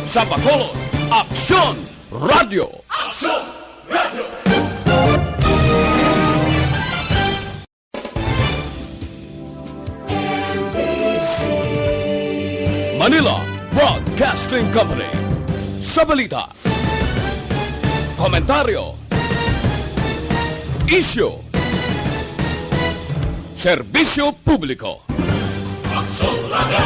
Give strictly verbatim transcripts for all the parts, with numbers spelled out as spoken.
Sa Bacolod, Aksyon Radio. Manila Broadcasting Company. Sa balita, komentaryo, isyu, serbisyo publiko. Aksyon Radio.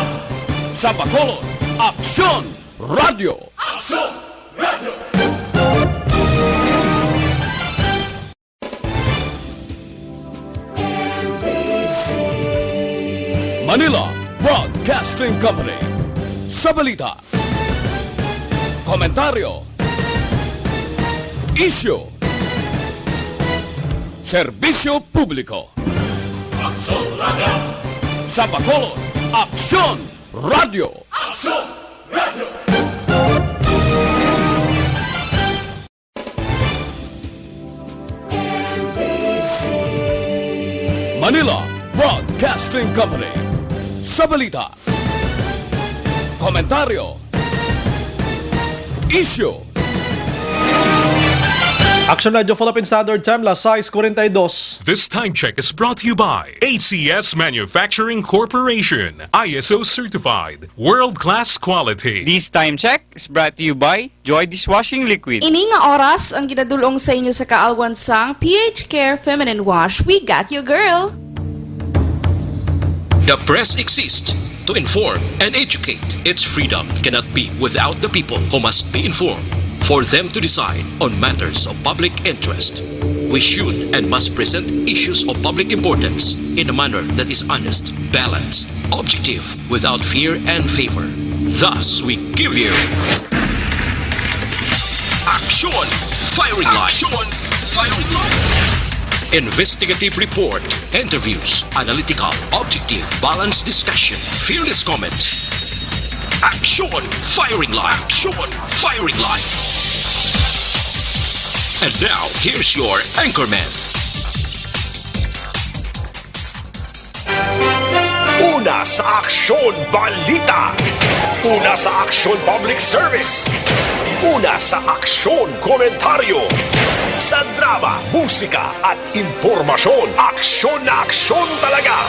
Sa Bacolod, Aksyon Radio. Aksyon Radio. Manila Broadcasting Company. Sa balita, komentaryo, isyu, serbisyo publiko. Aksyon Radio. Sa Bacolod, Aksyon Radio. Aksyon Radio. Manila Broadcasting Company. Sa balita, komentaryo, isyu. Action Radio Philippine Standard Time, las sais cuarenta y dos. This time check is brought to you by A C S Manufacturing Corporation, I S O certified, world-class quality. This time check is brought to you by Joy Dishwashing Liquid. Ini nga oras ang ginadul-ong sa inyo sa kaalwan sang P H Care Feminine Wash. We got you, girl! The press exists to inform and educate. Its freedom cannot be without the people who must be informed for them to decide on matters of public interest. We should and must present issues of public importance in a manner that is honest, balanced, objective, without fear and favor. Thus, we give you Action Firing Line. Action Firing Line. Investigative report, interviews, analytical, objective, balanced discussion, fearless comments. Action Firing Line. Action Firing Line. And now, here's your anchorman. Una sa aksyon, balita. Una sa aksyon, public service. Una sa aksyon, komentaryo. Sa drama, musika, at impormasyon, aksyon na aksyon talaga.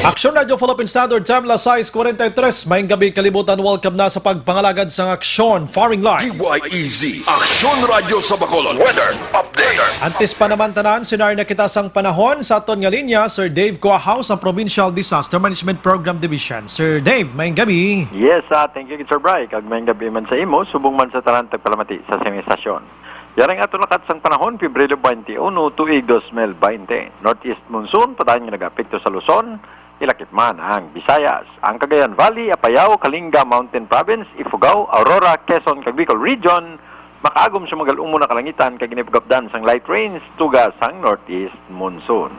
Action Radio Philippine Standard Time, las sais cuarenta y tres. Maayong gabi, kalibutan. Welcome na sa pagpangalagad sang Aksyon Firing Line. D Y E Z, Aksyon Radio sa Bacolod. Weather update. Antes pa naman tanan, sinari na kita sang panahon sa aton nga linya, Sir Dave Cuahaw sa Provincial Disaster Management Program Division. Sir Dave, maayong gabi. Yes, ah, thank you, Sir Bry. Kag maayong gabi man sa imo, subong man sa tanan tagpalamati sa sini stasyon. Yari ang aton lakat sang panahon, Pebrero twenty-one, tuig dos mil twenty. Northeast monsoon, padayon nga nag-apekto sa Luzon, ilakip man ang Visayas. Ang Cagayan Valley, Apayao, Kalinga, Mountain Province, Ifugao, Aurora, Quezon, kag Bicol Region, makaagom sa magal-umon nga kalangitan kag ginipagapdan sang light rains tuga sang northeast monsoon.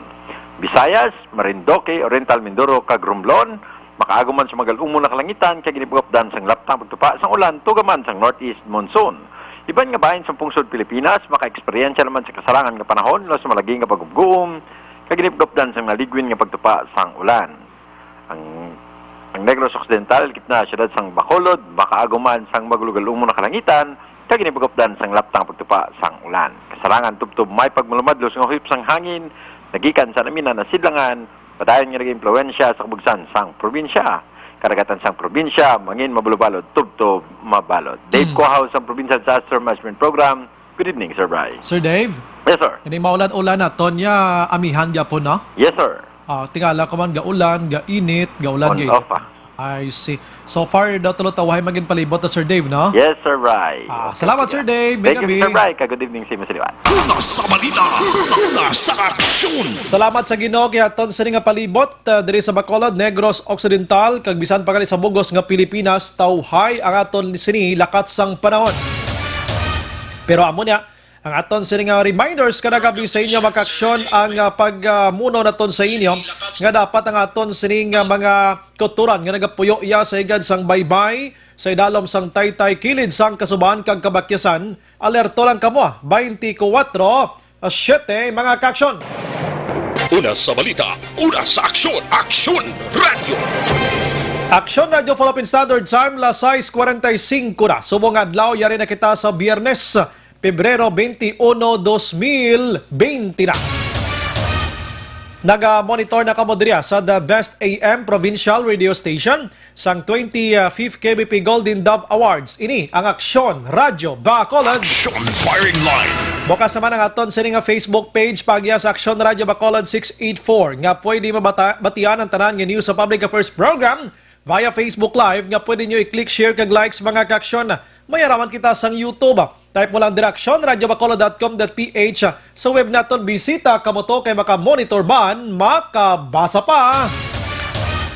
Visayas, Marinduque, Oriental Mindoro, kag Romblon, makaagom man sa magal-umon nga kalangitan kag ginipagapdan sang laptang pagtupa sang ulan tuga man sang northeast monsoon. Iban nga bahin sang pungsod Pilipinas maka-eksperyensya naman sa kasarangan nga panahon, lawas malagi nga pagubguom, kag ginipagapdan sang naligwin nga pagtupa sang ulan. Ang, ang Negros Occidental, gitna siyudad sang Bacolod, makaagom man sang magal-umon nga kalangitan, kag ginipagapdan sang laptang pagtupa sang ulan. Kasarangan tubtob may pagmalumadlos nga huyop sang hangin, nagikan sa naminan nga sidlangan, padayon nga nag-impluwensya sa kabugsan sang probinsya. Karagatan sang probinsya, mangin mabalubalod, tubtob mabalod. Dave Hmm. Cuahaw sang Provincial Disaster Management Program. Good evening, Sir Bry. Sir Dave? Yes, sir. Kani maulan-ulan na, Tonya, amihan gyapon, no? Yes, sir. Ah, tingala ko man, gaulan, gainit, gaulan, On gainit. Off, ah. I see. So far, daw tulo tawahay magin palibot na, Sir Dave, no? Yes, Sir Bry. Ah, Okay, salamat, sige. Sir Dave. May Thank you, gabi. Sir Bry. Ka good evening sa imo, Sir Iwan. Una sa balita, una sa aksyon. Salamat sa Ginoo kay aton sini nga palibot, ah, diri sa Bacolod, Negros Occidental, kag bisan pa gali sa bugos nga Pilipinas, tawhay ang aton sini lakat sang panahon. Pero amo niya, ang aton sini nga reminders kada gabi sa inyo, mga kaaksyon, ang, ah, pagmuno naton sa inyo nga dapat ang aton sini nga mga kautoran nga nagapuyo iya sa higad sang baybay, sa idalom sang taytay, kilid sang kasubahan kag kabakyasan, alerto lang kamo, twenty-four siete, mga kaaksyon. Una sa balita, una sa aksyon, Aksyon Radyo. Aksyon Radio Philippine Standard Time, las sais cuarenta y cinco na. Subong adlaw, yari na kita sa Biyernes, Pebrero twenty-one, dos mil twenty na. Naga-monitor na kamo diri sa The Best A M Provincial Radio Station sang twenty-fifth K B P Golden Dove Awards. Ini ang Aksyon Radyo Bacolod. Action Firing Line. Bukas naman ang aton sini nga Facebook page, pagya sa Aksyon Radyo Bacolod six eight four, nga pwede mabata-, batian ang tanan nga news sa public affairs program via Facebook Live, nga pwede nyo i-click, share, kag likes, mga kaaksyon. May araman kita sang YouTube. Type mo lang dira, aksyon radyo bacolod dot com dot P H. Sa web naton, bisita kamo to kay makamonitor man, makabasa pa.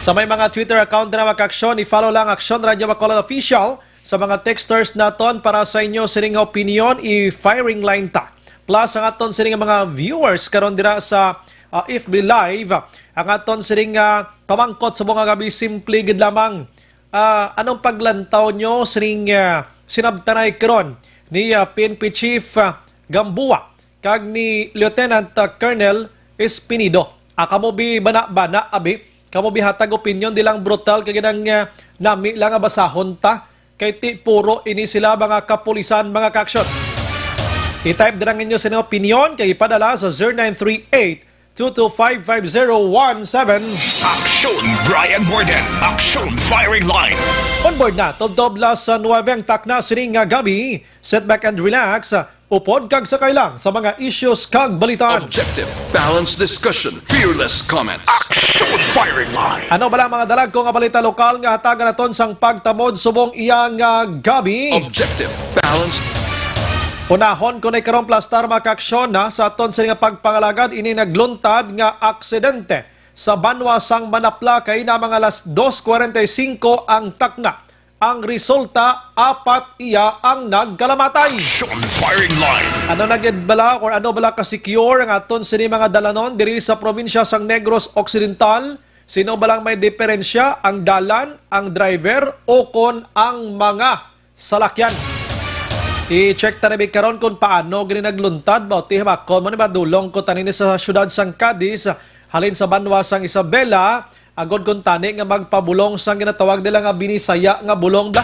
Sa may mga Twitter account na, mga kaaksyon, i-follow lang Aksyon Radyo Bacolod Official. Sa mga texters naton, para sa inyo sining opinion, i-firing line ta. Plus, ang aton sining mga viewers karon dira sa, ah, F B Live, ang aton sining, ah, pamangkot sa mga gabi, simple gid lamang. Ah, anong paglantaw nyo sining, ah, sinabtanay karon ni, ah, P N P Chief, ah, Gamboa kag ni Lieutenant, ah, Colonel Espinido? Ah, kamo bi bana-bana, abi? Kamo bi hatag opinyon, di lang brutal kag nang, ah, nami lang nga basahon ta? Kay ti puro ini sila mga kapulisan, mga kaaksyon. I-type dira ang inyo sining opinyon kag ipadala sa zero nine three eight two two five five zero one seven. Aksyon Brian Morden. Aksyon Firing Line. On board na, tubtob las nuwebe ang takna sining nga gabi. Sit back and relax. Upod kag sakay lang sa mga issues kag balitaan. Objective, balanced discussion, fearless comment. Action Firing Line. Ano bala ang mga dalagko nga balita lokal nga hatagan naton sang pagtamod subong iya nga gabi? Objective, balanced. Unahon ko na karon, plastar, mga kaaksyon, na sa aton sini nga pagpangalagad, ini nagluntad nga aksidente sa banwa sang Manapla kay na mga alas dos cuarenta y cinco ang takna. Ang resulta, apat iya ang nagkalamatay. Action Firing Line. Ano na gid bala or ano bala ka secure ang aton sini mga dalanon diri sa probinsya sang Negros Occidental? Sino ba lang may diferensya, ang dalan, ang driver, o kon ang mga salakyan? I-check ta na bi karon kung paano gini nagluntad. Mao ti, himakon mo ni, madulong ko tani ni sa siyudad sang Cadiz, halin sa banwa sang Isabela, agod kuntani nga magpabulong sang ginatawag nila nga Binisaya nga bulong da.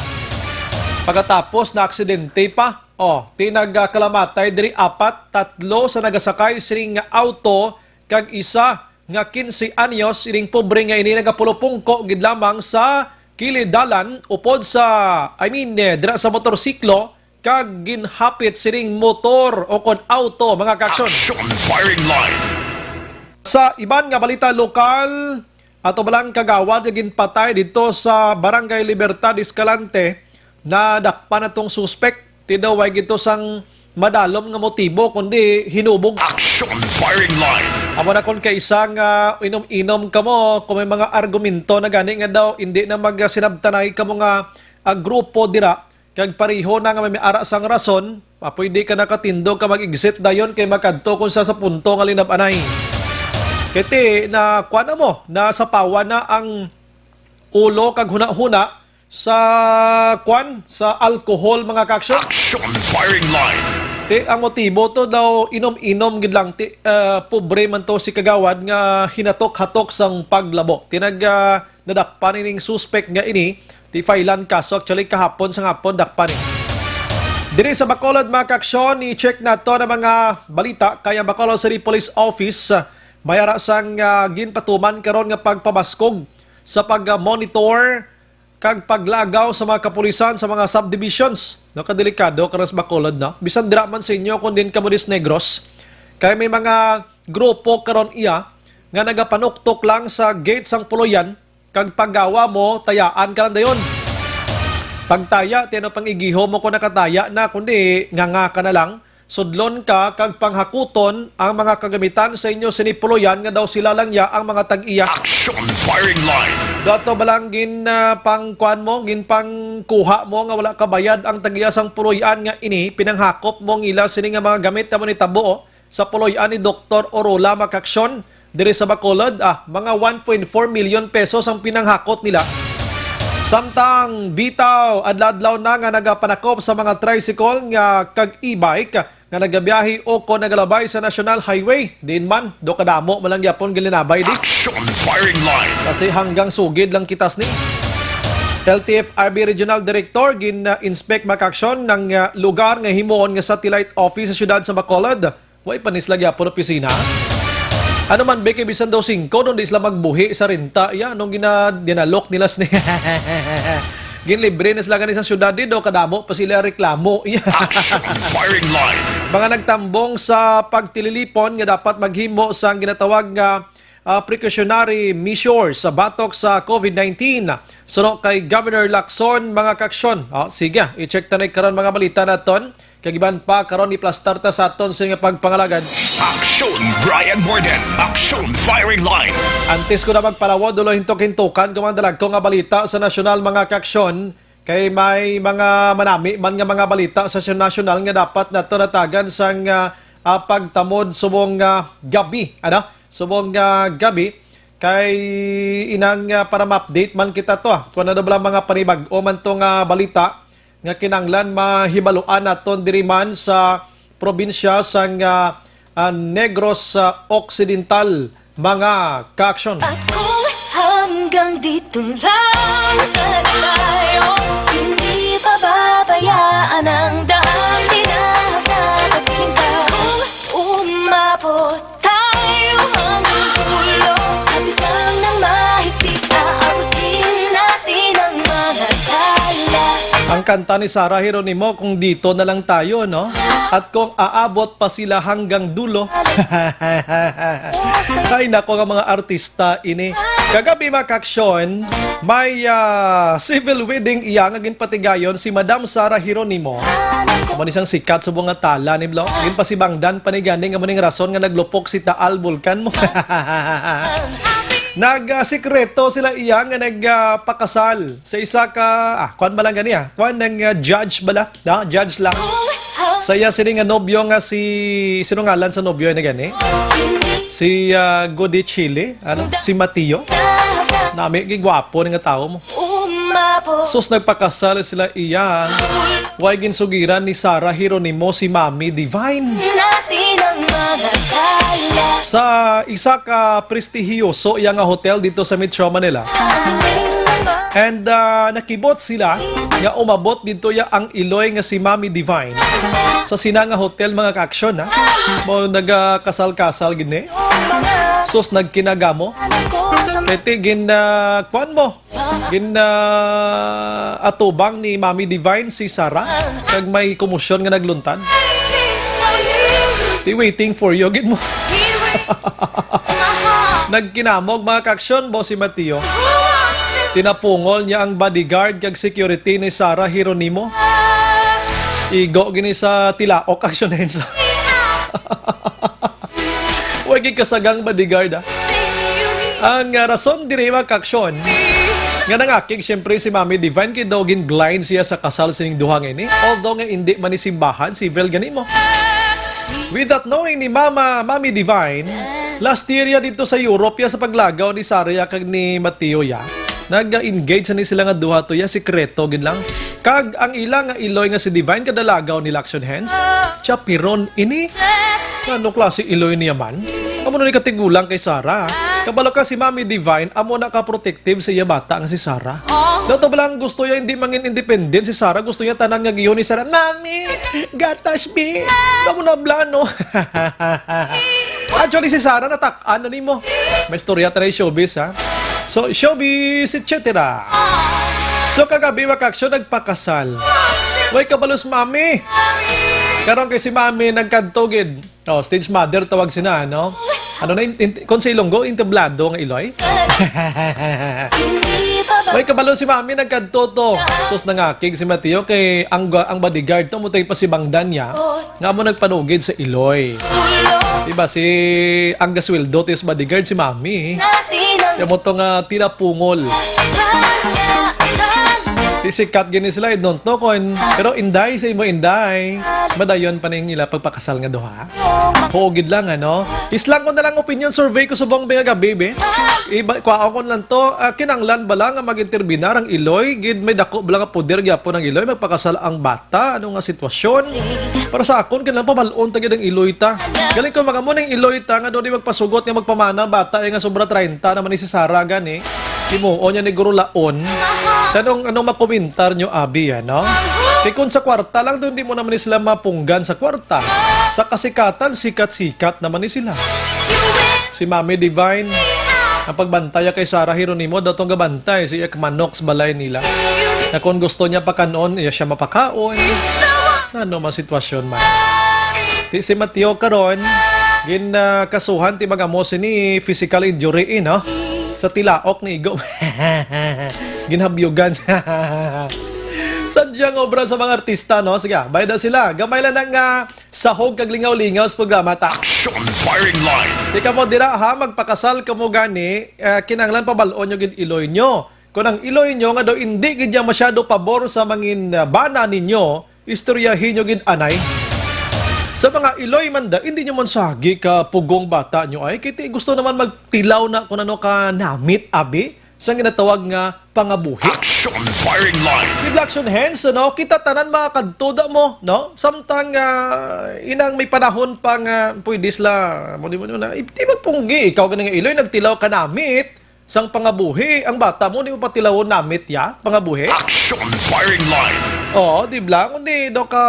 Pagkatapos, na aksidente pa. Oh, ti nagkalamatay diri apat, tatlo sa nagasakay sining auto, kag isa nga quince anyos. Ining pobre nga ini nagapulupungko gid lamang sa kilid dalan upod sa, I mean, eh, dira sa motorsiklo, kag ginhapit sining motor o kon auto, mga kaaksyon. Action Firing Line. Sa iban nga balita lokal, ato ba lang kagawad nga ginpatay didto sa Barangay Libertad, Escalante, nadakpan atong suspek. Ti daw way gid to sang madalom nga motibo, kundi hinubog. Action Firing Line. Amo na kon kaisa nga inom-inom kamo, kung may mga argumento na gani nga daw hindi na magsinabtanay kamo nga, ah, grupo dira, kag pareho na nga may ara sang rason, ah, pwede ka nakatindog ka mag-exit dayon kay makadto kon sa, sa punto nga linab-anay. Kay ti na kuan na mo, nasapawan na ang ulo kag hunahuna sa kuan, sa alcohol, mga kaaksyon. Action Firing Line. Ti ang motibo to daw inom-inom gid lang, ti, ah, pobre man to si kagawad nga hinatok-hatok sang paglabo. Ti nag, ah, nadakpan ining suspek nga ini, ti failan kaso, actually, kahapon sang hapon dakpan ini. Diri sa Bacolod, mga kaaksyon, i-check nato na mga balita kay ang Bacolod City Police Office, ah, may ara sang, ah, ginpatuman karon nga pagpabaskog sa pag-monitor kag paglagaw sa mga kapulisan sa mga subdivisions. No, kadelikado karon sa Bacolod, no? Bisan dira man sa inyo, kung din kamo dis Negros, kay may mga grupo karon iya nga nagapanuktok lang sa gate sang puloy-an, kag paggawa mo, tayaan ka lang dayon. Pagtaya, ti ano pang igihom mo kung nakataya na, kundi nganga ka na lang. Sudlon ka kag panghakuton ang mga kagamitan sa inyo sini puloy-an nga daw sila lang ya ang mga tag-iya. Action Firing Line. Dato ba lang gin, ah, pangkuan mo, ginpangkuha mo nga wala kabayad ang tag-iya sang puloy-an nga ini, pinanghakop mo ang ila sini nga mga gamit amo ni tabo, oh, sa puloy-an ni Doktor Orola, mga kaaksyon. Diri sa Bacolod, ah, mga one point four million pesos ang pinanghakot nila. Samtang bitaw, adlaw-adlaw na nga nagapanakop sa mga tricycle nga kag e-bike nga nagabiyahe o kon nagalabay sa National Highway. Diin man, do kadamo man lang gyapon gilinabay di. Action Firing Line. Kasi hanggang sugid lang kita sini. L T F R B Regional Director, gin-inspect, mga kaaksyon, ang, ah, lugar nga himuon nga satellite office sa siyudad sa Bacolod. Way pa ni sila gyapon opisina. Ano man ba kay bisan daw singko, nung di sila magbuhi sa renta, ya, nung gina-, dinalok nila sini. Ginlibre na sila gani sa siyudad, di daw kadamo pa sila reklamo. Ya. Action Firing Line. Mga nagtambong sa pagtililipon nga dapat maghimo sang ginatawag nga, ah, precautionary measures sa batok sa COVID nineteen. Suno kay Governor Lacson, mga kaaksyon. Oh, sige, i-check ta na karon mga balita naton. Kag iban pa, karon iplastar ta sa aton sa nga pagpangalagad. Action Brian Morden. Action Firing Line. Antes ko na magpalawod, ulo hintok-hintukan ko mga dalagko nga balita sa nasyonal, mga kaaksyon. Kay may mga manami man nga mga balita sa sya-, nasyonal nga dapat nato natagan sang, ah, ah, pagtamod subong, ah, gabi, ano? Subong, ah, gabi. Kay inang, ah, para ma-update man kita to, ah. Kung ano bala mga panibag-o man to nga balita nga kinahanglan mahibaluan naton diri man sa probinsya sang, ah, ah, Negros, ah, Occidental, mga kaaksyon. At kung hanggang dito lang tayo, hindi pababayaan ang daan, di na nakakatingin ka. Kung umabot tayo hanggang dulo, hatikan ng mahigpit, aabutin natin ang mga kaya. Ang kanta ni Sarah Geronimo, "Kung dito na lang tayo, no? At kung aabot pa sila hanggang dulo." Ay, nako nga mga artista ini. Kagabi, mga kaaksyon, may, ah, civil wedding iya nga ginpatigayon si Madam Sarah Geronimo. Amo ni sang sikat subong nga tala ni Blo. Ginpasibangdan pa ni gani nga amo ning rason nga naglupok si Taal Vulcan mo. Nag, ah, sikreto sila iya nga nag, ah, pakasal sa isa ka, ah, kwan ba lang gani, ah? Kwan ng, ah, judge bala? Da, judge lang. Sa iya sini nga nobyo nga si, sino ngalan sa nobyo na gani? Si, ah, Godi Chile, ano? Si Mateo. Nami, gigwapo ni nga tao mo. Sus, nagpakasal sila iya. Way ginsugiran ni Sarah Geronimo si Mami Divine. Sa isa ka prestihiyoso iya nga hotel dito sa Metro Manila. And, ah, nakibot sila nga umabot dito ya ang iloy nga si Mami Divine. Sa sina nga hotel, mga kaaksyon, ha? Mo nagakasal-kasal gid ni. Sus, nagkinagamo. Kay ti gin, ah, kwan mo, gin, ah, atubang ni Mami Divine si Sarah, kag may komosyon nga nagluntad. Ti waiting for you, gid mo. Nagkinamog, mga kaaksyon, bo si Mateo. Tinapungol niya ang bodyguard kag security ni Sarah Geronimo. Igo gini sa tilaok, aksyon na yun sa. Way gid kasagang bodyguard, ah. Ang, ah, rason diri, mga kaaksyon, nga nangakig, siyempre, si Mami Divine, kay daw gin-blind siya sa kasal sining duha nga ini. Although nga indi man ni simbahan, civil gani mo. Without knowing ni Mama, Mami Divine, last year ya dito sa Europe ya sa paglagaw ni Sarah ya kag ni Mateo ya. Nag-engage ni sila nga duha to ya, sikreto gid lang. Kag ang ila nga iloy nga si Divine kadalagaw ni Laction Hands, chaperon ini. Ano klase iloy niya man? Amo na ni katigulang kay Sarah. Kabalo ka si Mami Divine, amo na ka protective sa iya bata nga si Sarah. Daw to lang gusto niya hindi mangin independent si Sarah, gusto niya tanan nga giyon ni Sarah. Mami, gatas bi. Amo na blano. Actually, si Sarah natak-an na nimo. May istorya tayo showbiz, ha? So, showbiz, et cetera. So, kagabi, mga kaaksyon, nagpakasal. Way kabalos, Mami. Karon kay si Mami, nagkadto gid. Oh, stage mother, tawag sina, ano? Ano na, in, in, kung sa Ilonggo, entablado nga iloy? Way kabalo si Mami, nagkadto to. Sus, nangakig si Mateo kay ang, ang bodyguard to, mo tayo pasibangdan niya. Nga mo nagpanugid sa iloy. Diba, si ang gasweldo, tis bodyguard, si Mami. Kaya mo to nga tinapungol. Sisikat gini sila, I don't know kung, pero inday sa imo, inday. Madayon pa ning ila pagpakasal nga duha. Huo gid lang, ano? Islang ko na lang opinion survey ko subong nga gabi, be. Iba, kwaon ko lang to, ah, kinanglan ba lang nga mag-interbinar ang iloy? Gid may dako ba lang nga poder gyapon ang iloy? Magpakasal ang bata? Ano nga sitwasyon? Para sa akon, kinahanglan pabal-on ta gid ang iloy ta. Galing ko, mga mo ning iloy ta nga doon di magpasugot nga magpamana bata, eh, nga sobra treinta naman ni si Sarah gani. Himuon niya ni Guro Laon. Anong, anong makomentar nyo, abi, ano? Kay kung sa kwarta lang, doon di mo naman sila mapunggan sa kwarta. Sa kasikatan, sikat-sikat naman ni sila. Si Mami Divine, ang pagbantaya kay Sarah Geronimo, daw tong gabantay, siya manok sa balay nila. Na kung gusto niya pakanon, iya siya mapakaon. Ano man sitwasyon man. Ti si Mateo karon, gin ah, kasuhan ti mag-amo sini physical injury, eh, no? Sa tilaok ni Igo. Ginhabyugan. Sadyang obra sa mga artista, no? Sige, bayad na sila. Gamay lang nga sahog kag lingaw-lingaw sa programa ta. Action firing line. Di kamo dira, ha, magpakasal kamo gani, eh, kinahanglan pabal-on nyo gid iloy nyo. Kung ang iloy nyo nga daw indi gid niya masyado pabor sa mangin, ah, bana ninyo, istoryahi nyo gid anay. Sa mga iloy man da, hindi nyo man sagi ka pugong bata nyo ay, kiti gusto naman magtilaw na kung ano ka namit, abi, sa ginatawag nga pangabuhi. Action firing line. Di ba, action hands, no? Kita tanan makakadto da mo, no? Samtang ah, inang may panahon pa nga pwede sila, mo di mo na, di magpunggi, ikaw gani nga iloy, nagtilaw ka namit, sang pangabuhi, ang bata mo, di mo patilawon namit ya, pangabuhi? Action firing line. Oo, di ba? Kundi do ka,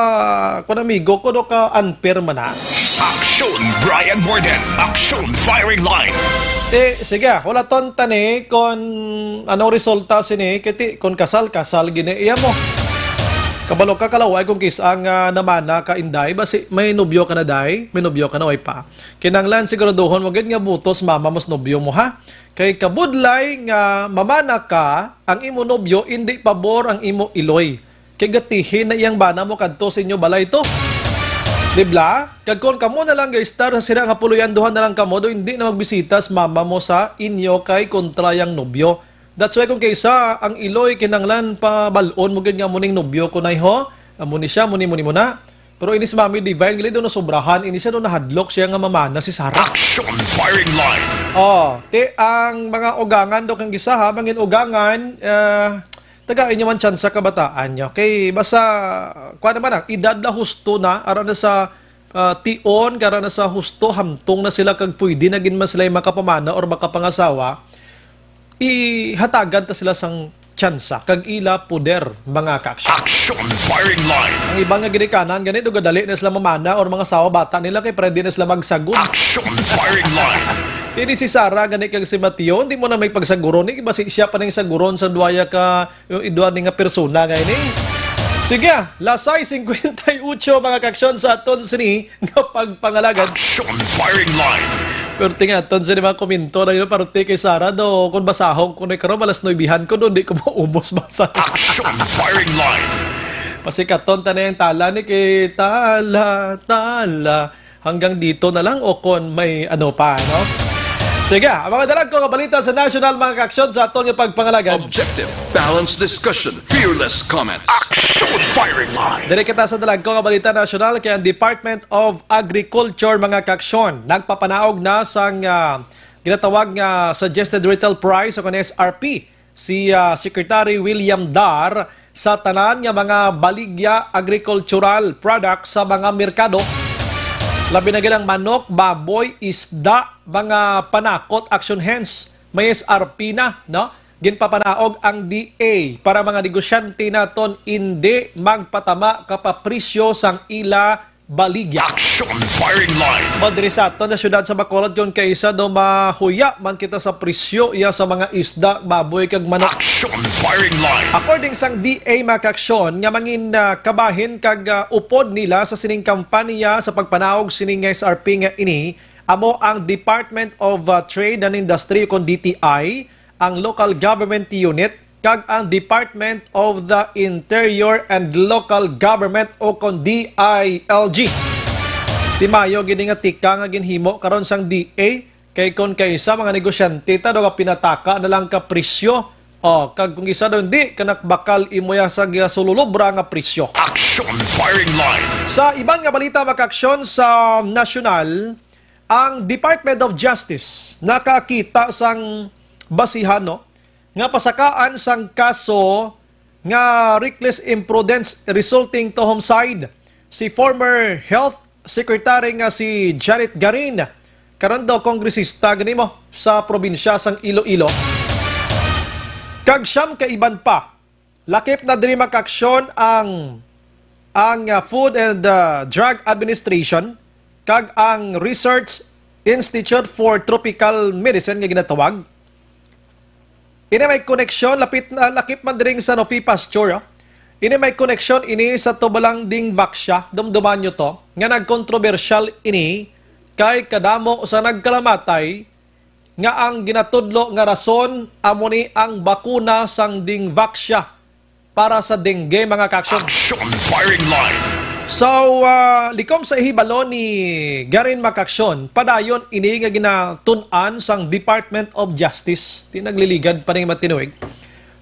kung amigo ko, do ka unfair man na. Action Brian Morden. Action firing line. Ti, sige, wala ton tani kung anong resulta sini, kiti, kung kasal, kasal gini iya mo. Kabalo ka, kalaway, kung kis-a nga namana ka, Inday, basi may nobyo ka na, Day? May nobyo ka na, way pa? Kinanglan siguraduhon mo gid nga butos mama mos nobyo mo, ha? Kay kabudlay nga mamana ka, ang imo nobyo indi pabor ang imo iloy. Kay gatihin na iyang bana mo kadto sa inyo balay to. Di bla? Kag kon kamo na lang ga-estar sa sira nga puloy-an, duha na lang kamo, do hindi na magbisita sa mama mo sa inyo kay kontra yang nobyo. That's why kung kaysa ang iloy kinanglan pabal-on mo gid nga amo ning nobyo ko, nay, ho. Amo ni siya, amo ni, amo ni mo na. Pero ini si Mami Divine, gali daw nasobrahan. Ini siya daw nahadlok siya nga mamana si Sarah. Action firing line. Oh, ti ang mga ugangan daw kang gisa, ha, mangin ugangan, eh, tagai niyo man tsansa kabataan niyo. Kay basta, kuwan naman ang edad na husto na, ara na sa, ah, tion, kara na sa husto, hamtong na sila kag pwede na gid man sila makapamana or makapangasawa. Ihatagan ta sila sang tsansa kag ila poder, mga ka-action. Action firing line. Ang iban nga ginikanan gani, do gadali na sila mamana or mangasawa bata nila kay pwede na sila magsagod. Action firing line. Dili si Sarah gani kag si Mateo, hindi mo na may pagsaguron ni, basi siya pa ning saguron sa duwaya ka, yung idwa ni nga persona nga ini. Sige, lasay singkwenta y ocho, mga ka-action, sa aton sini nga pagpangalagad. Action firing line. Pero tingaton sa mga komento na yun, parte kay Sarah do, kung basahon ko na karon, malas nuibihan ko doon, di ko maumos basa. Action firing line. Pasikaton ta na yung tala ni kay tala, tala. Hanggang dito na lang o kon may ano pa, no? Sige, ang mga dalagko nga balita sa national, mga ka-action, sa aton nga pagpangalagad. Objective, balanced discussion, fearless comment. Action firing line. Dire kita sa dalagko nga balita nasyonal kay ang Department of Agriculture, mga ka-action, nagpapanaog na sang, ah, ginatawag nga suggested retail price o kon S R P si, ah, Secretary William Dar sa tanan nga mga baligya agricultural products sa mga merkado. Labi na gid ang manok, baboy, isda, mga panakot, action hands, may S R P na, no? Ginpapanaog ang D A para mga negosyante naton indi magpatama ka pa presyo sang ila baligya. Action firing line. Madiri sa aton nga syudad sa Bacolod, kung kaisa daw mahuya man kita sa presyo iya sa mga isda, baboy kag manok. Action firing line. According sang D A, mga ka-action, nga mangin, ah, kabahin kag, ah, upod nila sa sining kampanya sa pagpanaog sining nga S R P nga ini, amo ang Department of, ah, Trade and Industry, kon D T I, ang Local Government Unit, kag ang Department of the Interior and Local Government o kon D I L G. Ti mayo gini nga tika nga ginhimo karon sang D A, kay kon kaisa mga negosyante ta daw nga pinataka na lang ka presyo. O, kag kung isa daw hindi, kanak bakal imo ya sa gisululubra nga presyo. Action firing line. Sa iban nga balita, mga ka-action, sa nasyonal, ang Department of Justice nakakita sang basihan, no, nga pasakaan sang kaso nga reckless imprudence resulting to homicide si former Health Secretary nga si Janet Garin, karon daw kongresista gani mo sa probinsya sang Iloilo. Kag siyam ka iban pa, lakip na diri makaaksyon ang, ang, ah, Food and, ah, Drug Administration kag ang Research Institute for Tropical Medicine nga ginatawag. Ini may koneksyon, lapit na, lakip man diri sa Sanofi Pasteur, ah. Ini may koneksyon ini sa tubalang dingvaxia, dumduman nyo to, nga nagkontrobersyal ini kay kadamo sa nagkalamatay nga ang ginatudlo nga rason amo ni ang bakuna sang dingvaxia para sa dengue, mga kaaksyon. Action Firing Line. So, ah, likom sa hibalo ni Garin Makaksyon, padayon ini nga ginatun-an sang Department of Justice. Di nagliligad pa ning matinuig.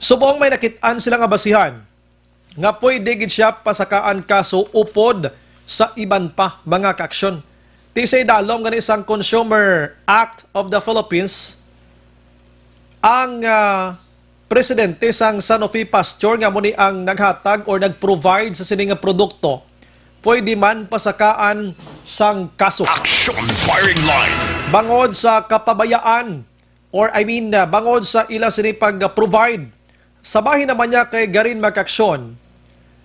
Subong may nakit-an sila nga basihan nga pwede gid siya pasakaan kaso upod sa iban pa mga kaaksyon. Ti sa idalom gani sang Consumer Act of the Philippines, ang, ah, presidente sang Sanofi Pasteur nga amo ni ang naghatag or nag-provide sa sini nga produkto, pwede man pasakaan sang kaso. Action Firing Line. Bangod sa kapabayaan, or I mean, uh, bangod sa ila sini pag-provide sa bahin naman niya kay Garin Makaksyon,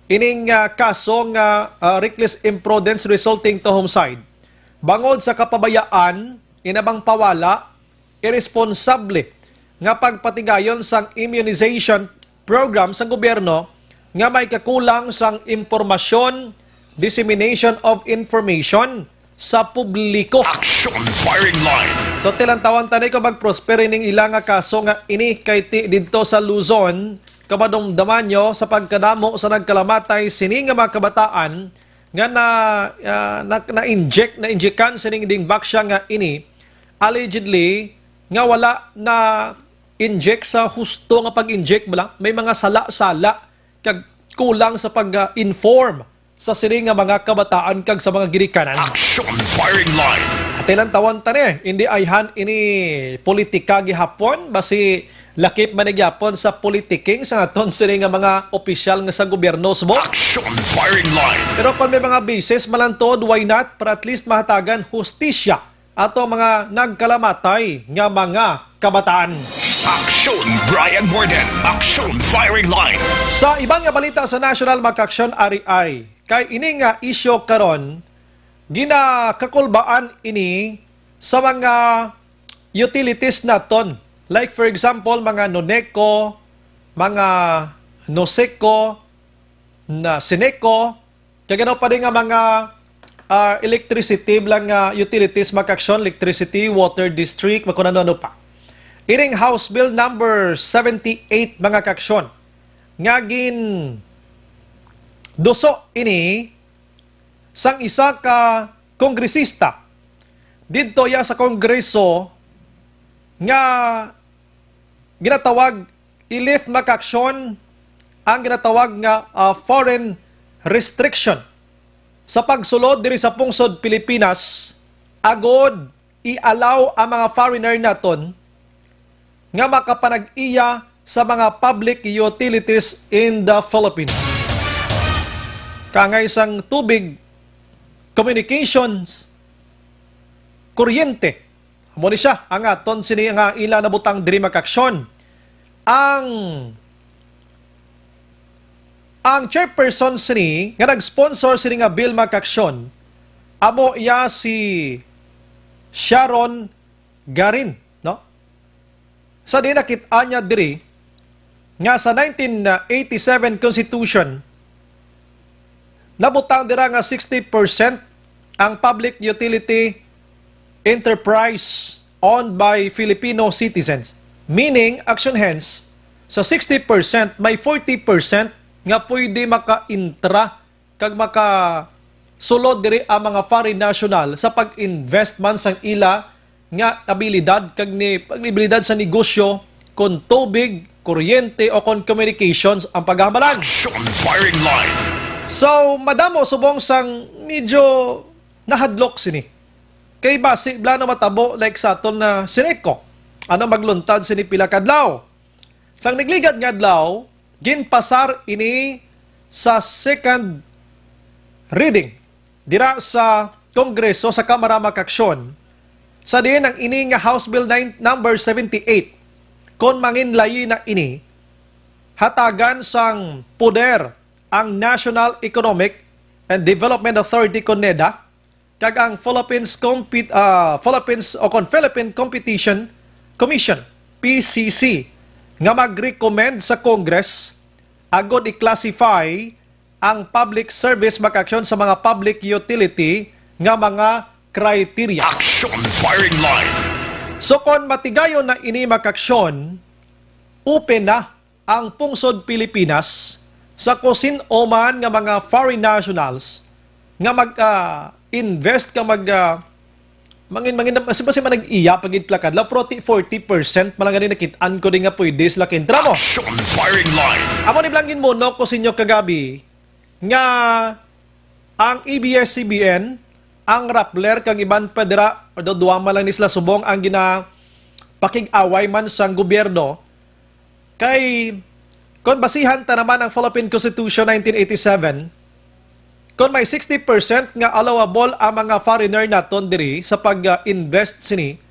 ining, uh, kaso nga, uh, reckless imprudence resulting to homicide. Bangod sa kapabayaan, inabang pawala, iresponsable nga pagpatigayon sang immunization program sang gobyerno nga may kakulang sang impormasyon, dissemination of information sa publiko. Action Firing Line. So, tilantawan ta ni kung mag-prosper ining ila nga kaso nga ini kay ti didto sa Luzon, kamadumdaman nyo sa pagkadamo sa nagkalamatay sini nga mga kabataan nga na, ah, na, na-inject, na-injekan sining dingvaxia nga ini, allegedly, nga wala na-inject sa husto nga pag-inject bala. May mga sala-sala kag kulang sa pag-inform sa sini nga mga kabataan kag sa mga ginikanan. Action Firing Line. At tilantawan ta ni, hindi ayhan ini politika gihapon, basi lakip man ni gihapon sa politicking sa aton sini nga mga opisyal nga sa gobyerno, subong. Action Firing Line. Pero kung may mga bisis malantod, why not? Para at least mahatagan hustisya ato mga nagkalamatay nga mga kabataan. Action Brian Morden. Action Firing Line. Sa iban nga balita sa National Makaksyon, ari ay kay ini nga isyu karon, ginakakulbaan ini sa mga utilities naton. Like, for example, mga Noneco, mga Noseco, na Sineco, kag ano pa din nga mga, ah, electricity lang nga utilities, mga kaaksyon, electricity, water district, magkunano-ano pa. Ining House Bill number seventy-eight, mga kaaksyon, nga gin duso ini sang isa ka kongresista didto ya sa Kongreso nga ginatawag i-lift, mga kaaksyon, ang ginatawag nga, ah, foreign restriction sa pagsulod diri sa pungsod Pilipinas, agod i-allow ang mga foreigner naton nga makapanag-iya sa mga public utilities in the Philippines. Kaangay sang tubig, communications, kuryente. Amo ni siya ang aton sini nga ila nabutang diri, mga kaaksyon. Ang, ang chairperson sini nga nag-sponsor sini nga bill, mga kaaksyon, amo iya si Sharon Garin, no? Sa di nakit-an niya diri nga sa nineteen eighty-seven Constitution, nabutang dira nga sixty percent ang public utility enterprise owned by Filipino citizens. Meaning, action hence, sa sixty percent, may forty percent nga pwede maka-intra kag makasulod diri ang mga foreign national sa pag-invest man sang ila nga abilidad kag ni abilidad sa negosyo kon tubig, kuryente o kon communications ang pagahamalan. Action Firing Line. So, madamo subong sang medyo nahadlok sini. Kay basi bala na matabo like sa aton na Sineco. Ano magluntad sini pila ka adlaw? Sang nagligad nga adlaw, ginpasar ini sa second reading dira sa Kongreso sa Kamara, mga kaaksyon, sa diin ang ini nga House Bill nine, number seventy-eight, kon manginlayi na ini, hatagan sang poder ang National Economic and Development Authority kon NEDA kag ang Philippines Compet-, ah, Philippines o kon Philippine Competition Commission, P C C, nga mag-recommend sa Congress agod i-classify ang public service, mga kaaksyon, sa mga public utility nga mga criteria. Action Firing Line. So kon matigayon na ini, mga kaaksyon, open na ang pungsod Pilipinas sa kusin-o man nga mga foreign nationals nga mag, ah, invest ka mag, ah, mangin mangin basi basi man nag-iya pagid plakad la, pero ti forty percent man lang gani nakit-an ko di nga pwede sila kintramo. Action Firing Line. Amo ni bala ang ginmuno ko sa inyo kagabi nga ang A B S C B N, ang Rappler kag iban pa dira, do duwa man lang ni sila subong ang ginapakig-away man sang gobyerno. Kay kon basihan ta naman ang Philippine Constitution nineteen eighty-seven, kon may sixty percent nga allowable ang mga foreigner naton diri sa pag-invest sini,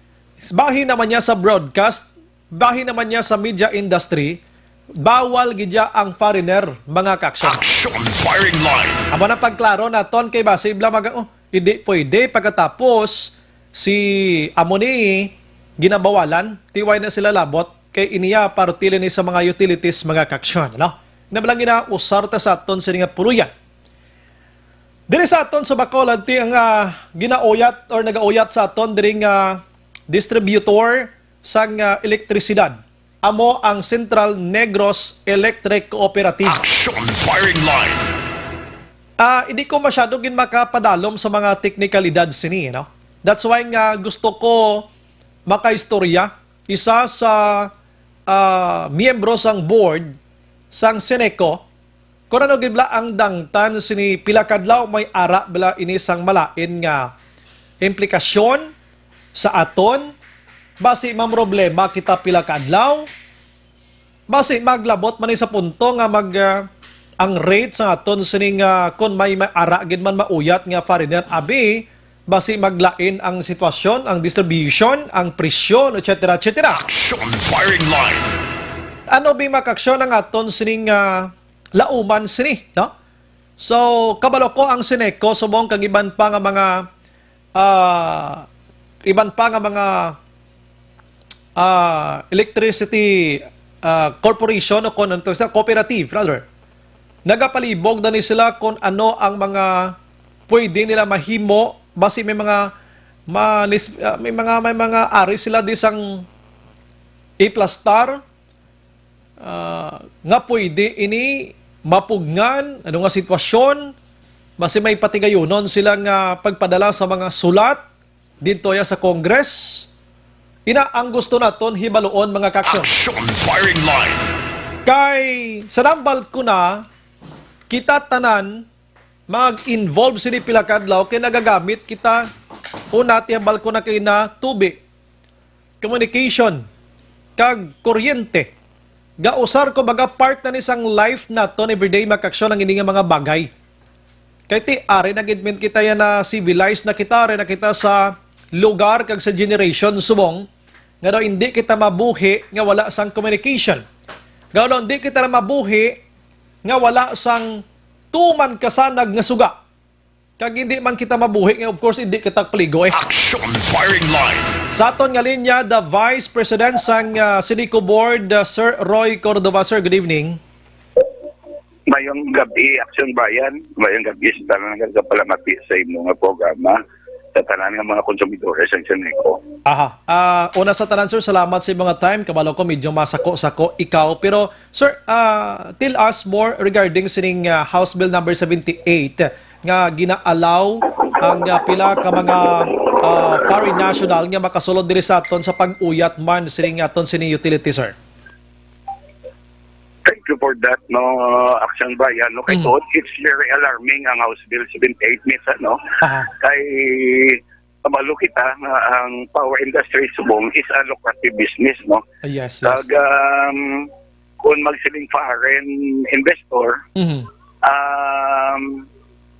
bahin naman niya sa broadcast, bahin naman niya sa media industry, bawal gid ya ang foreigner, mga kaaksyon. Action Firing Line. Amo na pagklaro naton kay basi bala mag, oh, hindi pwede pagkatapos si amo ni ginabawalan, tiway na sila labot kay iniya parutili ni sa mga utilities, mga kaaksyon, no? Nabalang ginausar ta sa aton sini nga puluyan. Diri sa aton sa Bacolod, ti ang, ah, ginauyat or nagauyat sa aton diri nga distributor sang, ah, elektrisidad amo ang Central Negros Electric Cooperative. Action Firing Line. Ah, hindi ko masyado gid makapadalom sa mga teknikalidad sini, no? That's why nga gusto ko makaistorya isa sa, ah, miyembro sang board sang Ceneco, kon ano gid bala ang dangtan sini, pila kadlaw may ara bala ini sang malain nga implikasyon sa aton? Basi mamroblema kita pila ka adlaw? Basi maglabot man ni sa punto nga mag, ah, ang rate sa aton sini nga kon may ma-, ara gid man mauyat nga foreigner, abi, basi maglain ang sitwasyon, ang distribution, ang presyo, et cetera, et cetera. Action Firing Line. Ano bi makaaksyon ang aton sining, ah, lauman sini, no? So, kabalo ko ang Ceneco subong kag iban pa nga mga, ah, iban pa nga mga, ah, electricity, ah, corporation o kon ano to, sa cooperative, rather. Nagapalibog na ni sila kon ano ang mga pwede nila mahimo, basi may mga manis-, ah, may mga, may mga ari sila di sang iplastar, ah, nga pwede ini mapugngan, ano nga sitwasyon, basi may patigayunon sila nga pagpadala sa mga sulat didto ya sa Congress. Ina ang gusto naton hibaluon, mga kaaksyon. Action Firing Line. Kay sa nambal ko na, kita tanan mag-involve sini pila ka adlaw kay nagagamit kita, una, ti hambal ko na kay na tubi, communication, kag kuryente. Gausar ko baga part na ni sang life naton everyday makaaksyon ang ini nga mga bagay. Kay ti, ari na gid man kita yan na civilized na kita, ari na kita sa lugar kag sa generation subong nga daw hindi kita mabuhi nga wala sang communication. Nga daw hindi kita mabuhi nga wala sang tuman kasanag nga suga. Kag hindi man kita mabuhi nga, of course, hindi kita paligo eh. Action Firing Line. Sa aton nga linya, the Vice President sang, ah, Ceneco Board, ah, Sir Roy Cordova. Sir, good evening. Mayong gabi, Action Bayan. Mayong gabi sa tanan nga nagapalamati sa imo nga programa, sa tanan nga mga konsumidores sang Ceneco. Aha. Ah, una sa tanan, sir, salamat sa imong time. Kabalo ko, medyo masako-sako ikaw. Pero, sir, ah, tell us more regarding sining, ah, House Bill number seventy-eight nga gina-allow ang, ah, pila ka mga, ah, foreign national nga makasulod diri sa aton sa pag-uyat man sining aton sining utility, sir. Thank you for that, no, Action Bayan, no? Kay Mm. tuod, it's very alarming ang House Bill seventy-eight minsan, no? Aha. Kay kabalo kita nga ang power industry subong is a lucrative business, no? Ah, yes, yes. Kag, um, kung magsiling foreign investor, Mhm. um,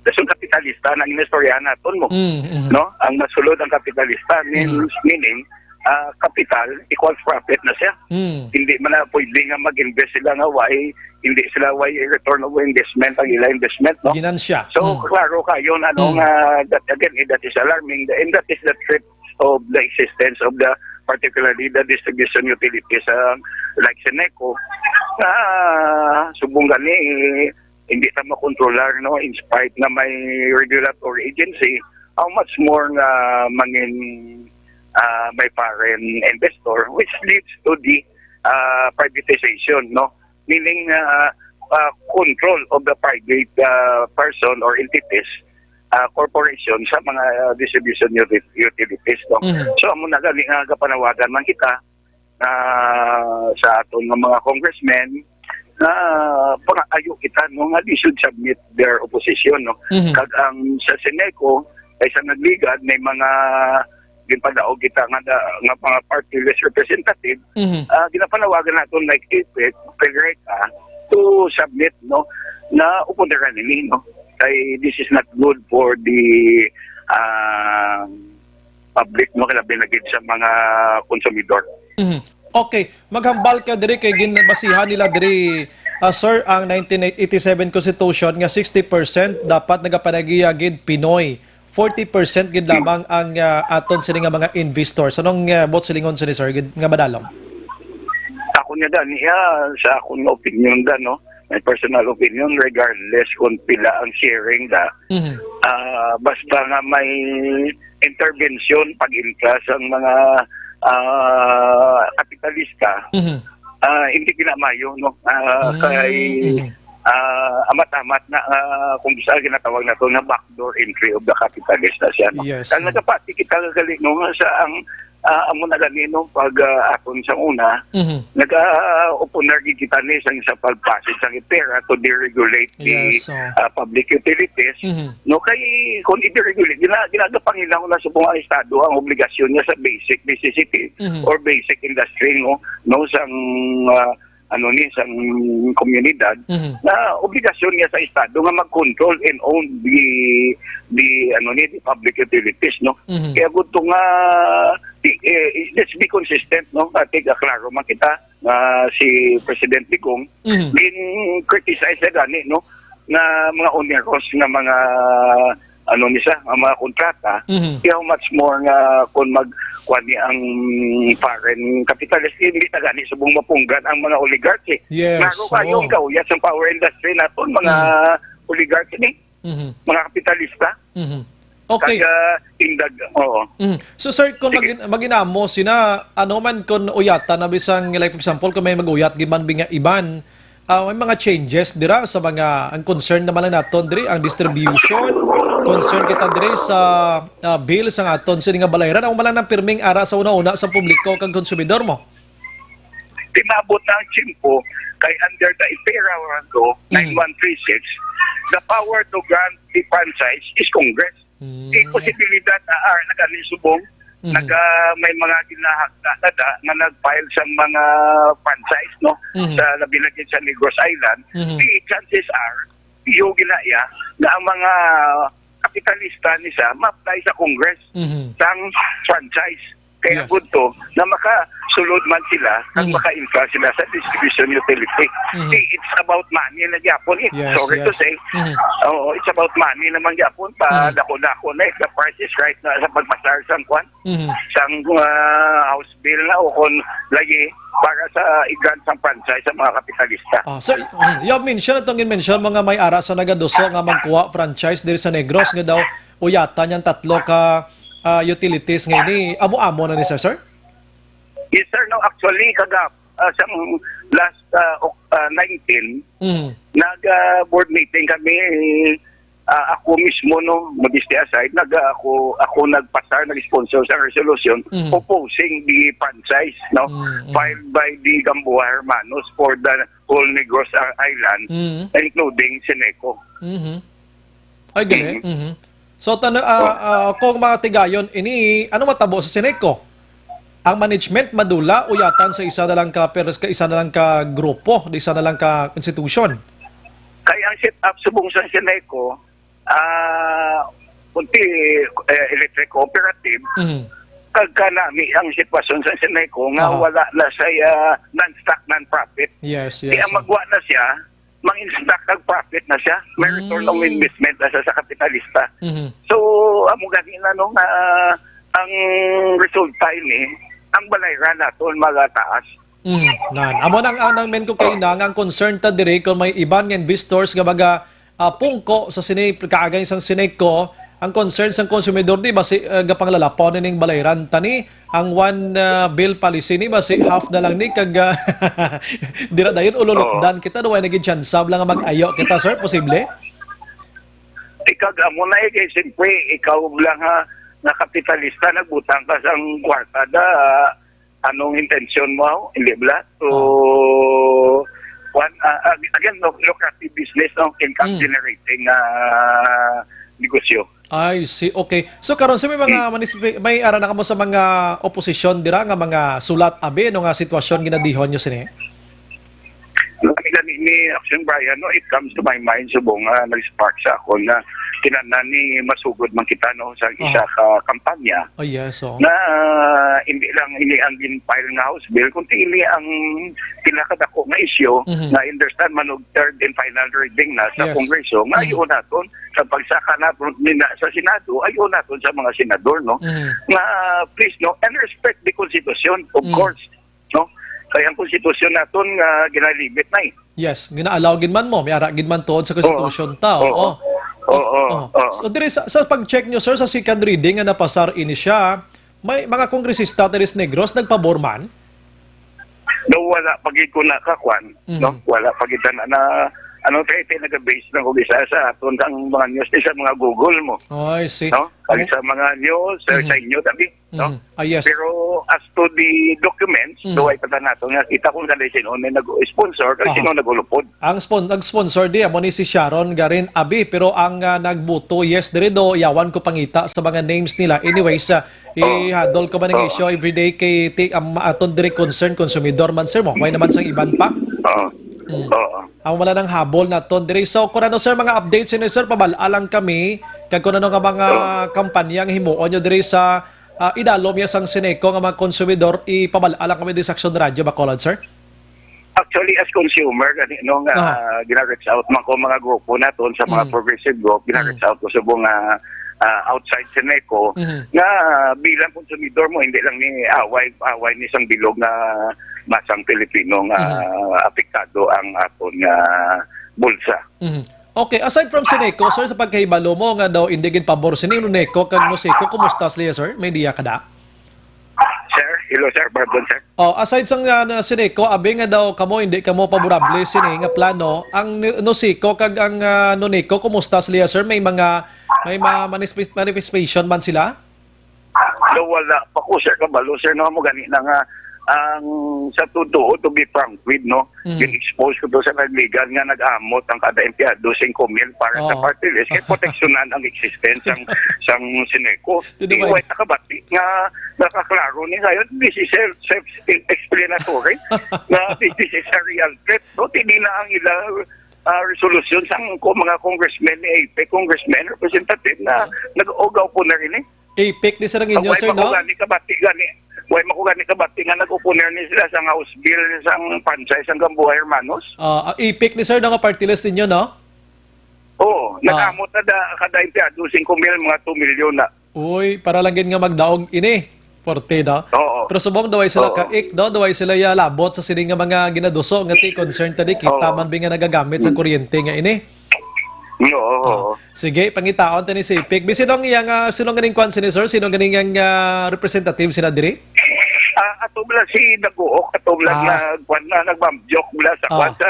dason kapitalista na ang inistoryahan naton mo, Mm, mhm. no? Ang masulod ang kapitalista, mean-, Mhm. meaning, ah, kapital equals profit na siya. Mm. Hindi man na pwede nga mag-invest sila nga way, hindi sila way return of investment ang ila investment, no? Ginansya. So, Mm. klaro kayo na, ano, Mm. nga, that again, eh, that is alarming, and that is the threat of the existence of the, particularly the distribution utilities, ah, like Seneco, na subong gani, eh, hindi ta makontrolar, no, in spite na may regulatory agency, how much more nga mangin, ah, may foreign investor, which leads to the, ah, privatization, no? Meaning, ah, ah, control of the private, ah, person or entities, ah, corporation sa mga, ah, distribution uti-, utilities, no? Mhm. So, amo na gani nga gapanawagan man kita, ah, sa aton nga mga congressmen na pangaayo kita, no, nga they should submit their opposition, no? Mhm. Kag ang sa Seneco, kay sa nagligad, may mga ginpadaog kita nga da-, nga mga party list representative, Mhm. ah, ginapanawagan naton like Ipit, Federica, to submit, no, na upundaran ini, no? Kay this is not good for the, ah, public, no, kalabi na gid sa mga konsumidor. Mhm. Okay, maghambal ka diri kay ginbasihan nila diri, ah, sir, ang nineteen eighty-seven Constitution nga sixty percent dapat nagapanagiya gid Pinoy, forty percent gid lamang ang, ah, aton sini nga mga investors. Anong, ah, buot silingon sini, sir, gid nga madalom? Ako nga gani, ah, sa akon nga opinion da, no, my personal opinion, regardless kung pila ang sharing da, Mhm. ah, basta nga may intervention, pag-intra sang mga, ah, kapitalista, Mhm. ah, hindi kinamayo, no? Ah, Mm, kay, mhm. ah, amat-amat na, ah, kung bisa ginatawag nato nga backdoor entry of the capitalist na siya, no? Yes, Ang mhm. nagapati kita nga gali, no, nga sa ang, ah, amo na gani, no, pag, ah, aton sa una, Mhm. nag-, ah, opunar gid kita ni sang sa pagpasid sang ipera to deregulate the, Yes, oh. ah, public utilities. Mhm. No, kay kung i-deregulate, gina-, ginagapangilaw na subong ang Estado ang obligasyon niya sa basic necessity Mhm. or basic industry, no, no, sang, ah, ano ni, sang komunidad, Mhm. na obligasyon niya sa Estado nga mag-control and own the, the, ano ni, the public utilities, no? Mhm. Kaya gusto nga, i-, eh, let's be consistent, no? Ati, klaro man kita nga si President Digong, Mhm. gin-criticize na gani, no, nga mga onerous nga mga, ano ni siya, ang mga kontrata, Mhm. kaya how much more nga kung mag-, kuwan ni ang foreign capitalist, hindi na gani subong mapunggan ang mga oligarchy. Yes, Klaro kayo oo. ang kauyas ng power industry naton, mga Mhm. oligarchy ni, Mhm. mga kapitalista. Mhm. Okay. Kag, ah, indag, oo. Mhm. So, sir, kung Sige. magin-, maginamo sina, ano man, kung uyatan na bisang, like, for example, kung may mag-uyat, giman bi nga iban, ah, may mga changes dira sa mga, ang concern naman lang naton diri, ang distribution, concern kita diri sa, ah, bill sa aton sini nga balayran, ang malang nang pirming ara sa una-una sa publiko kag konsumidor mo. Timabot na ang tiyempo kay under the Imperial Law Mm. nine one three six, the power to grant the franchise is Congress. Mm. Di posibilidad na, ah, nag-, ano yung subong, Mhm. nag-, ah, may mga ginahagda na da, nga nag-file sa mga franchise, no? Mhm. Sa labi na gid sa Negros Island. Mhm. Di, chances are, iyo ginaya na ang mga kapitalista ni sa ma-apply sa Congress Mhm. sang franchise. Kaya Yes. good to na makasulod man sila at Mhm. maka-infra sila sa distribution utility. Mhm. See, it's about money na gyapon eh. Yes, Sorry to yes. say. Mhm. Oo, it's about money naman gyapon. Pa Mhm. dako-dako na if the price is right na sa pagpasar sang kwan, Mhm. sang, ah, House bill na o kon lagi para sa i-grant sang franchise sa mga kapitalista. Ah, sir, mhm. You have mentioned, itong in-mention, mga may ara sa nagaduso nga magkuha franchise diri sa Negros nga daw uyatan yang tatlo ka, ah, utilities nga ini. Amo-amo na ni sir, sir? Yes, sir. No, actually, kagap-, ah, sang last, ah, Oc-, ah, nineteen, Mm. nag, ah, board meeting kami, ah, ako mismo, no, modesty aside, nag, ah, ako, ako nagpasar, nag-sponsor sa resolution Mhm. opposing the franchise, no, Mm, mm. filed by the Gamboa Hermanos for the whole Negros, ah, Island, Mm. including Seneco. Mhm. Ay, gali. Mhm. Mhm. So, tana-, ah, ah, kung matigayon ini, ano matabo sa Seneco? Ang management madula o yatan sa isa na lang ka pers-, ka isa na lang ka grupo, isa na lang ka institution? Kay ang set up subong sa Seneco, ah, kunti, eh, electric cooperative, Mhm. pagkanami ang sitwasyon sa Seneco nga Ah. wala na siya, ah, non-stock, non-profit. Yes, Di yes, ang oh. magwa na siya, mang-stock kag profit na siya. May return on Mm. investment na siya sa kapitalista. Mhm. So, amo gani na, no, nga ang resulta ini, ang balayran naton magataas. Mm, nan. Amo nang, ang, ang men ko kay Oh. na, nga ang concern ta diri kung may iban nga investors nga maga, ah, pungko sa sini, kaagay sang Seneco, ang concern sang konsumidor, di ba, si, ah, gapanglalapaw na ning balayran ta ni, ang one, ah, bill policy ni, ba, si half na lang ni, kag, ah, dira dayon ululutdan Oo. kita, no, way naging chance lang nga mag-ayo kita, sir, posible? Ikag amo na, eh, kay siyempre, ikaw lang, ha, nga kapitalista, nagbutang ka sang kwarta, da, anong intensyon mo, hindi bala? To, Oh. one, ah, ag-, again, no, lucrative business, no? Income Mm. generating, ah, negosyo. I see. Okay. So, karon sa may mga Mm. manispe-, may ara na kamo sa mga oposisyon dira nga mga sulat, abi, no, nga sitwasyon ginadihon nyo sini? Gani, gani ni Action Brian, no, it comes to my mind, subong, ah, nag-spark sa akon nga kinahanglan ni masugod man kita, no, sa isa Aha. ka kampanya Oh, yes, oo. na, ah, hindi lang ini ang gin-file nga House bill, kundi ini ang pila ka dako nga issue Mhm. nga I understand man og third and final reading na sa Yes. Kongreso, nga Mhm. ayo naton sa pagsaka naton nina sa Senado, ayo naton sa mga senador, no, Mhm. nga, please, no, and respect the Constitution, of Mhm. course, no? Kay ang konstitusyon naton nga ginalimit na, eh. Yes, gina-allow gid man mo, may ara gid man tuod sa Oo. konstitusyon ta, Oo. oo. Oo, Oo. oo. So, diri sa, sa pag-check nyo, sir, sa second reading nga napasar ini siya, may mga kongresista diri sa Negros nagpabor man? No, wala pa gid ko nakakwan, Mhm. no? Wala pa gid na, na, ano, tayo, tayo nag-base na kung isa sa aton ang mga news, sa mga Google mo. Oh, I see. No? Kag Ano? sa mga news, sa, Mhm. sa inyo, tabi. No? Mm. Ah, yes. Pero as to the documents, Mm. duway pa ta nato nga kita kung kanday sino na nag-sponsor kag Aha. sino nagulupod. Ang spon-, nag-sponsor di, amo ni si Sharon Garin Abi, pero ang, ah, nagbuto, yes, diri do, yawan ko pangita sa mga names nila. Anyways, ah, Oh. ihadol ko man ang Oh. issue everyday kay ti-, ang aton diri concern, konsumidor man, sir, mo. Way naman sang iban pa? Oo. Mm. Oo. Ang wala nang habol naton diri. So, kung ano, sir, mga updates, sino, sir, pabal-a lang kami. Kag kung ano nga mga Oh. kampanya nga himuon nyo diri sa ah, idalom niya sang Seneco nga mga konsumidor, ipabal-a lang kami din sa Aksyon Radyo Bacolod, sir? Actually, as consumer, gani, no, nga, Aha. ah, gina-reach out man ko mga grupo naton sa mga Mm. progressive group, gina-reach Mm. out ko subong nga, ah, outside Seneco, Mhm. nga bilang konsumidor mo, hindi lang ni away, away ni isang bilog nga masang Pilipino nga Mhm. apektado ang aton nga bulsa. Mhm. Okay, aside from Seneco, sir, sa pagkahibalo mo nga daw hindi gid pabor sini, Noneco kag Noseco, kumusta sila, sir? May idea ka da? Sir, hello, sir. Pardon, sir. Oh, aside sa nga na Seneco, abi nga daw kamo hindi kamo paborable sini nga plano, ang ni-, Noseco kag ang, ah, Noneco, kumusta sila, sir? May mga, may mga manispe-, manifestation man sila? So, wala pa ko, sir, kabalo, sir, no? Mo gani na nga, ang sa totoo, to be frank with, no, Mm. gin-expose ko to sa naglegal nga nag-amot ang kada empleyado singko mil para sa Oo. party list. Kaya proteksyonan ang existence sang, sang Seneco. Di Di naman. Way ta kabati nga nakaklaro ni ngayon. This is self, self-explanatory. Na this is a real threat, no? Tini na ang ilang, ah, resolusyon sang ko mga congressmen ni A P E C, congressmen, representative na Mm. nag-ugaw po na rin, eh. A P E C ni sir ang inyo, Way sir, man ko no? gani kabati gani. Way man ko gani kabati nga nag-oponer ni sila sa House bill sang pansay sang Gamboa Hermanos. Ah, ah, A P E C ni sir, no, nga party list ninyo, no? Oo, Ah. nag-amot na da, kada empleyado, singko mil, mga two million na. Uy, para lang gid nga magdaog ini. Forte, no? Oo. Pero subong daw ay sila Oo. kaik, no? Daw ay sila ya labot sa sini nga mga ginaduso nga ti concern tadi kita Oo. man bi nga nagagamit sa Mm. kuryente nga ini. Oo, Ah, oo. sige, pangitaon tani si Pik. Bi, sino ang iyang, ah, sino ganing kwan sini, sir? Sino ganing ang, ah, representative sina diri? Ah, ato bala si Daguok, ato bala Ah. na, kwan na, nagbambyok bala sa Ah. kwan, sa,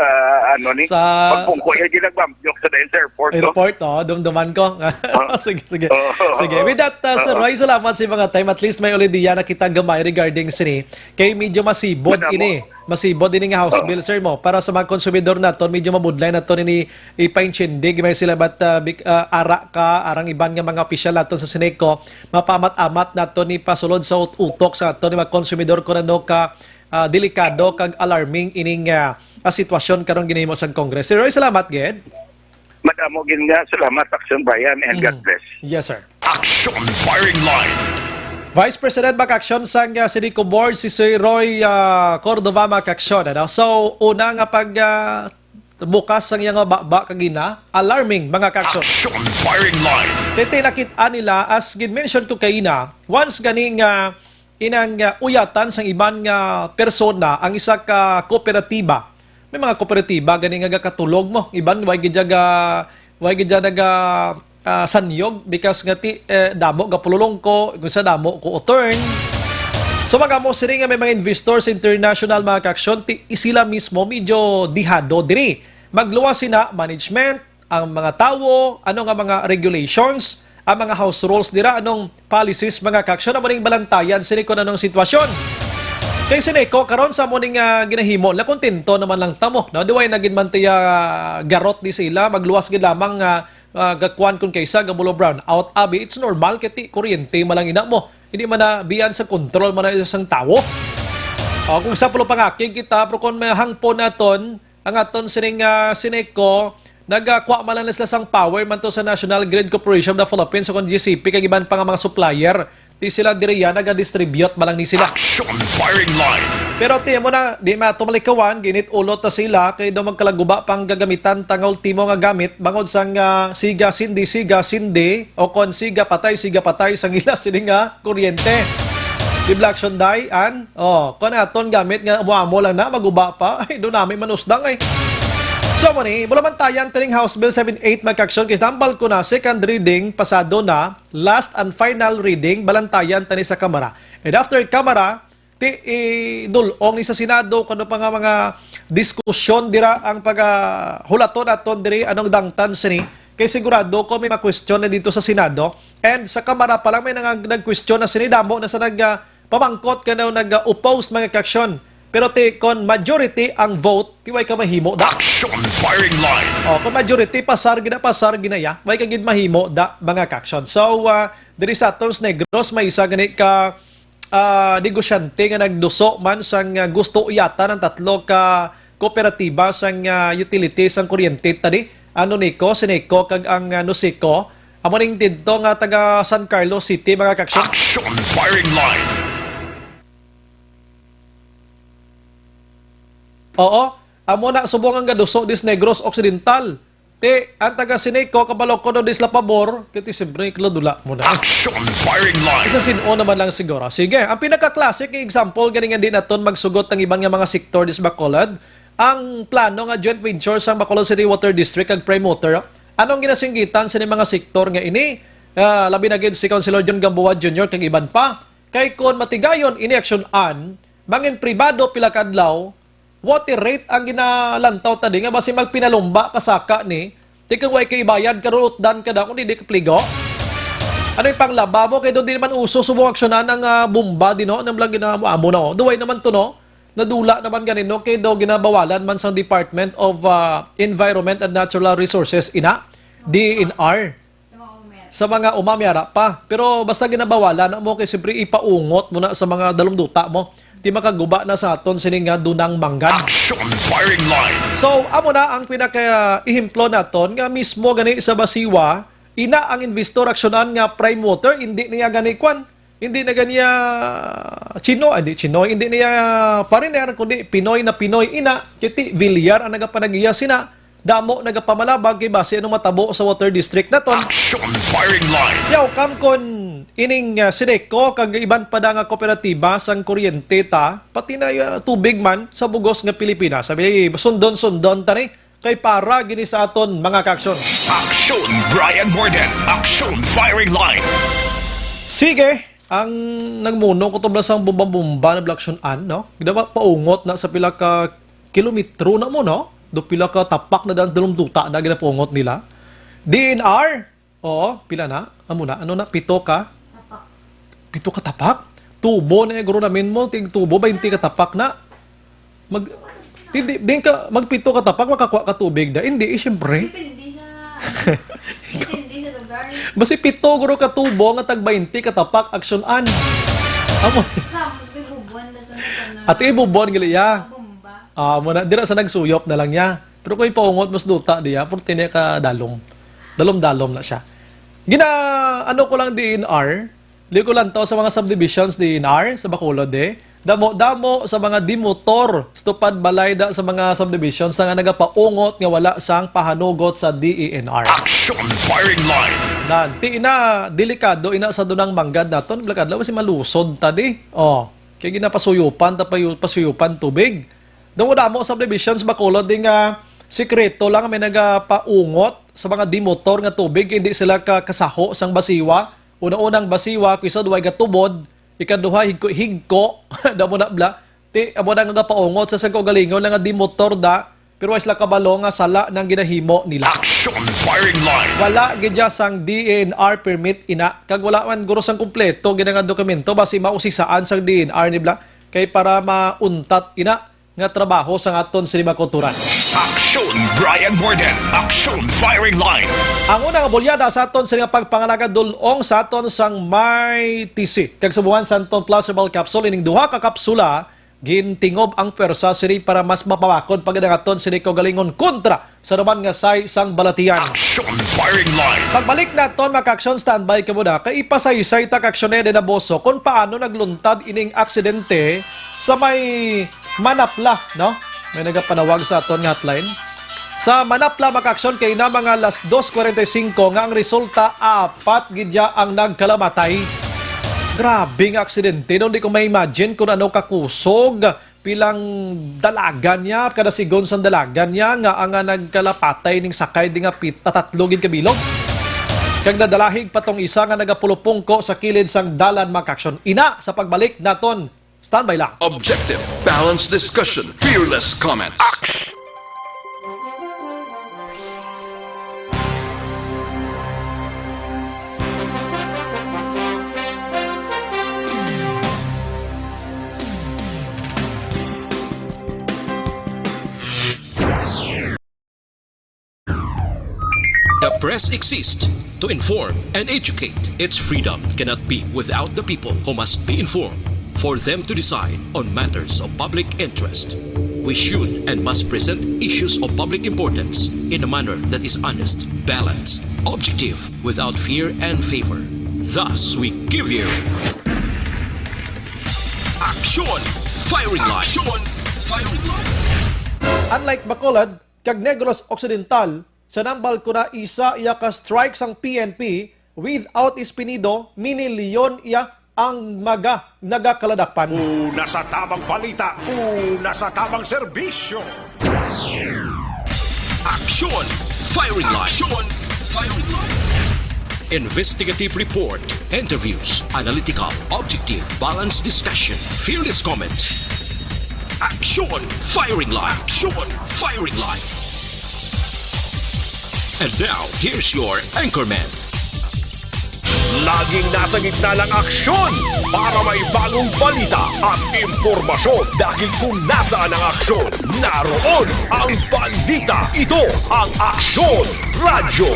ano ni, Sa, pagpungko sa, yung ginagbambyok sa Dance Airport, no? Airport, oh, dumduman ko. Ah. Sige, sige. Oo, Sige, oo. with that, ah, Sir Oo. Roy, salamat sa mga time. At least may ulit diyan nakita gamay regarding sini. Kay medyo masibod Madamo. ini. Masibod ini nga House Oo. Bill, sir, mo. Para sa mga konsumidor naton, medyo mabudlay naton ini ipaintindi may sila, but, ah, bik-, ah, ara ka, arang iban nga mga opisyal naton sa Seneco, mapamat-amat naton ni pasulod sa ut-, utok sa aton ni mga konsumidor kung ano ka, ah, delikado kag alarming ining, ah, ah, sitwasyon karon ginahimo sang Congress. Sir Roy, salamat gid. Madamo gid nga salamat, Action Bayan, and God Mhm. bless. Yes, sir. Action Firing Line. Vice President, mga ka-aksyon, sang, ah, Cedeco Board, si Sir Roy, ah, Cordova, mga ka-aksyon, ano? So, una nga pag, ah, bukas sang iyang baba kagina, alarming, mga ka-aksyon. Action firing line. Titi, nakit-an nila, as gin-mention ko kaina, once gani nga inang, ah, uyatan sang iban nga persona ang isa ka kooperatiba. May mga kooperatiba gani nga gakatulog mo. Iban, way gid dya ga-, way gid dya naga, ah, sanyog because nga ti, eh, damo gapululong ko, kung sa damo ko utern. So, magamo sini nga may mga investors international, mga ka-aksyon, ti sila mismo medyo dihado diri. Magluwas sina management, ang mga tawo, ano nga mga regulations, ang mga house rules dira, anong policies, mga ka-aksyon, amo ning balantayan sini kung anong sitwasyon. Kay sini ko karon sa amo ning, ah, ginahimo, nakontento naman lang ta mo, no? Di way na gid man tiya, ah, garot di sila, magluwas gid lamang nga, ah, gakuan kun kaysa gabulo brown out. Abi, it's normal kay ti kuryente man lang ina mo. Hindi man na biyan sa kontrol man na isang tawo. O, kung sa pulo pangakig kita, pero kung may hangpon naton, ang aton sining, ah, Sineco, nagakwa man lang na sila sang power man to sa National Grid Corporation of the Philippines o kon G C P, kag iban pa nga mga supplier. Di sila diri yan, nagadistribute man lang ni sila. Action firing line. Pero ti mo na, di mato malikawan, ginit ulot ta sila, kay daw magkalaguba pang gagamitan tang ultimo nga gamit, bangod sang, ah, siga sindi, siga sindi, o kon siga patay, siga patay, sang ila sini nga kuryente. Di bala action day, an? Oh, kon aton gamit nga amo-amo lang na, maguba pa. Ay, doon namin manusdang ay. So, mo ni, bulamantayan tining House Bill seven eight, mga ka-aksyon, kay tambal ko na, second reading, pasado na, last and final reading, balantayan tani sa Kamara. And after Kamara, ti idul-ong ni sa Senado, kano pa nga mga diskusyon dira ang pagahulaton aton diri, anong dangtan sini. Kay sigurado ko may makwestiyon na dito sa Senado. And sa Kamara pa lang may nang-, nagkwestiyon na sini, damo na sa nag, ah, pamangkot kano nag-oppose, mga ka-aksyon. Pero ti kon majority ang vote, ti way ka mahimo da. Action firing line. Oh, kon majority, pasar gina, pasar gina ya. Way ka gid mahimo da, mga ka-aksyon. So, ah, diri sa Atos Negros, may isa gani ka, ah, negosyante nga nagduso man sang, ah, gusto yata ng tatlo ka kooperatiba sang, ah, utility sang kuryente tadi. Ano niko, Sineco kag ang, ah, Nuseco. Amo ning didto nga taga San Carlos City, mga ka-aksyon. Action firing line. Oo, amo na subong ang gaduso dis Negros Occidental. Ti, ang taga Sineco, kabalo ko no dis La Pabor, kiti siyempre, ikladula mo na. Action firing line. Isa sin-o naman lang siguro. Sige, ang pinaka-classic nga example gani nga di naton magsugot ang iban nga mga sektor dis Bacolod, ang plano nga joint venture sang Bacolod City Water District kag Prime Water. Anong ginasinggitan sa mga sektor nga ini? Ah, labi na gid si Councilor John Gamboa Junior kag iban pa. Kay kon matigayon ini aksyon-an, mangin pribado pila ka adlaw, water rate ang ginalantaw ta di nga basi magpinalumba ka saka ni, ti kung way kay ibayad ka, rulutdan ka daw, kung di, di ka pligo. Ano yung panglaba mo? Kay doon di naman uso subong aksyonan ang, ah, bomba, di, no? Nang lang gina-, amo na, oh. Duway naman to, no? Nadula naman ganin, no? Kay daw ginabawalan man sa Department of, ah, Environment and Natural Resources, ina, D E N R. Sa mga umami ara pa. Pero basta ginabawalan na mo kay siyempre ipaungot mo na sa mga dalumduta mo. Di makaguba na sa aton sini nga dunang manggad. Action firing line. So, amo na ang pinaka-ehemplo naton nga mismo gani sa Basiwa, ina ang investor aksyonan nga Prime Water, hindi niya gani kwan. Hindi na ganiya Chino, ah, di Chino, hindi niya foreigner, kundi Pinoy na Pinoy. Ina, kiti Villar ang nagapanag-iya sina. Damo nagapamalabag kay basi anong matabo sa water district naton. Action firing line. Yaw, kam kon ining, ah, Sineco kag iban pa da nga kooperatiba sang kuryente ta, pati na, ah, tubig man sa bugos nga Pilipinas. Sabi, sundon-sundon ta ni kay para gini sa aton mga kaaksyon. Action Brian Morden. Action firing line. Sige, ang nagmuno ko to bala sang bomba-bomba na bala aksyon-an, no? Ginawa paungot na sa pila ka kilometro na mo, no? Do pila ka tapak na daan, dalumduta na ginapaungot nila. D N R, oo, pila na? Amo na, ano na? Pito ka? Tapak. Pito ka tapak? Tubo na yung guro namin mo, tig tubo, baynte ka tapak na. Mag, di, di, di ka, magpito ka tapak, makakuha ka tubig da. Hindi, eh, siyempre. Depende sa, depende sa lugar. Basi pito, guro, ka tubo, nga tag baynte ka tapak, aksyon-an. Amo. Sa, magbibubuan na sa mga At ibubuan, gali, ya. Mga bomba. Ah, mo na, dira sa nagsuyop na lang niya. Pero kung ipaungot, mas duta diya, purti niya ka dalom. Dalom-dalom na siya. Gina, ano ko lang D N R, Di ko lantaw sa mga subdivisions, D E N R, sa Bacolod, eh. Damo-damo sa mga demotor sa tupad balay da sa mga subdivisions na nga nagapaungot nga wala sang pahanugot sa D E N R. Action Firing Line. Nan, ti ina, delikado ina sa dunang manggad naton. Blakadlaw, si malusod ta di. Oh, kay ginapasuyupan, ta payu-, pasuyupan tubig. Damo-damo sa subdivisions, Bacolod, di nga sikreto lang may nagapaungot sa mga demotor nga tubig, hindi sila ka-, kasaho sang basiwa. Una-unang basiwa, kay sa duway gatubod, ikaduha, higko-higko, damo na bla. Ti, amo na nga gapaungot sa sangko galingon nga demotor da, pero way sila kabalo nga sala nang ginahimo nila. Action Firing Line. Wala gid ya sang D E N R permit ina, kag wala man guro sang kompleto gid nga dokumento, basi mausisaan sang D E N R ni bla, kay para mauntat ina nga trabaho sang aton sini mga kultura. Action Brian Morden. Action Firing Line. Ang una nga bulyada sa aton sini nga pagpangalaga dul-ong sa aton sang Mighty C. Kag subuhan sa aton Plus Herbal Capsule, ining duha ka kapsula, gintingob ang pwersa sini para mas mapabakod pa gid ang aton sini kaugalingon kontra sa naman nga say sang balatian. Action Firing Line. Pagbalik naton, mga ka-aksyon, standby kamo na, kay ipasaysay ta ka-aksyon Eden Aboso kung paano nagluntad ining aksidente sa may Manapla, no? May nagapanawag sa aton nga hotline. Sa Manapla, mga ka-aksyon, kay na mga alas dos kwarenta y singko nga ang resulta, apat gid ya ang nagkalamatay. Grabe nga aksidente, no? Di ko ma-imagine kung ano kakusog, pilang dalagan niya, kada sigon sang dalagan niya, nga ang, ah, nagkalapatay ning sakay di nga pit-, ah, tatlo gid ka bilog. Kag nadalahig pa tong isa nga nagapulupungko sa kilid sang dalan, mga ka-aksyon. Ina, sa pagbalik naton, standby lang. Objective, balanced discussion, fearless comment. Action! The press exists to inform and educate. Its freedom cannot be without the people, who must be informed for them to decide on matters of public interest. We should and must present issues of public importance in a manner that is honest, balanced, objective, without fear and favor. Thus, we give you Action Firing Line. Action Firing Line. Unlike Bacolod kag Negros Occidental, sa nambal ko na isa iya ka strike sang P N P, without Espinido, minilyon iya ang mga nagakaladakpan. Una sa tamang balita, una sa tamang serbisyo. Action Firing Line. Action Firing Line. Investigative report, interviews, analytical, objective, balanced discussion, fearless comments. Action Firing Line. Action Firing Line. And now, here's your anchorman. Laging nasa gitna ng aksyon para may bagong balita at impormasyon, dahil kung nasaan ang aksyon, naroon ang balita. Ito ang Aksyon Radyo.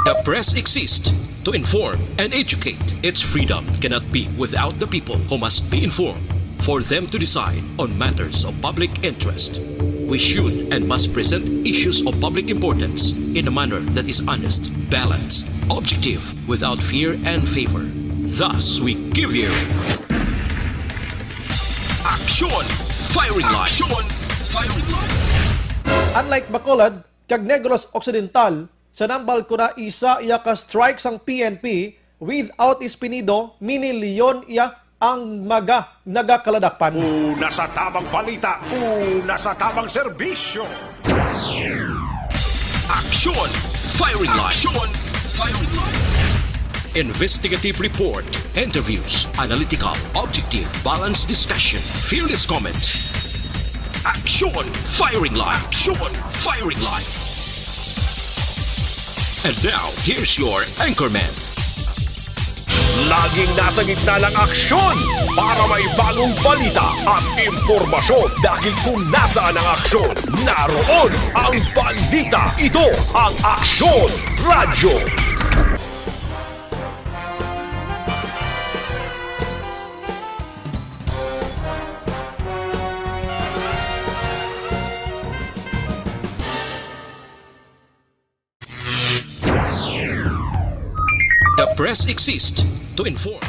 The press exists to inform and educate. Its freedom cannot be without the people, who must be informed for them to decide on matters of public interest. We should and must present issues of public importance in a manner that is honest, balanced, objective, without fear and favor. Thus, we give you Action Firing Line. Action Firing Line. Unlike Bacolod kag Negros Occidental, sa nambal ko na isa iya ka strike sang P N P, without Espinido, minilyon iya ang mga nagakaladakpan. Una sa tamang balita, una sa tamang serbisyo. Action Firing Line. Action Firing Line. Investigative report, interviews, analytical, objective, balanced discussion, fearless comments. Action Firing Line. Action Firing Line. And now, here's your anchorman. Laging nasa gitna ng aksyon para may bagong balita at impormasyon, dahil kung nasaan ang aksyon, naroon ang balita. Ito ang Aksyon Radyo. Press exists to inform.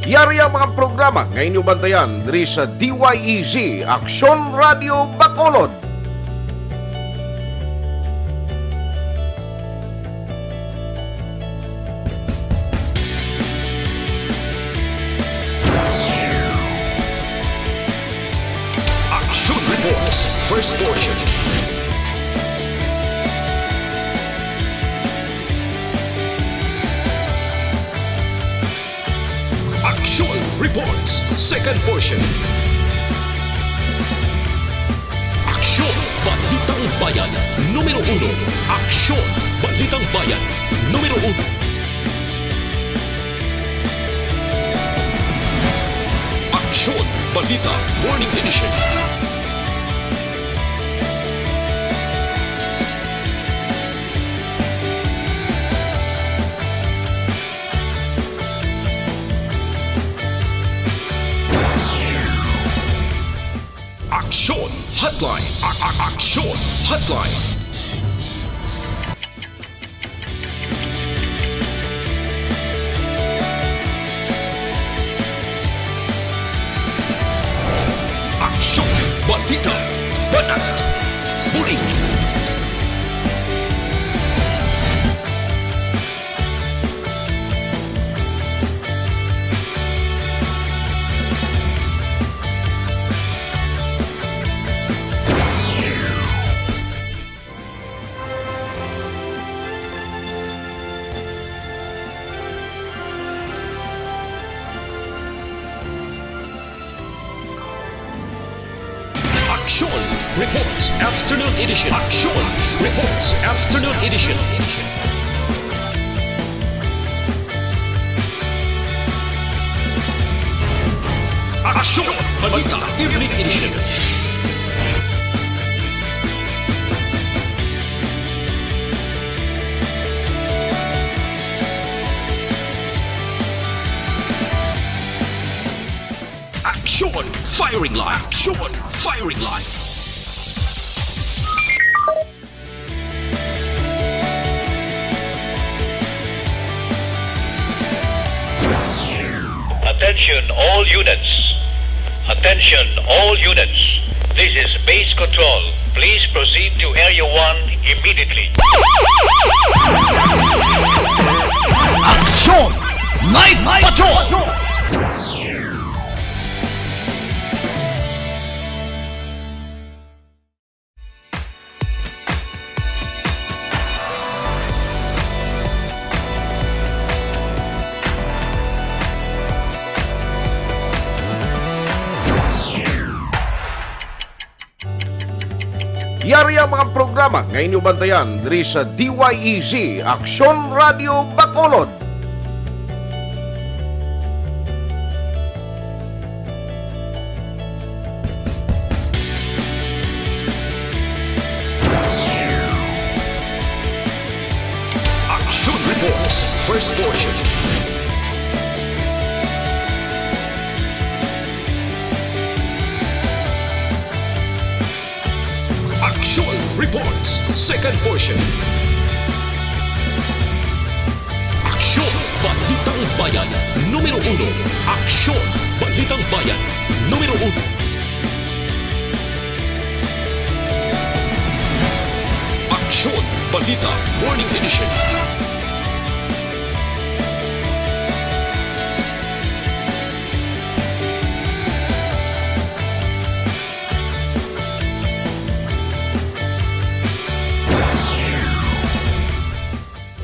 Yari ang mga programa nga inyo bantayan diri sa D Y E Z, Aksyon Radio Bacolod. Action Reports, first portion. Action Reports, second portion. Aksyon, Balitang Bayan, numero uno. Aksyon, Balitang Bayan, numero uno. Aksyon, Balita, Morning Edition. Aksyon Hotline. A- a- Aksyon Hotline. Aksyon, balita, banat, bulig. Aksyon Reports Afternoon Edition. Aksyon Reports Afternoon Edition. Aksyon Balita Evening Edition. Aksyon! Firing line! Aksyon! Firing line! Attention all units. Attention all units. This is Base Control. Please proceed to Area one immediately. Aksyon! Night Patrol! Yari ang mga programa nga inyo bantayan diri sa D Y E Z, Aksyon Radio Bacolod. Action Reports, first portion. Action Reports, second portion. Aksyon, Balitang Bayan, numero uno. Aksyon, Balitang Bayan, numero uno. Aksyon, Balita, Morning Edition.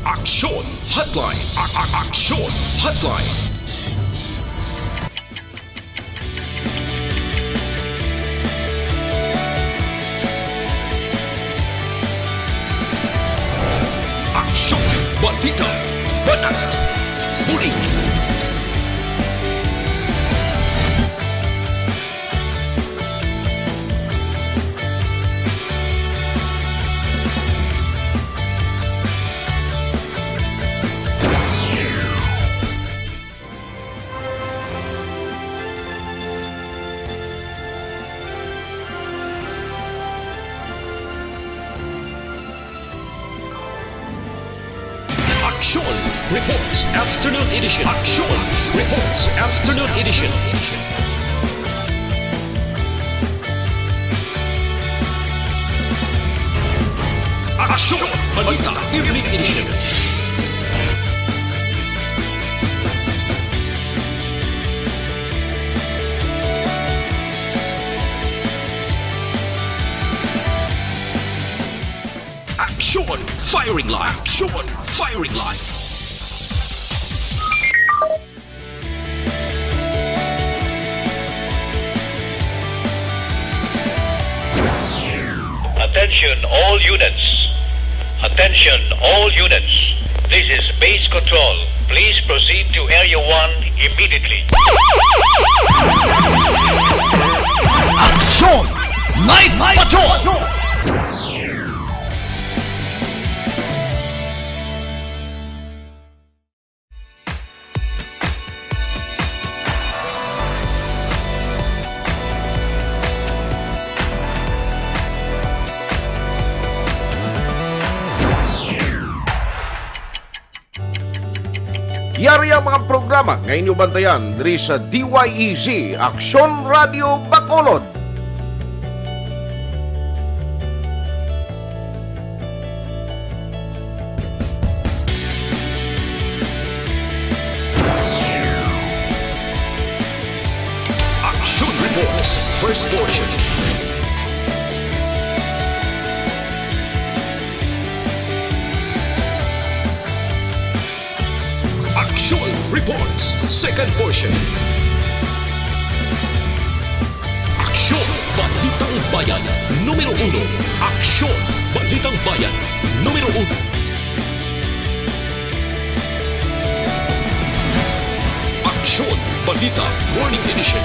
Aksyon Hotline. A- a- Aksyon Hotline. Aksyon, balita, banat, bulig. Aksyon Reports Afternoon Edition. Aksyon Reports Afternoon Edition. Aksyon Balita Evening Edition. Aksyon Firing Line. Aksyon Firing Line. Attention all units. Attention all units. This is base control. Please proceed to Area one immediately. Aksyon Night Patrol! Yari ang mga programa nga inyo bantayan diri sa D Y E Z, Aksyon Radio Bacolod. Action Reports, first portion. Action Reports, second portion. Aksyon, Balitang Bayan, numero uno. Aksyon, Balitang Bayan, numero uno. Aksyon, Balita, Morning Edition.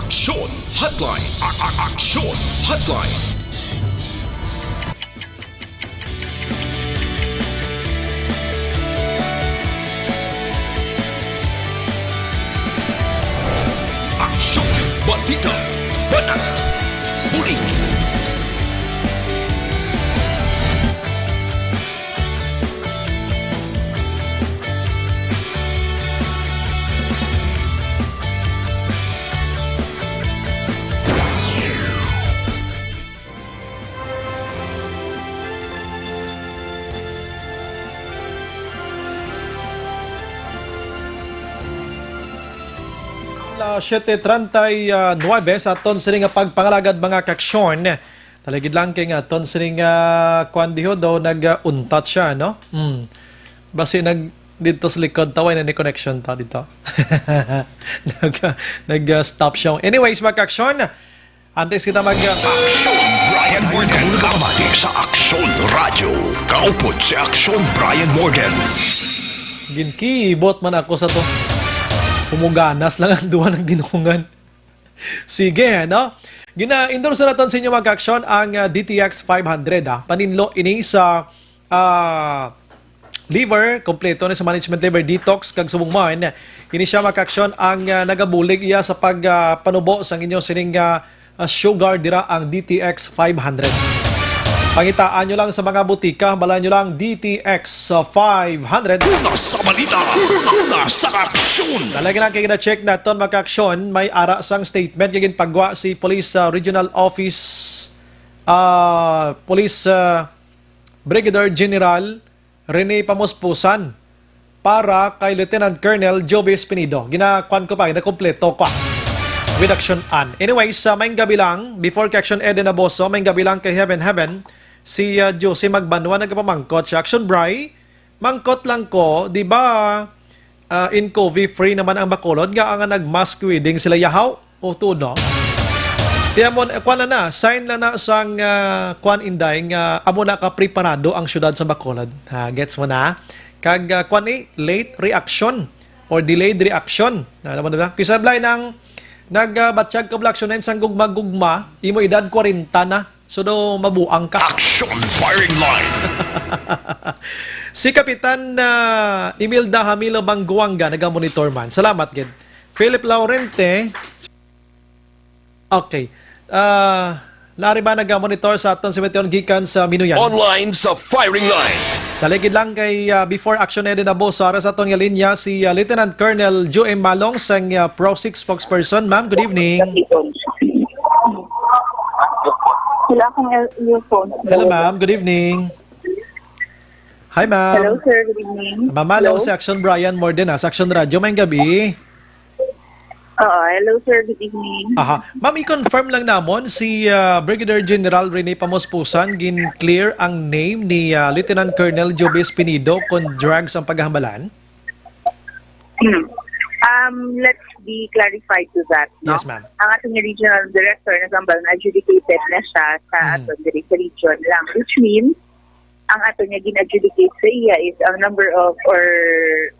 Aksyon Hotline. A- a- Aksyon Hotline. Aksyon, balita, banat, bulig. Alas siete treinta y nueve sa aton sini nga pagpangalagad, mga kaaksyon. Taligid lang kay nga aton sini nga kwan diho daw nag-untat siya, no? Hmm. Basi nag dito sa likod, taway na ni connection to dito. Nag, nag-stop siya. Anyways, mga kaaksyon, antes kita mag- Aksyon Brian Morgan. Nagpamati sa Aksyon Radyo. Kaupod si Aksyon Brian Morgan. Ginkibot man ako sa to. Humuganas lang ang duha ng ginungan. Sige, no? Gina-endorse naton sa inyo, mga kaaksyon, ang, ah, D T X five hundred, ah. Paninlo ini sa, ah, liver, kompleto na sa management liver detox, kag subong man, ini siya, mga kaaksyon, ang, ah, nagabulig iya sa pag, ah, panubo sang inyo sining, ah, ah, sugar dira ang D T X five hundred. Pangitaan nyo lang sa mga butika, bala nyo lang D T X five hundred. Una sa balita, una sa aksyon. Talaga lang kay na-check naton, mga kaaksyon, may ara sang statement nga ginpagwa si Police, ah, Regional Office, ah, Police, ah, Brigadier General Rene Pamuspusan para kay Lieutenant Colonel Joby Espinido. Ginakuan ko pa, ginakompleto ko, ah, with action an. Anyways, sa maayong gabi lang, before kay Action Eden Aboso, maayong gabi lang kay Heaven Heaven, si, ah, Josie Magbanwa nagapamangkot siya. Action Bri, mangkot lang ko, di ba, ah, in COVID free naman ang Bacolod, nga nga nag-mask wedding sila yahaw? O, tuod, no? Tiyan mo, eh, kwan na na, sign na na sang, ah, kwan, Inday, nga amo na ka preparado ang syudad sa Bacolod. Ha, gets mo na? Kag, ah, kwan ni, late reaction or delayed reaction. Alam mo na ba? Kisa blay nang nagbatyag ka, Black Shonen, sang gugma-gugma, imo edad kwarenta na. So, do mabuang ka. Action Firing Line. Si Kapitan, ah, Imelda Hamilo Banguanga nagamonitor man. Salamat gid. Philip Laurente. Okay. Ah, nari ba nagamonitor sa aton si Meteor gikan sa Minuyan? Online sa firing line. Dali gid lang kay, ah, before action edi na boss, sa aton nga linya si, ah, Lieutenant Colonel Joe M. Malong sang, ah, Pro six spokesperson. Ma'am, good evening. Wala akong el- earphone. Hello, ma'am. Good evening. Hi, ma'am. Hello, sir. Good evening. Mamalaw Hello? Si Action Brian Mordena sa Action Radio. Mayong gabi. Oo, hello, sir. Good evening. Aha. Ma'am, i-confirm lang namon si ah, Brigadier General Rene Pamuspusan, gin-clear ang name ni ah, Lieutenant Colonel Joby Espinido kon drugs ang paghambalan? Hmm. Um, let's be clarified to that, no? Yes, ma'am. Ang ating regional director, nagambal na adjudicated na siya sa Hmm. aton diri sa region lang, which means ang aton nga gin-adjudicate sa iya is ang number of, or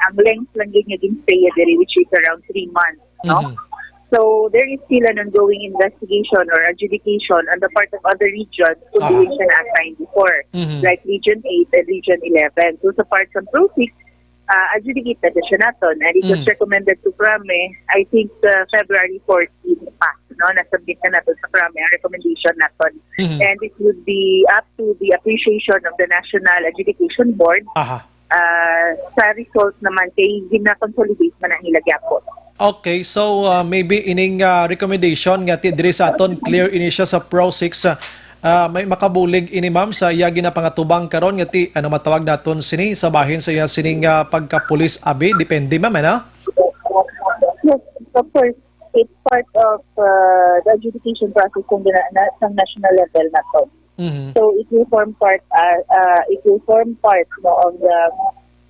ang length lang yun nga gin-stay diri, which is around three months, no? Mhm. So, there is still an ongoing investigation or adjudication on the part of other regions kung Aha. diin siya na-assign before, Mhm. like Region eight and Region eleven. So, sa part sa Pro six, uh, adjudicated na siya naton, and it was Mm. recommended to CRAME, I think, uh, February fourteen pa, no? Na-submit na naton sa CRAME ang recommendation naton. Mhm. And it would be up to the appreciation of the National Adjudication Board. Aha. Uh, sa result naman, kay gina-consolidate man ang ila gyapon. Okay, so ah, maybe ining ah, recommendation nga ti diri sa aton clear ini siya sa Pro six, ah, ah, may makabulig ini, ma'am, sa iya ginapangatubang karon nga ti ano matawag naton sini sa bahin sa iya sining ah, pagkapulis abi, depende, ma'am, ano? Yes, of course, it's part of uh, the adjudication process kung gina na, sa national level na to. Mhm. So it will form part, uh, uh, it will form part, no, of the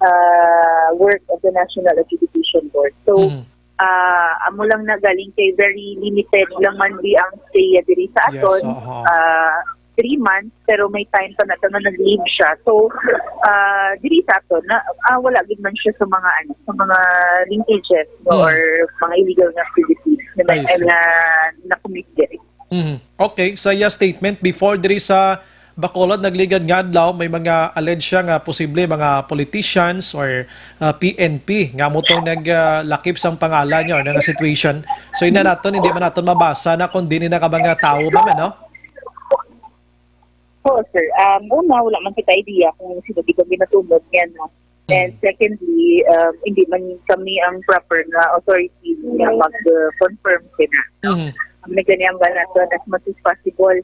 uh, work of the National Adjudication Board. So Mhm. uh, amo lang na galing kay very limited lang man di ang stay diri sa Yes, aton. Aha. Uh, three months, pero may time pa na nga nag-leave siya. So uh, diri sa aton na uh, wala gid man siya sa mga ano, sa mga linkages, no, Hmm. or mga illegal nga activities na may I see. Na na-commit diri. Mhm. Okay, sa iya statement before diri sa Bacolod nagligad nga adlaw, may mga alleged siya nga posible mga politicians or ah, P N P nga mo tong naglakip sang pangalan niya or nga situation. So ina naton hindi man naton mabasa na kung dini na ka mga tao, ma'am, ano? Oo, sir. Um, una, wala man kita idea kung sino di ba ginatumod niya, no? And Mm. Secondly, um, hindi man kami ang proper nga authority nga mag-confirm sina. Mhm. Ang nagani ang naton as much as possible,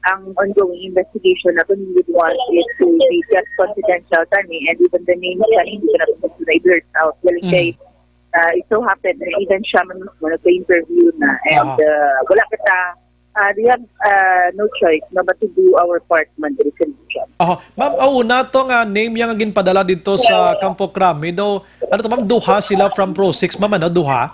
ang ongoing investigation na we would want is to be kept confidential tani, and even the names tani hindi ko na gusto na i-blurt out. Galing Mhm. Kay uh, it so happened na even siya man mismo nagpa-interview na, and Aha. Uh, wala kita, uh, they have uh, no choice no, but to do our part man diri sa region. Aha. Ma'am, ang una to nga name yang ginpadala dito sa Campo Crame daw, ano to, ma'am, duha sila from Pro six, ma'am, ano, duha?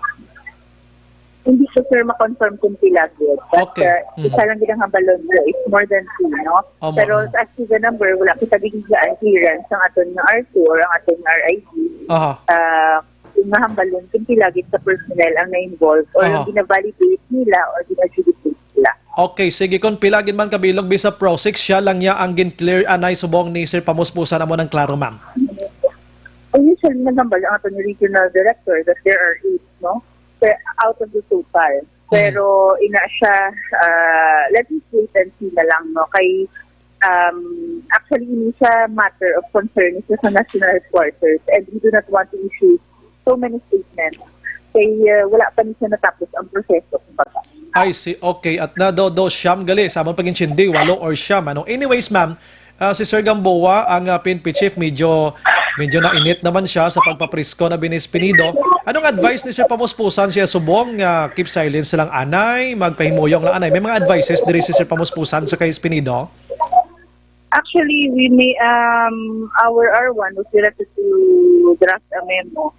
Hindi ko, sir, ma-confirm kung pila gyud. But Okay. Uh, Mhm. isa lang gid ang hambalon ko, it's more than two, no? Omo, Pero omo. As to the number, wala kita gid daan clearance ang aton nga R two or ang aton nga R I D. Aha. Uh, kung mahambalon kung pila gid sa personnel ang na-involve or Aha. Gina-validate nila or gina-adjudicate nila. Okay, sige. Kung pila gid man kabilog bisa Pro six, siya lang niya ang gin-clear anay subong ni Sir Pamuspusan amo nang klaro, ma'am. Ang usually nagambal ang aton regional director that there are eight, no? Pe- out of the total. Pero ina siya, uh, let me wait and see na lang, no? Kay um, actually, ini siya matter of concern sa national headquarters, and we do not want to issue so many statements. Kay uh, wala pa ni siya natapos ang proseso, kumbaga. I see. Okay. At na do, do siyam gali sa among pag-intindi, walo or siyam. Ano? Anyways, ma'am, ah, si Sir Gamboa, ang ah, P N P chief, medyo medyo nainit naman siya sa pagpaprisko na binis pinido. Anong advice ni Sir Pamuspusan siya subong nga keep silence lang anay, magpahimuyong lang anay? May mga advices diri si Sir Pamuspusan sa kay Espinido? Actually, we may um our R one was directed to draft a memo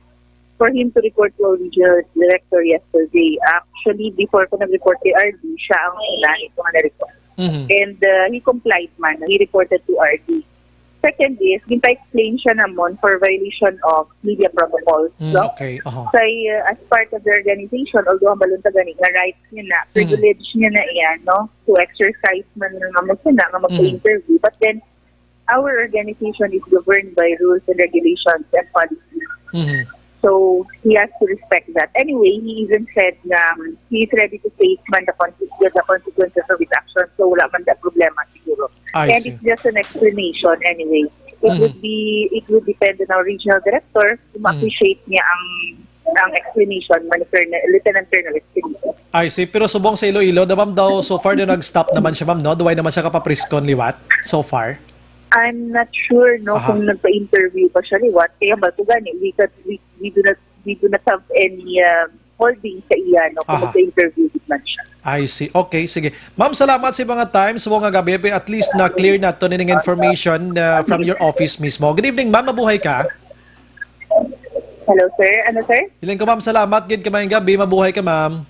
for him to report to our regional director yesterday. Actually, before ko nag-report kay R D, siya ang una ito nga na-report. Mhm. And uh, he complied man. He reported to R D. Second is, ginpa-explain siya namon for violation of media protocols. Mm, No? Okay. Aha. Kay uh, as part of the organization, although ang balon ta gani nga rights niya na, Mm. privilege niya na iyan, no? To exercise man nga mo siya na, nga magpa-interview. But then, our organization is governed by rules and regulations and policies. Mhm. So, he has to respect that. Anyway, he even said na, um, he is ready to face man the conse-, the consequences of his actions. So, wala man na problema siguro. I And see. It's just an explanation anyway. It Mhm. would be, it would depend on our regional director kung Mhm. ma-appreciate niya ang, ang explanation man ni Colonel, Lieutenant Colonel Espinito. I see. Pero subong sa Iloilo, na ma'am daw, so far daw nag-stop naman siya, ma'am, no? Duway naman siya kapapriskon liwat, so far? I'm not sure, no, Aha. kung nagpa-interview pa siya liwat. Kaya ba, ito gani, we, can, we, we do not, we do not have any, um, holding sa iya, no, kung Aha. magpa-interview gid man siya. I see. Okay, sige. Ma'am, salamat sa mga time. Subong nga gabi, at least na-clear na to ning information, uh, from your office mismo. Good evening, ma'am. Mabuhay ka. Hello, sir. Ano, sir? Ilan ko, ma'am, salamat gid, kamayong gabi. Mabuhay ka, ma'am.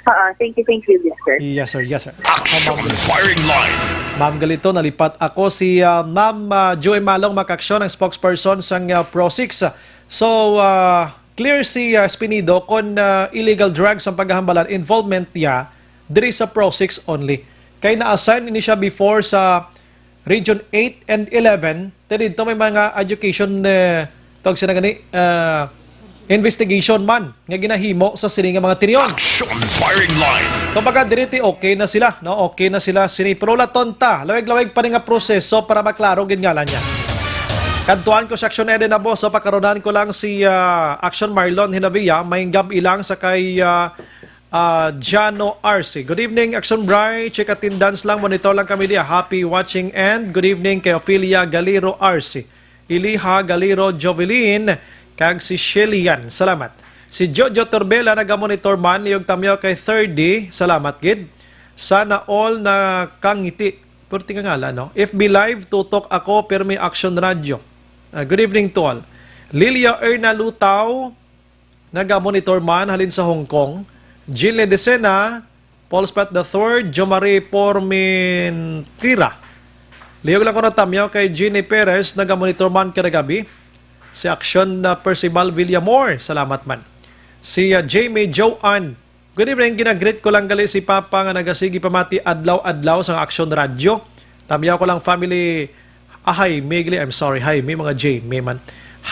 Ah, thank you, thank you, yes, sir. Yes, sir. Yes, sir. Action Firing Line. Ma'am, ganito, nalipat ako si, ah, Ma'am, ah, Joy Malong Macaksyon, ang spokesperson sang, ah, Pro Six. So, ah, clear si, ah, Espinido kon, ah, illegal drugs ang paghahambalan, involvement niya diri sa Pro Six only. Kay na-assign ini siya before sa Region eight and eleven, te didto may mga education, eh, tawag sila gani, ah, investigation man nga ginahimo sa sini nga mga teriyon. Action Firing Line. Kumbaga, diri ti okay na sila, no? Okay na sila sini. Pero wala tonta, lawig-lawig pa ni nga proseso para maklaro gid ngalan niya. Kadtuan ko si Action Eden Abuso, pakarunan ko lang si, ah, Action Marlon Hinabia, may gab-i lang sa kay, ah, Ah, Jano Arce. Good evening, Action Bri. Check attendance lang, monitor lang kami diya. Happy watching and good evening kay Ophelia Galiro Arce, Iliha Galiro Jovelin, kag si Shelian. Salamat. Si Jojo Torbela nagamonitor man, niyog tamyo kay thirty. Salamat gid. Sana all nakangiti. Purti nga ngalan, no? F B Live, tutok ako, pirmi Action Radio. Ah, good evening to all. Lilia Erna Lutaw, naga-monitor man halin sa Hong Kong. Jilly Decena, Paul Spot the third, Jomari Pormintira. Liyog lang ko na tamyaw kay Jeannie Perez, naga-monitor man kada gabi. Si Action na Percival Villamor, salamat man. Si, ah, Jamie Joanne, good evening, ginagreet ko lang gali si Papa nga nagasigi pamati adlaw-adlaw sa Action Radio. Tamyaw ko lang family, ah, Jaime, gali, I'm sorry, Jaime, mga Jamie man.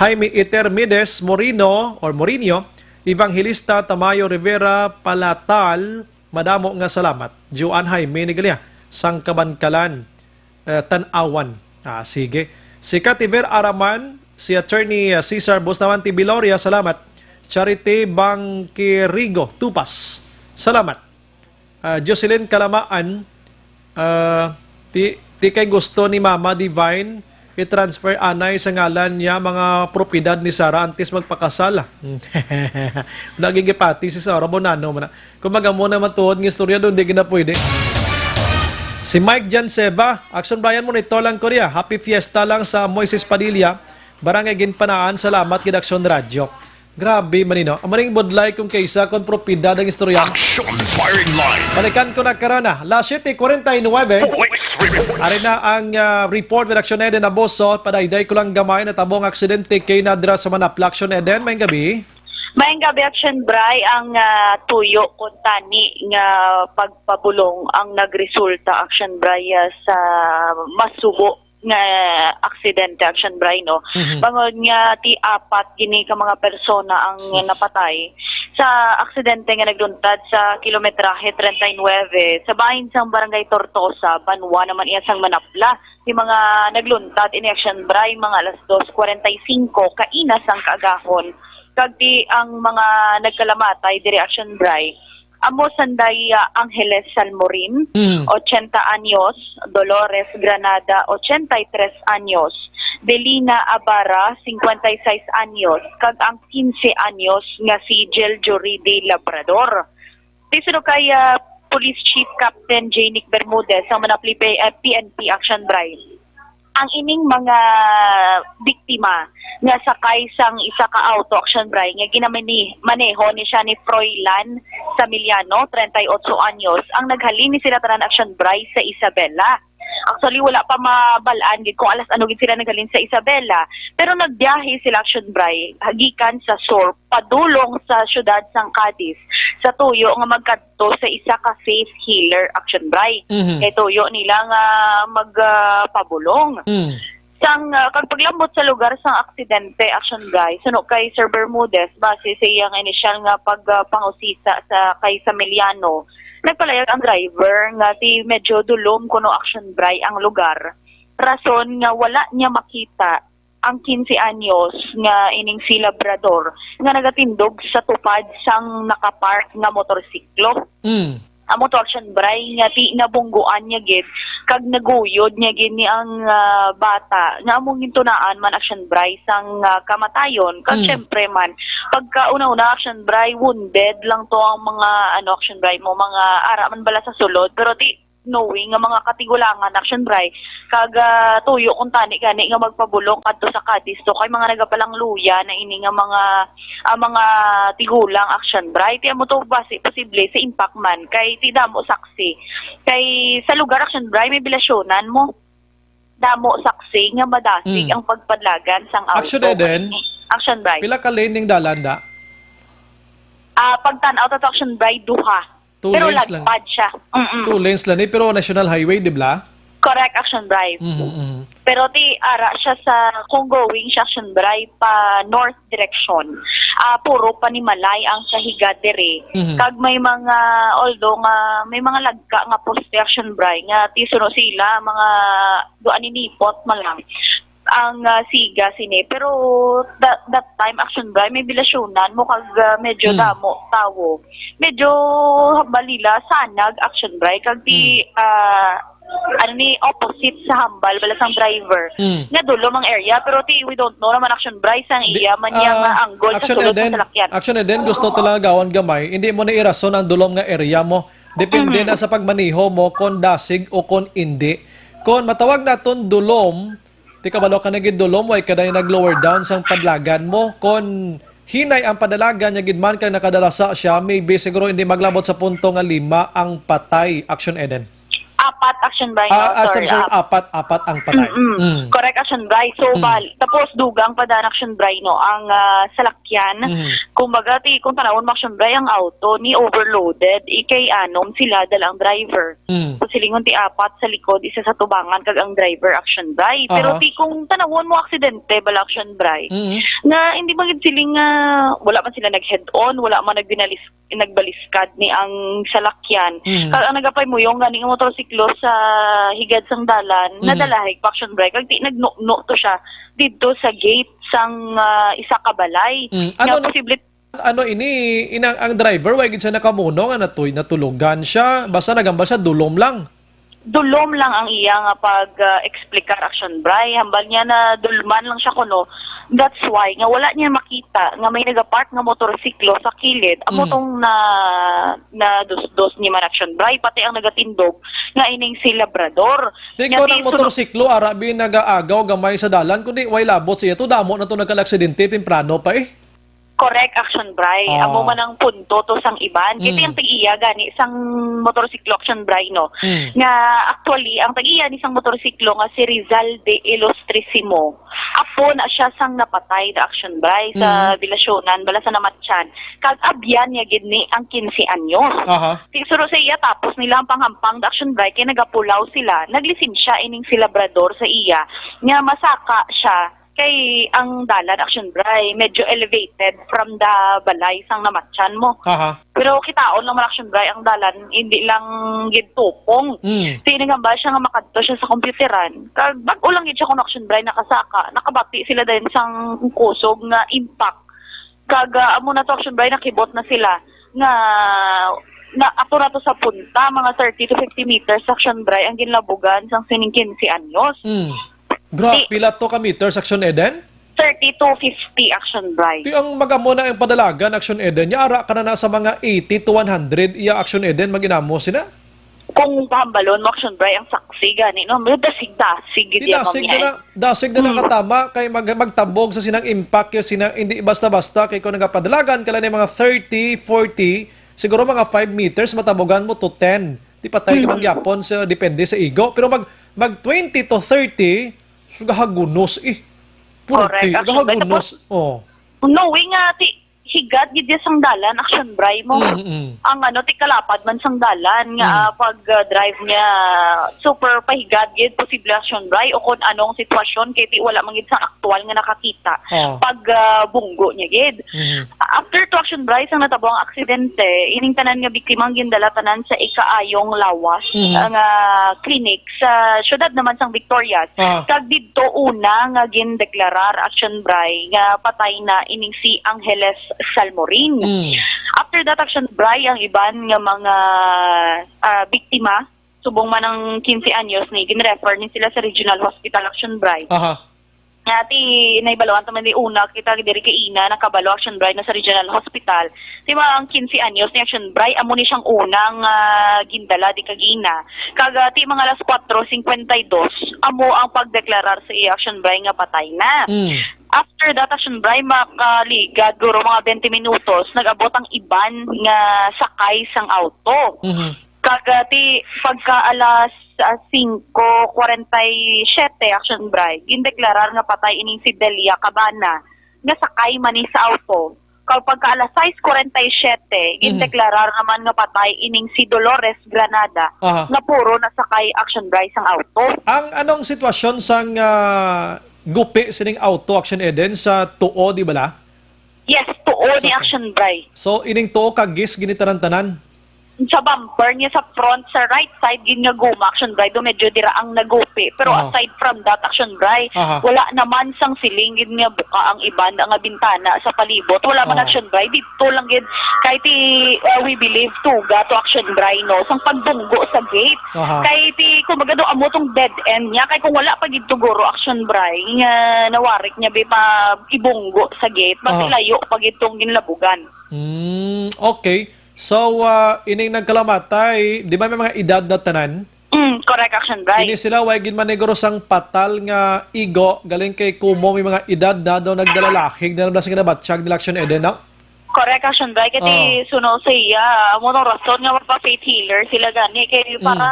Jaime Itermides Moreno, or Morinio, Evangelista Tamayo Rivera Palatal, madamo nga salamat. Juan Jaime ni gali, ah, sang Kabankalan, eh, Tan-awan. Ah, sige. Si Kativer Araman, si Attorney, ah, Cesar Bustamante Viloria, salamat. Charity Bangkirigo Tupas, salamat. Ah, Jocelyn Kalamaan, ah, ti, ti kay gusto ni Mama Divine i-transfer anay sa ngalan niya mga propiedad ni Sarah antes magpakasal. Nagigipati si Sarah Bonano man. Kung magamo na matuod nga istorya doon, di gina pwede. Si Mike Jan Seba, Action Brian, monitor lang ko niya. Happy Fiesta lang sa Moises Padilla, Barangay Ginpanaan. Salamat gid, Action Radio. Grabe man, no? Amo ning budlay kung kaysa kon propiedad ang istorya. Action Firing Line. Balikan ko na karana. Las siete cuarenta y nueve. Police report. Ari na ang, ah, report with Action Eden Abuso. Padayday ko lang gamay, natabo ang aksidente kay nadra sa Manapla. Action Eden, may gabi. Maayong gabi, Action Bri. Ang, ah, tuyo kuntani nga pagpabulong ang nagresulta, Action Bri, ah, sa masubo nga aksidente, Action Bri, no? Mhm. Bangod nga ti apat gini ka mga persona ang Sus. napatay sa aksidente nga nagluntad sa kilometrahe treinta y nueve sa bahin sang Barangay Tortosa, banwa naman iya sang Manapla. Ti mga nagluntad ini, Action Bri, mga alas dos cuarenta y cinco kaina sang kaagahon. Kag ti ang mga nagkalamatay diri, Action Bri, amo sanday, ah, Angeles Salmorin, Mm. ochenta anyos, Dolores Granada, ochenta y tres anyos, Delina Abara, cincuenta y seis anyos, kag ang quince anyos nga si Jel Juridi Labrador. Ti suno kay, ah, Police Chief Captain J Nick Bermudez, ang Manapli P-, ah, P N P Action Bri, ang ining mga biktima nga sakay sang isa ka auto, Action Bri, nga ginamani-, maneho ni siya ni Froilan Samiliano, treinta y ocho anyos, ang naghalin ni sila tanan, Action Bri, sa Isabela. Actually, wala pa mabal-an gid kung alas ano gid sila naghalin sa Isabela, pero nagbiyahe sila, Action Bri, gikan sa sur padulong sa siyudad sang Cadiz. sa tuyo nga magkadto sa isa ka faith healer, Action Bri. Mhm. Kay tuyo nila nga magpabulong. Mm. Sang, ah, kag paglambot sa lugar sang aksidente, Action Bri, suno kay Sir Bermudez, base sa iyang inisyal nga pagpangusisa sa kay Samiliano, nagpalayag ang driver nga ti medyo dulom kuno, Action Bri, ang lugar. Rason nga wala niya makita ang quince anyos nga ining si Labrador nga nagatindog sa tupad sang nakapark nga motorsiklo. Mm. Amo to, Action Bri, nga ti nabungguan niya gid kag naguyod niya gid ni ang, ah, bata nga among gintunaan man, Action Bri, sang, ah, kamatayon. Kag Mm. syempre man, pagka una-una, Action Bri, wounded lang to ang mga, ano, Action Bri, mo mga ara man bala sa sulod, pero ti knowing nga mga katigulangan, Action Bri, kag, ah, tuyo kung tani gani nga magpabulong kadto sa Cadiz to kay mga nagapalangluya na ini nga mga, ah, mga tigulang, Action Bri. Ti amo to basi posible sa impact man kay ti damo saksi. Kay sa lugar, Action Bri, may bilasyonan mo. Damo saksi nga madasig Mm. ang pagpadlagan sang Action auto. Eden, Action Bri. Pila ka lane ning dalan, da? Ah, pagtan-aw ta to, Action Bri, duha. Two Pero lanes lang. Lagpad siya. Mm-mm. Two lanes lang ni, pero national highway, di ba? Correct, Action Bri. Mhm, mhm. Pero ti ara siya sa, kung going siya, Action Bri, pa north direction. Ah, puro panimalay ang sa higad diri. Mhm. Kag may mga, although nga may mga lagka nga poste, Action Bri, nga ti suno sila, mga duha ni nipot man lang ang, ah, siga sini. Pero that, that time, Action Bri, may bilasyonan mo kag, ah, medyo Hmm. damo tawo. Medyo hambal nila sanag, Action Bri, kag di, Hmm. ah, ano ni, opposite sa hambal bala sang driver. Hmm. Nga dulom ang area, pero ti, we don't know naman, Action Bri, sang Di, iya man niya ah, nga angle sa Action sulod sa Eden, salakyan. Action Eden, gusto to lang agawon gamay. Hindi mo na irason ang dulom nga area mo. Depende Mhm. na sa pagmaneho mo kon dasig o kon indi. Kon matawag naton dulom, ti kabalo ka na gid dulom, way ka na nag-lower down sang padlagan mo. Kon hinay ang padalagan niya gid man kay nakadalasa siya, maybe siguro hindi maglabot sa punto nga lima ang patay, Action Eden. Apat, Action Bri, no? Ah, ah, Sorry, sorry, ap- apat, apat ang patay. Mm-mm. Mm. Correct, Action Bri. So, Mm. bal-, tapos dugang pa dan, Action Bri, no? Ang, ah, salakyan, Mm. kumbaga, ti, kung tanawon mo, Action Bri, ang auto ni overloaded, ikay anom sila dala ang driver. Mm. Sa silingon ti apat sa likod, isa sa tubangan kag ang driver, Action Bri. Pero Aha. ti kung tanawon mo aksidente bala, Action Bri, Mm. nga hindi man gid siling nga wala man sila nag-head-on, wala man nagbinalis-, nagbaliskad ni ang salakyan. Mm. Kag ang nagapahimuyong gani nga motorsiklo sa higad sang dalan, Mm. nadalahig pa, Action Bri. Kag ti nagnukno to siya didto sa gate sang, ah, isa ka balay. Mm. Nga Ano posible Ano ini, inang ang driver, way gid siya nakamuno nga natuy-, natulugan siya, basta nagambal siya, dulom lang. Dulom lang ang iya nga pag, ah, explicar, Action Bri. Hambal niya na dulman lang siya kuno. That's why nga wala niya makita nga may nagapark nga motorsiklo sa kilid. Amo Mm. tong na, na dos-dos ni man, Action Bri, pati ang nagatindog nga ining si Labrador. Di Nga ko ti nang suno- motorsiklo, ara bi nagaagaw gamay sa dalan, kundi way labot siya to, damo na to nagkal-aksidente, temprano pa eh. Correct, Action Bri. Ah. Amo man ang punto to sang iban. Kay Mm. ang tag-iya gani sang motorsiklo, Action Bri, no? Mm. Nga actually, ang tag-iya ni sang motorsiklo nga si Rizal de Ilustrisimo, apo na siya sang napatay, the Action Bri, sa Mm. Bilasyonan, bala sa namatyan. Kag abyan niya gid ni ang quince anyos. Aha. Ti suno sa iya, tapos nila ang panghampang, the Action Bri, kay nagapulaw sila. Naglisensya ining si Labrador sa iya nga masaka siya. Kay ang dalan, Action Bri, medyo elevated from the balay sang namatyan mo. Aha. Pero kitaon lang man, Action Bri, ang dalan, hindi lang gid tupong. Mm. Ti nagambal siya nga makadto siya sa computeran. Kag bag-o lang gid siya kuno, Action Bri, nakasaka. Nakabati sila din sang kusog nga impact. Kag, ah, amo na to, Action Bri, nakibot na sila nga na ato na to sa punta, mga thirty to fifty meters, Action Bri, ang ginlabugan sang sining quince anyos. Mm. Gra-, Di- pila to ka meters, Action Eden? Thirty to fifty, Action Bri. Ti ang mag-amo na ang padalagan, Action Eden, nya ara ka na, na sa mga eighty to one hundred, iya, Action Eden, mag-inamo sina? Kung pahambalon mo, Action Bri, ang saksi gani, no? May dasig-dasig gid Ti iya, dasig mami, na ay. na, dasig na Mm. nakatama kay mag-, magtabog sa sinang impact, yung sinang, hindi basta-basta kay kung nagapadalagan ka lang ng mga thirty, forty, siguro mga five meters, matabogan mo to ten. Di patay ka Mm. man gyapon sa, depende sa igo. Pero mag, mag twenty to thirty, gahagunos eh. Purti, Correct, Action Bri. gahagunos. Tapos, Oh. knowing nga, ti, higad gid sang dalan, Action Bri, mo. Mm, mm. Ang ano, ti kalapad man sang dalan nga, Mm. ah, pag, ah, drive niya, super pahigad gid, posible, Action Bri, o kung anong sitwasyon, kay ti wala man gid sang aktual nga nakakita Oh. pag, ah, bunggo niya gid. Mhm. After to, Action Bri, sang natabo ang aksidente, ining tanan nga biktima ang gindala tanan sa ikaayong lawas Mhm. nga clinic sa syudad naman sang Victorias. Ah. Kag didto una nga gindeklarar, Action Bri, nga patay na ining si Angeles Salmorin. Mm. After that, Action Bri, ang iban nga mga, ah, biktima, subong man ang quince anyos ni, ginrefer ni sila sa Regional Hospital, Action Bri. Aha. Nga ti, nahibaluan ta man di una, kita diri kay ina, nakabalo, Action Bri, na sa Regional Hospital. Di ba, ang quince anyos ni, Action Bri, amo ni siyang unang, ah, gindala di kagina. Kag, ah, ti mga alas kwatro cincuenta y dos, amo ang pagdeklarar sa iya, Action Bri, nga patay na. Mm. After that, Action Bri, makaligad guro mga twenty minutos, nag-abot ang iban nga sakay sang auto. Mhm. Kag, ah, ti pagka alas, ah, singko kwarenta y siyete, Action Bri, gindeklarar nga patay ining si Delia Cabana, nga sakay man ni sa auto. Kag pagka alas sais kwarenta y siyete, Mhm. gindeklarar naman nga patay ining si Dolores Granada, Aha. nga puro nasakay, Action Bri, sang auto. Ang anong sitwasyon sang, ah, gupi sining auto, Action Eden, sa tuo, di bala? Yes, tuo ni Sa Action Bri. So, ining tuo ka gis ginitanan-tanan? Sa bumper niya sa front, sa right side gid nga guma, Action Bri, do medyo dira ang nagupi. Pero Oo. aside from that, Action Bri, Aha. wala naman sang siling gid nga buka ang iban nga bintana sa palibot. Wala man, Oo. Action Bri, dito lang gid. Kay ti, uh, we believe, tuga to, Action Bri, no? Sang pagbunggo sa gate. Aha. Kay ti, kumbaga, do amo tong dead end niya. Kay kung wala pa gid to guro, Action Bri, nga nawarik niya, bi pa ibunggo sa gate, mas Aha. ilayo pa gid tong ginlabugan. Mm, okay. So, ah, ining nagkalamatay, di ba may mga edad na tanan? Mm, correct, Action Bri. Ini sila, way gid maniguro sang patal nga igo, galing kay kumo may mga edad na daw nagdalalahig na lang sa ginabatsyag nila, Action Eden, no? Correct, Action Bri. Kati Oo. suno sa iya, amo tong rason nga magpa-faith healer sila gani. Kay Mm. para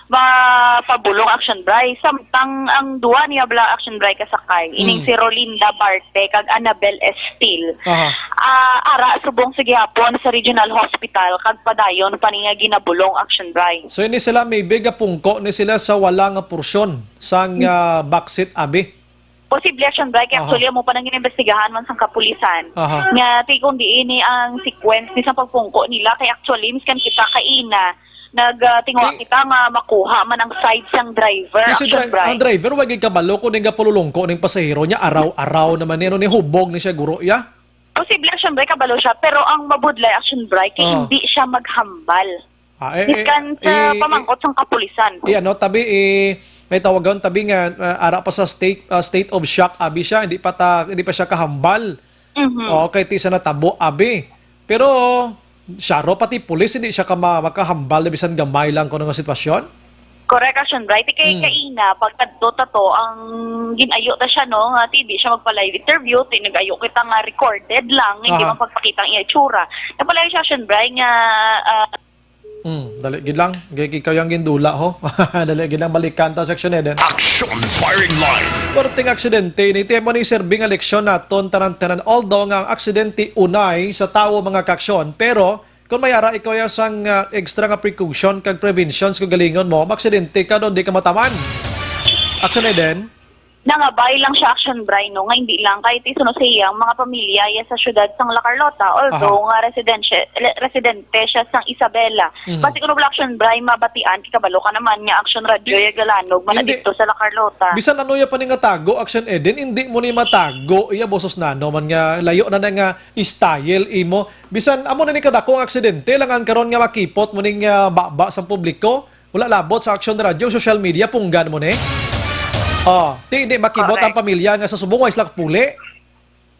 mapabulong, Action Bri. Samtang ang duwa niya bala, Action Bri, kasakay. Ining Mm. si Rolinda Barte kag Annabel Estil. Aha. Ah, ara subong sa gihapon sa Regional Hospital kag padayon pa niya ginabulong, Action Bri. So, ini sila maybe gapungko ni sila sa wala nga porsyon sang, Hmm. ah, backseat, abi? Posible, Action Bri, kay Aha. actually, amo pa nang inimbestigahan man sang kapulisan. Aha. Nga, ti kung diin ni ang sequence ni sa pagpungko nila, kay actually, miskan kita kaina, nag, ah, tinguha Ti-, kita nga makuha man ang side sang driver, ti si Action dri-, Bri. ang driver, wa gid kabalo kung ning gapululungko ning pasahero niya, araw-araw naman ni, ano, ni hubog ni siya, guro, ya? Posible, Action Bri, kabalo siya, pero ang mabudlay, Action Bri, kay Ah. hindi siya maghambal. Ah, eh, eh, Miskan sa eh, pamangkot sang kapulisan. Eh, ano, tabi, eh, may tawagon, tabi nga, ah, ara pa sa state, ah, state of shock, abi siya, hindi pa ta-, hindi pa siya kahambal. Mhm. Oo, kay ti sa natabo, abi. Pero, siya ro, pati pulis, hindi siya kama-, makahambal na bisan gamay lang kuno nga sitwasyon. Correct, Action Bri. Ti kay Hmm. kaina, pagkadto ta to, ang ginayo ta siya, no, nga ti di siya magpa-live interview, ti nag-ayo kita nga recorded lang, hindi Aha. man pagpakita ang iya itsura. Napalayo siya, Action Bri, nga, ah, Hmm, dali gid lang. Kay ikaw yang gindula, ho. Dali gid lang, balikan ta, Action Eden. Action Firing Line. Perting aksidente, ini ti amo ni serbing nga leksyon naton tanan-tanan. Although nga ang aksidente unay sa tawo, mga kaaksyon, pero kung may ara ikaw ya sang, ah, extra nga precaution kag prevention sa kagalingon mo, maaksidente ka, daw di ka mataman. Action Eden? Nangabay lang siya, Action Bri, no, nga hindi lang kay ti suno sa iya ang mga pamilya ya sa siyudad sang La Carlota, although Aha. nga residensya-, le-, residente siya sang Isabela. Mhm. Basi kuno bala, Action Bri, mabatian, kay kabalo ka naman nga Action Radyo Di-, ya galanog man na hindi. dito sa La Carlota. Bisan ano ya pa ni nga tago, Action Eden, hindi mo ni matago iya boses na, no, man nga layo na na nga style imo. Bisan amo na ni kadako ang aksidente, langan karon nga makipot mo ning, ah, baba sa publiko. Wala labot sa Action Radyo, social media, punggan mo ni. Oh, ti, hindi makibot ang Correct. pamilya nga sa subong wa sila puli.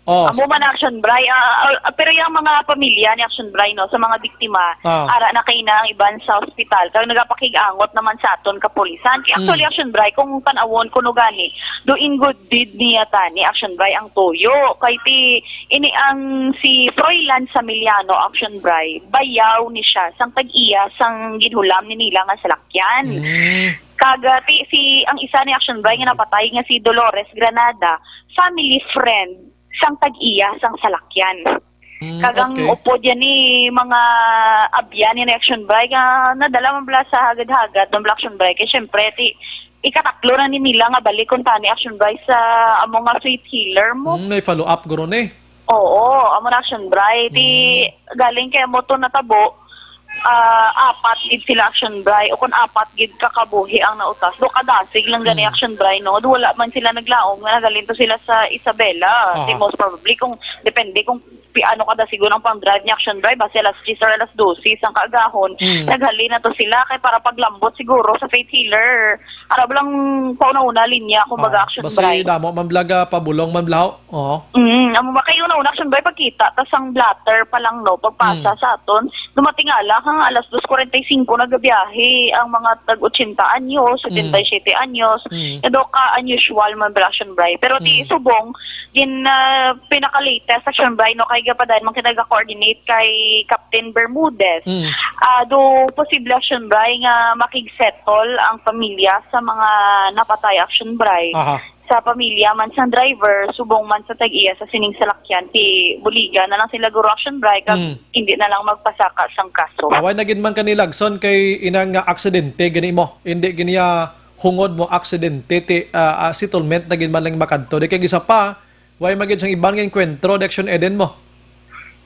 Oh, Amo man, Action Bri, ah, ah, pero yung mga pamilya ni Action Bri, no, sa mga biktima, Ah. ara na kay na ang iban sa ospital, kag nagapakig-angot naman sa aton kapulisan. Kay actually, Mm. Action Bri, kung tan-awon kuno gani, doing good deed niya ta ni Action Bri ang tuyo. Kay ti, ini ang si Froilan Samiliano, Action Bri, bayaw ni siya sang tag-iya sang ginhulam ni nila nga salakyan. Mm. Kag, ah, ti, si, ang isa ni Action Bri nga napatay nga si Dolores Granada, family friend sang tag-iya sang salakyan. Mm, kag ang okay. Upod yan ni mga abyan ni Action Bray nga nadala man bala sa hagad-hagad ng Action Bray. Kay syempre, ti, ikatatlo na ni nila nga balik kung tani Action Bray sa amo nga faith healer mo. Mm, may follow-up guro ni. Oo, amo na Action Bray. Ti, mm, galing kay amo to natabo, ah, apat gid sila Action Bray, o kung apat gid ka kabuhi ang nautas. Do kadasig lang gani, mm, Action Bray, no? Do wala man sila naglaom nga nagalin to sila sa Isabela. Aha. Ti most probably, kung, depende kung pi-, ano kada siguro ang pang-drive ni Action Bray, basi alas diyes or alas dose sang kaagahon, mm, naghalin na to sila kay para paglambot siguro sa faith healer. Arab lang pauna-una linya, kumbaga, ah, Action basi Bray. Damo man blaga, pabulong man blaho. Oo. Mm, amo ba kayo na una, Action Bray, pagkita, tas ang blotter pa lang, no, pagpasa, mm, sa aton, dumating nga lang, hang alas dos kuwarenta y singko nagabiyahe ang mga tag-ochenta anyos, mm, setenta y siete anyos. Mm. Kaya daw ka unusual man bala, Action Bray. Pero ti, mm, subong, gin, ah, pinaka-latest, Action Bray, no, kay gapadayon man kinaga-coordinate kay Captain Bermudez. Mm. Ah, do posible, Action Bray, nga makig-settle ang pamilya sa mga napatay, Action Bray. Aha. Sa pamilya man sang driver, subong man sa tag-iya sa sining salakyan, ti buligan na lang sila guro, Action Bray, kag, mm, hindi na lang magpasaka sang kaso. Away na gid man kanilagson kay inang nga aksidente gani mo. Hindi gid niya hungod mo aksidente ti, ah, ah, settlement na gid man lang makadto. Di kay isa pa, way man gid sang iban nga enkwentro, di Action Eden mo.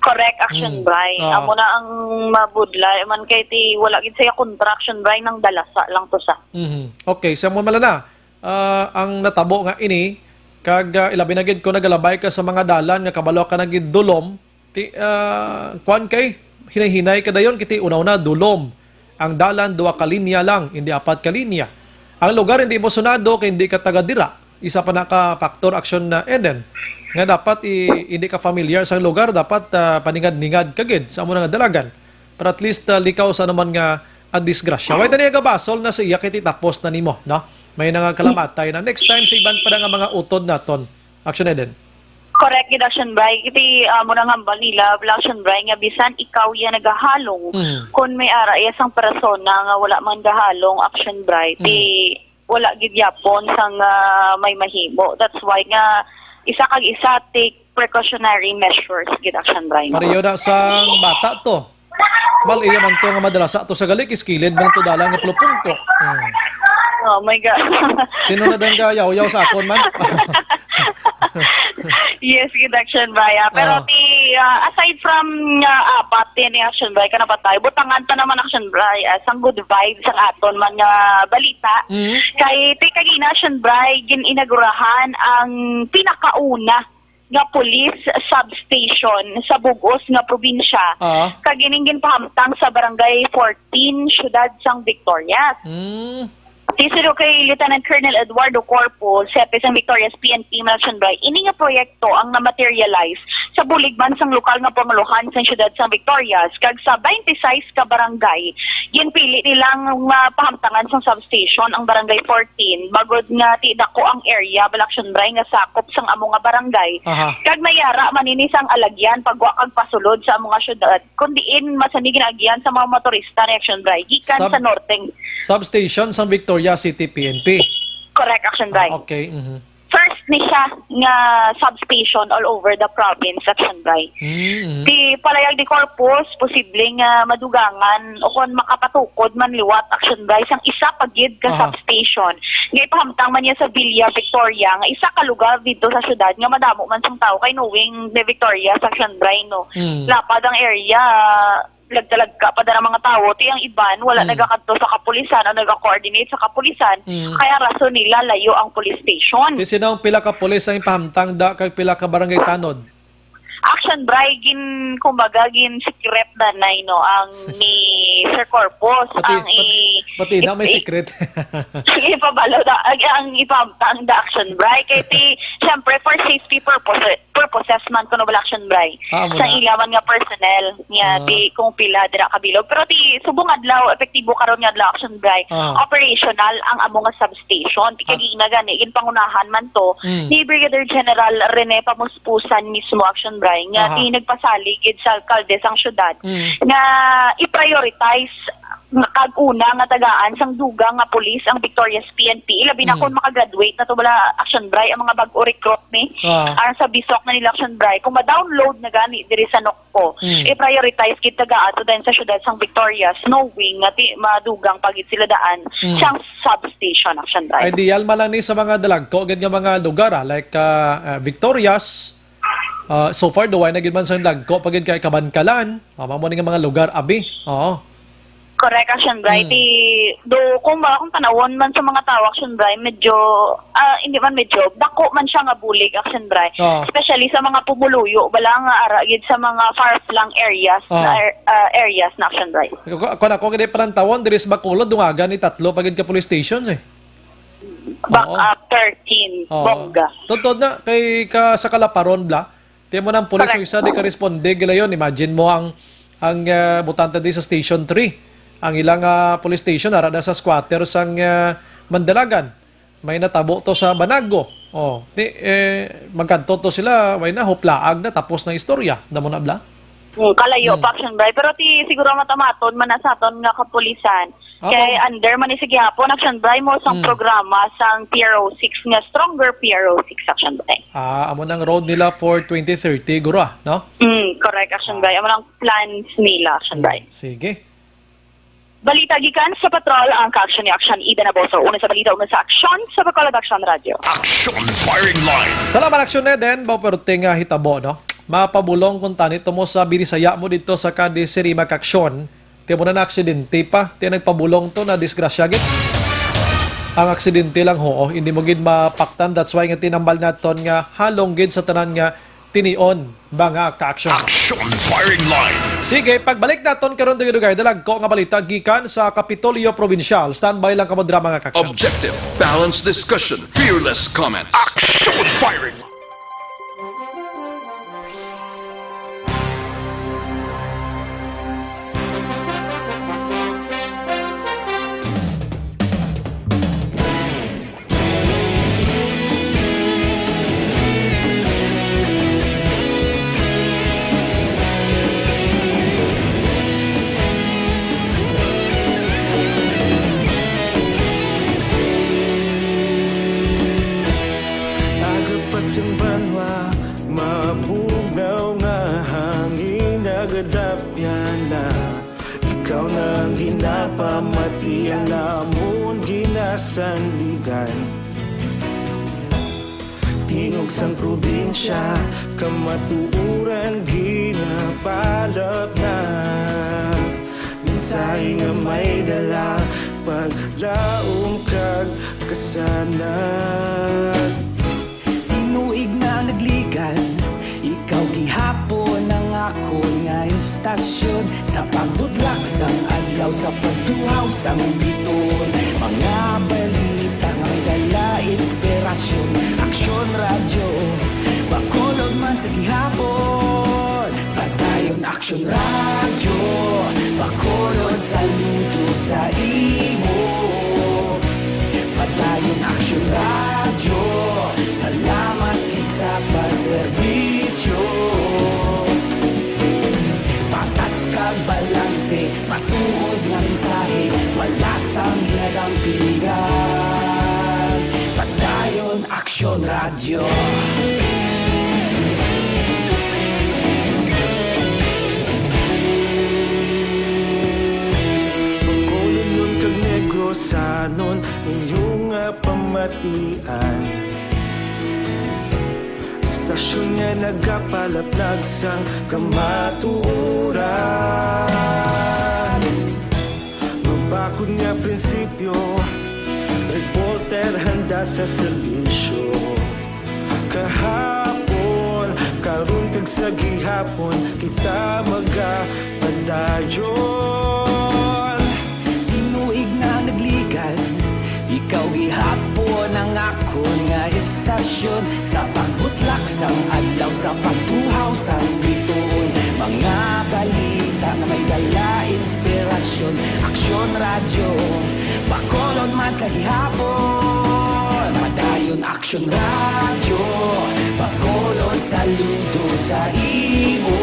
Correct, Action, mm, Bray. Ah. Amo na ang mabudlay man kay ti wala gid siya kontra, Action Bray, nang dalasa lang to sa. Mhm. Okay, sa mo malana. Ah, ang natabo nga ini, kag, ah, ilabi na gid kung nagalabay ka sa mga dalan nga kabalo ka na gid dulom, ti, ah, kwan kay, hinay-hinay ka dayon, kiti una-una, dulom. Ang dalan, duha ka linya lang, hindi apat ka linya. Ang lugar, hindi mo sunado kay hindi ka taga dira. Isa pa na ka factor, Action na Eden, nga dapat i-, hindi ka familiar sa lugar, dapat, ah, paningad-ningad ka gid sa amo na nga dalagan. Pero at least, ah, likaw sa naman nga, ah, disgrasya. Way tani nga basol na sa iya kay ti tapos na nimo, no? May na nga kalamatay na. Next time, sa iban pa na nga mga utod naton. Action Eden. Correct gid, Action Bray. Kiti, ah, mo nang hambal nila, Action Bray, nga bisan ikaw ya nagahalong, mm, kon may ara iya sang persona nga wala man gahalong, Action Bray, ti, mm, wala gid yapon sang, ah, may mahimo. That's why nga isa kag isa take precautionary measures gid, Action Bray, no? Pareho na sang bata to. Mal, iya man to nga madalasa to sa gali, kiskilid man to dalan nga pulupungko. Hmm. Oh my God. Sino na din ka yaw-yaw sa akon man? Yes, gid, Action Bray, ah. Pero, oh, ti, ah, aside from nga apat din ni Action Bray ka napatay, butangan pa naman, Action Bray, ah, sang good vibes ang aton man nga balita. Mhm. Kay ti kagina, Action Bray, gin-inagurahan ang pinakauna nga police substation sa bug-os nga probinsya, ah, kag ining ginpahamtang sa Barangay fourteen, Siyudad sang Victorias. Mm. Ti suno kay Lieutenant Colonel Eduardo Corpus, hepe sang Victorias P N P, Action Bray, ini nga proyekto ang na-materialize sa bulig man sang lokal nga pangulohan sang siyudad sang Victorias, kag sa twenty-six ka barangay, ginpili nilang mapahamtangan sang substation ang Barangay fourteen, bagod nga ti dako ang area, Action Bray, nga sakop sang amo nga barangay. Aha. Kag may ara man ini sang alagyan, pagwa kag pasulod sa amo nga syudad, kun diin masani ginaagyan sa mga motorista ni Action Bray gikan, sub-, sa norteng. Substation sang Victorias City P N P. Correct, Action Bray. Ah, okay. Mhm. First ni siya nga substation all over the province, Action Bray. Mm, mm. Ti palayag ni Corpus, posible nga madugangan o kon makapatukod man liwat, Action Bray, sang isa pa gid ka, aha, substation nga ipahamtang man niya sa Villa Victoria, nga isa ka lugar dito sa syudad nga madamo man sang tao kay knowing the Victoria, Action Bray, no? Mm. Lapad ang area, lagka-lagka pa dara mga tawo, ti ang iban wala, mm, nagakadto sa kapulisan o nagakoordinate sa kapulisan, mm, kaya rason nila layo ang police station. Ti sino ang pila ka pulis ang ipahamtang da kag pila ka barangay tanod? Action Bray, gin, kumbaga, gin secret danay, no, ang ni Sir Corpus, pati, ang pati, i-, pati na may i-, secret. Ang ipabalo da, ang, ang ipahamtang da, Action Bray, kay ti, syempre, for safety purposes, purposes man kuno bala, Action Bray. Ah, amo na. Sa ila man nga personnel niya, ah, ti kung pila dira ka bilog. Pero ti subong adlaw, epektibo karon nga adlaw, Action Bray, ah, operational ang amo nga substation. Ti, ah, kagina gani, ginpangunahan man to, mm, ni Brigadier General Rene Pamuspusan mismo, Action Bray, nga, aha, ti nagpasalig gid sa alkalde sang syudad, mm, nga i-prioritize nga kag una nga tagaan sang dugang nga pulis ang Victorias P N P, ilabi na Hmm. kung makagraduate na to bala, Action Bri, ang mga bag-o recruit ni, Ah. aron sa bisok na nila, Action Bri. Kung ma-download na gani diri sa NOCPO, Hmm. i-prioritize gid tagaan to daan sa syudad sang Victorias, knowing nga ti-, madugang pa gid sila daan Hmm. sang substation, Action Bri. Ideal man lang ni sa mga dalagko gid nga mga lugar, ah, like, ah, ah, Victorias, Ah, so far, duway na gid man sa lagko pa gid kay Kabankalan. Ah, mao ni nga mga lugar, abi. Oo. Correct, Action Bri. Hmm. Ti, do, kung ba, kung tanawon man sa mga tao, Action Bri, medyo, ah, hindi man medyo, dako man siya nga bulig, Action Bri. Oo. Especially sa mga pumuluyo, bala nga ara gid sa mga far-flung areas, Oo. na ar-, ah, areas na, Action Bri. Ako, ako na, ako gid panantawon, diri sa Bacolod, dungagan ni tatlo pa gid ka police stations, eh. Back Oo. up thirteen, Oo. Bongga. Totoo na, kay ka, sa Kalaparon, bla, ti mo nang pulis Correct. Yung isa di ka responde, gilayon. Imagine mo ang, ang, ah, butante di sa Station three. Ang ilang, ah, police station, ara na sa squatter sang, ah, Mandalagan. May natabo to sa Banago. Oh, di, eh, magkadto to sila, may na, huplaag na, tapos na istorya. Damo na, bla? Hmm, kalayo Hmm. pa, Action Bri. Pero ti, siguro matamaton man na sa aton nga kapulisan. Ah, Kay ma'am. Under man ni sa gihapon, Action Bri, mo sang Hmm. programa sang P R O six nga Stronger P R O six, Action Bri. Ah, amo nang road nila for twenty thirty, guro, ah, no? Mm, correct, Action Ah. Bri. Amo nang plans nila, Action Hmm, Bri. Sige. Balita gikan sa Patrol, ang kaaksyon ni Action Eden Aboso. Una sa balita, una sa aksyon sa Bacolod Action Radio. Action Firing Line. Salamat, Action Eden. Ba, pero tinga hitabo, no? Mapabulong kung tani to mo sa binisaya mo dito sa Cadiz City, Makaksyon. Ti mo na na aksidente pa. Ti nagpabulong to na disgrasya gid. Ang aksidente lang, ho, hindi mo gid mapaktan. That's why nga tinambal naton nga halong gid sa tanan nga tinion, mga ka-action. Action Firing Line. Sige, pagbalik naton karon, dugay-dugay, dalagko nga balita gikan sa Kapitolyo Provincial. Standby lang kamo dira, mga ka-action. Objective, balanced discussion, fearless comment. Action Firing Line. Aga pa sing banwa, mabugnaw nga hangin, nagadapyan na. Ikaw na ang ginapamati, ang amon ginasandigan. Tingog sang probinsya, kamatuoran ginapalapnap. Mensahe nga may dala, paglaom kag kasanag. Tinuig na nagligan, ikaw gihapon ang akon nga istasyon. Sa pagbutlak sang adlaw, sa pagtuhaw sang biton, mga balita nga may dala inspirasyon. Aksyon Radyo, Bacolod man sa gihapon. Padayon Aksyon Radyo, Bacolod, saludo sa imo. Padayon Aksyon Radyo, salamat gid sa pagserbisyo. Patas kag balanse, matuod nga mensahe, wala sang ginadampingan. Padayon Aksyon Radyo. Bacolod kag Negrosanon, inyo nga pamatian. Istasyon nga nagapalaplag sang kamatuoran. Mabakod nga prinsipyo, reporter handa sa serbisyo. Kahapon, karon kag sa gihapon, kita magapadayon. Tinuig na nagligan, ikaw gihapon ang akon nga istasyon. Sa pagbutlak sang adlaw, sa pagtuhaw sang bituon, mga balita nga may dala inspirasyon. Aksyon Radyo, Bacolod man sa gihapon. Padayon Aksyon Radyo, Bacolod, saludo sa imo.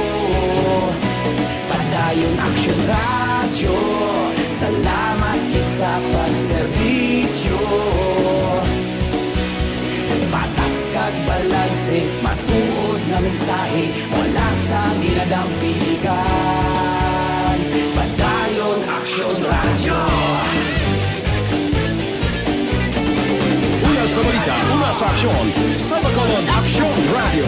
Padayon Aksyon Radyo, Salamat gid sa pagserbisyo. Patas kag balanse, matuod nga mensahe, wala sang ginadampigan. Padayon Aksyon Radyo. Una sa balita, una sa aksyon, sa Bacolod Aksyon Radyo.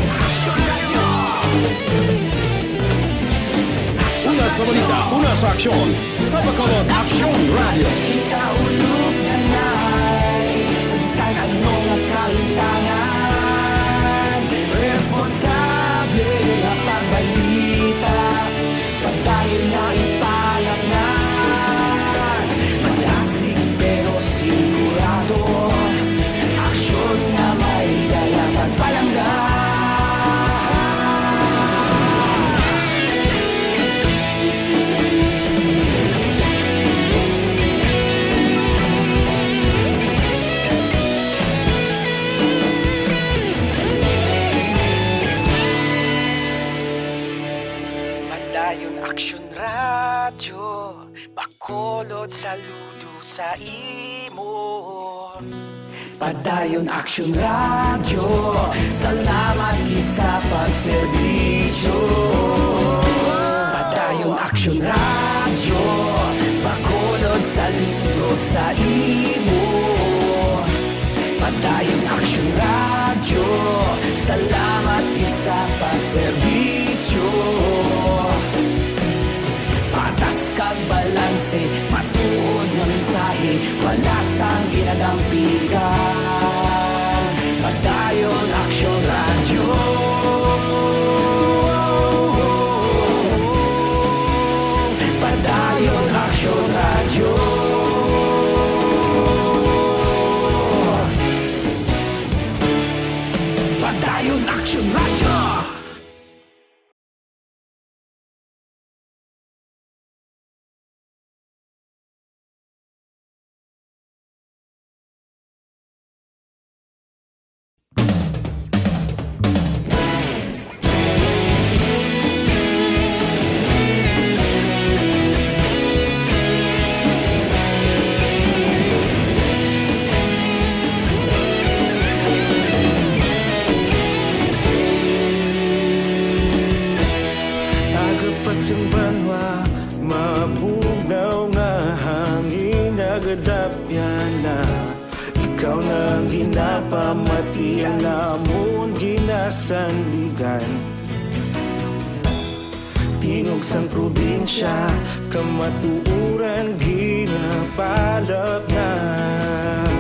Una sa balita, una sa aksyon, sa Bacolod Aksyon Radyo. Ikaulog na nay, sa bisan ano nga kahintangan, responsable nga pagbalita, padayon nga ipalapnan. Madasig pero sigurado, aksyon nga may dala kag palangga. Padayon Aksyon Radyo, Bacolod, saludo sa imo. Padayon Aksyon Radyo, salamat gid sa pagserbisyo. Padayon Aksyon Radyo, Bacolod, saludo sa imo. Padayon Aksyon Radyo, salamat gid sa pagserbisyo. Patas kag balanse, matuod nga mensahe, wala sang ginadampigan. Padayon Aksyon Radyo. Padayon Aksyon Radyo. Padayon Aksyon Radyo. Aga pa sang banwa, mabugnaw nga hangin, nagadapyan na. Ikaw na ang ginapamati, ang namon ginasandigan. Tingog sang probinsya, kamatuoran ginapalapnag.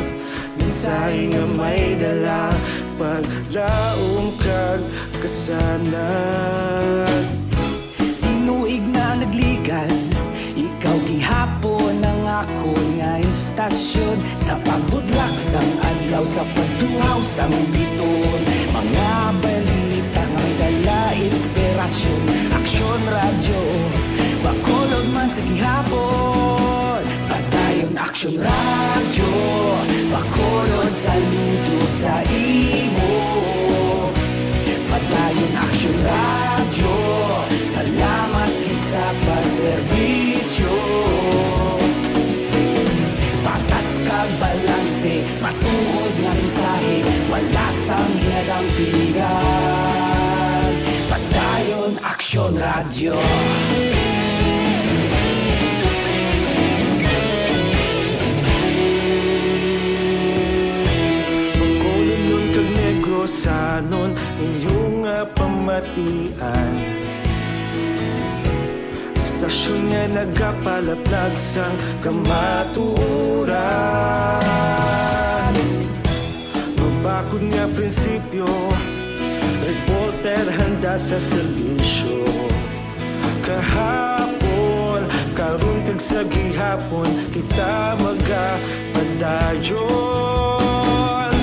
Mensahe nga may dala, paglaom kag kasanag. Tinuig na nagligan, ikaw gihapon ang akon nga istasyon. Sa pagbutlak sang adlaw, sa pagtuhaw sang bituon, mga balita nga may dala inspirasyon. Aksyon Radyo, Bacolod man sa gihapon. Padayon Aksyon Radyo, Bacolod, saludo sa imo. Padayon Aksyon Radyo, salamat gid sa pagserbisyo. Patas kag balanse, matuod nga mensahe, wala sang ginadampigan. Padayon Aksyon Radyo. Bacolodnon kag Negrosanon, inyo nga pamatian. Istasyon nga nagapalaplag sang kamatuoran. Mabakod nga prinsipyo, reporter handa sa serbisyo. Kahapon, karon kag sa gihapon, kita magapadayon.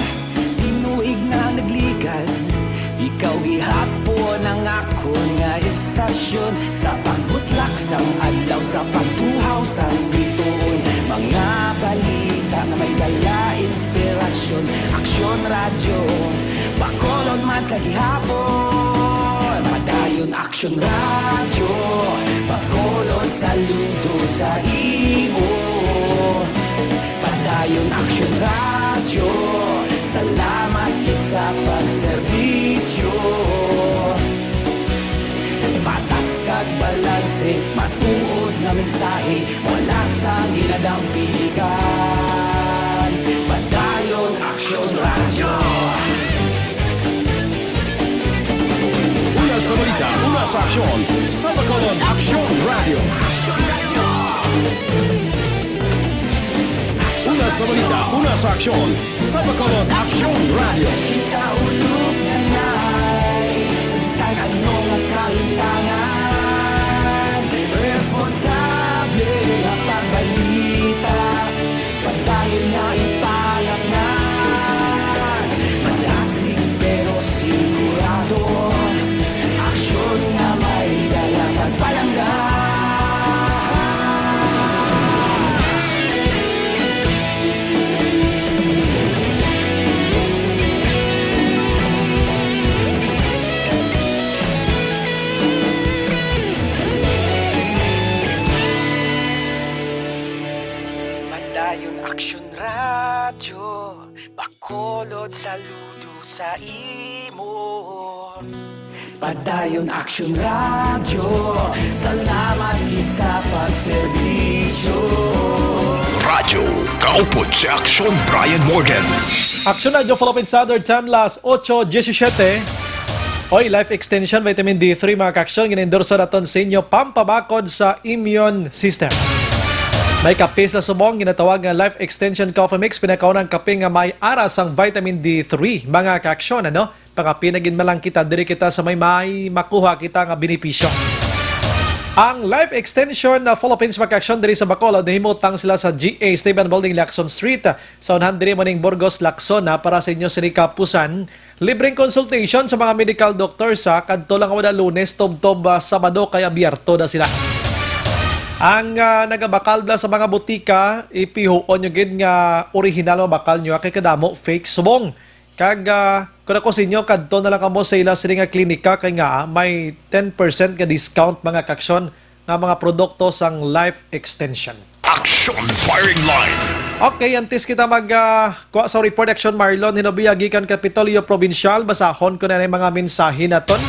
Tinuig na nagligan, ikaw gihapon ang akon nga istasyon. Sa pagbutlak sang adlaw, sa pagtuhaw sang bituon, mga balita nga may dala inspirasyon. Aksyon Radyo, Bacolod man sa gihapon. Padayon Aksyon Radyo, Bacolod, saludo sa imo. Balanse, matuod nga mensahe, wala sang ginadampingan. Padayon Aksyon Radyo. Una sa balita, una sa aksyon, sa Bacolod, Aksyon Radyo. Una sa balita, una sa aksyon, sa Bacolod, Aksyon Radyo. Ikaulo na nay, sa bisan ano nga kahitangan, responsable nga pagbalita, padayon nga ipalaknan, malasig pero sigurado, aksyon nga may dala kag palangga. Padayon Aksyon Radyo, Bacolod, saludo sa imo. Padayon Aksyon Radyo, salamat gid sa pagserbisyo. Radyo, kaupod si Aksyon Brian Morgan. Aksyon Radyo Philippine Standard Time, las ocho diecisiete. Oy, Life Extension Vitamin D three, mga kaaksyon, gin-endorso naton sa inyo pampabakod sa immune system. May kape sila subong, ginatawag nga Life Extension Coffee Mix, pinakaunang kape nga may ara sang vitamin D three, mga kaaksyon, ano? Pangapi na gid man lang kita, diri kita sa may, may makuha kita nga benepisyo. Ang Life Extension na Philippines, mga kaaksyon, diri sa Bacolod, nahimutang sila sa G A Esteban Building, Lacson Street, sa unahan diri mo ning Burgos, Lacson, ha, para sa inyo sini kapusan. Libreng consultation sa mga medical doctor sa kadto lang wala Lunes, tubtob, ah, Sabado kay abierto na sila. Ang, ah, nagabakal na sa mga butika, ipihuon nyo gid nga original ang bakal nyo, ah, kay kadamo fake subong. Kag, ah, kung ako sa inyo, kadto na lang kamo sa ila sini nga klinika kay nga, ah, may ten percent nga discount, mga kaaksyon, nga mga produkto sang Life Extension. Action Firing Line. Okay, antes kita mag, ah, kuha sa report, Action Marlon Hinobia gikan Kapitolyo Provincial, basahon ko na ang mga mensahe naton.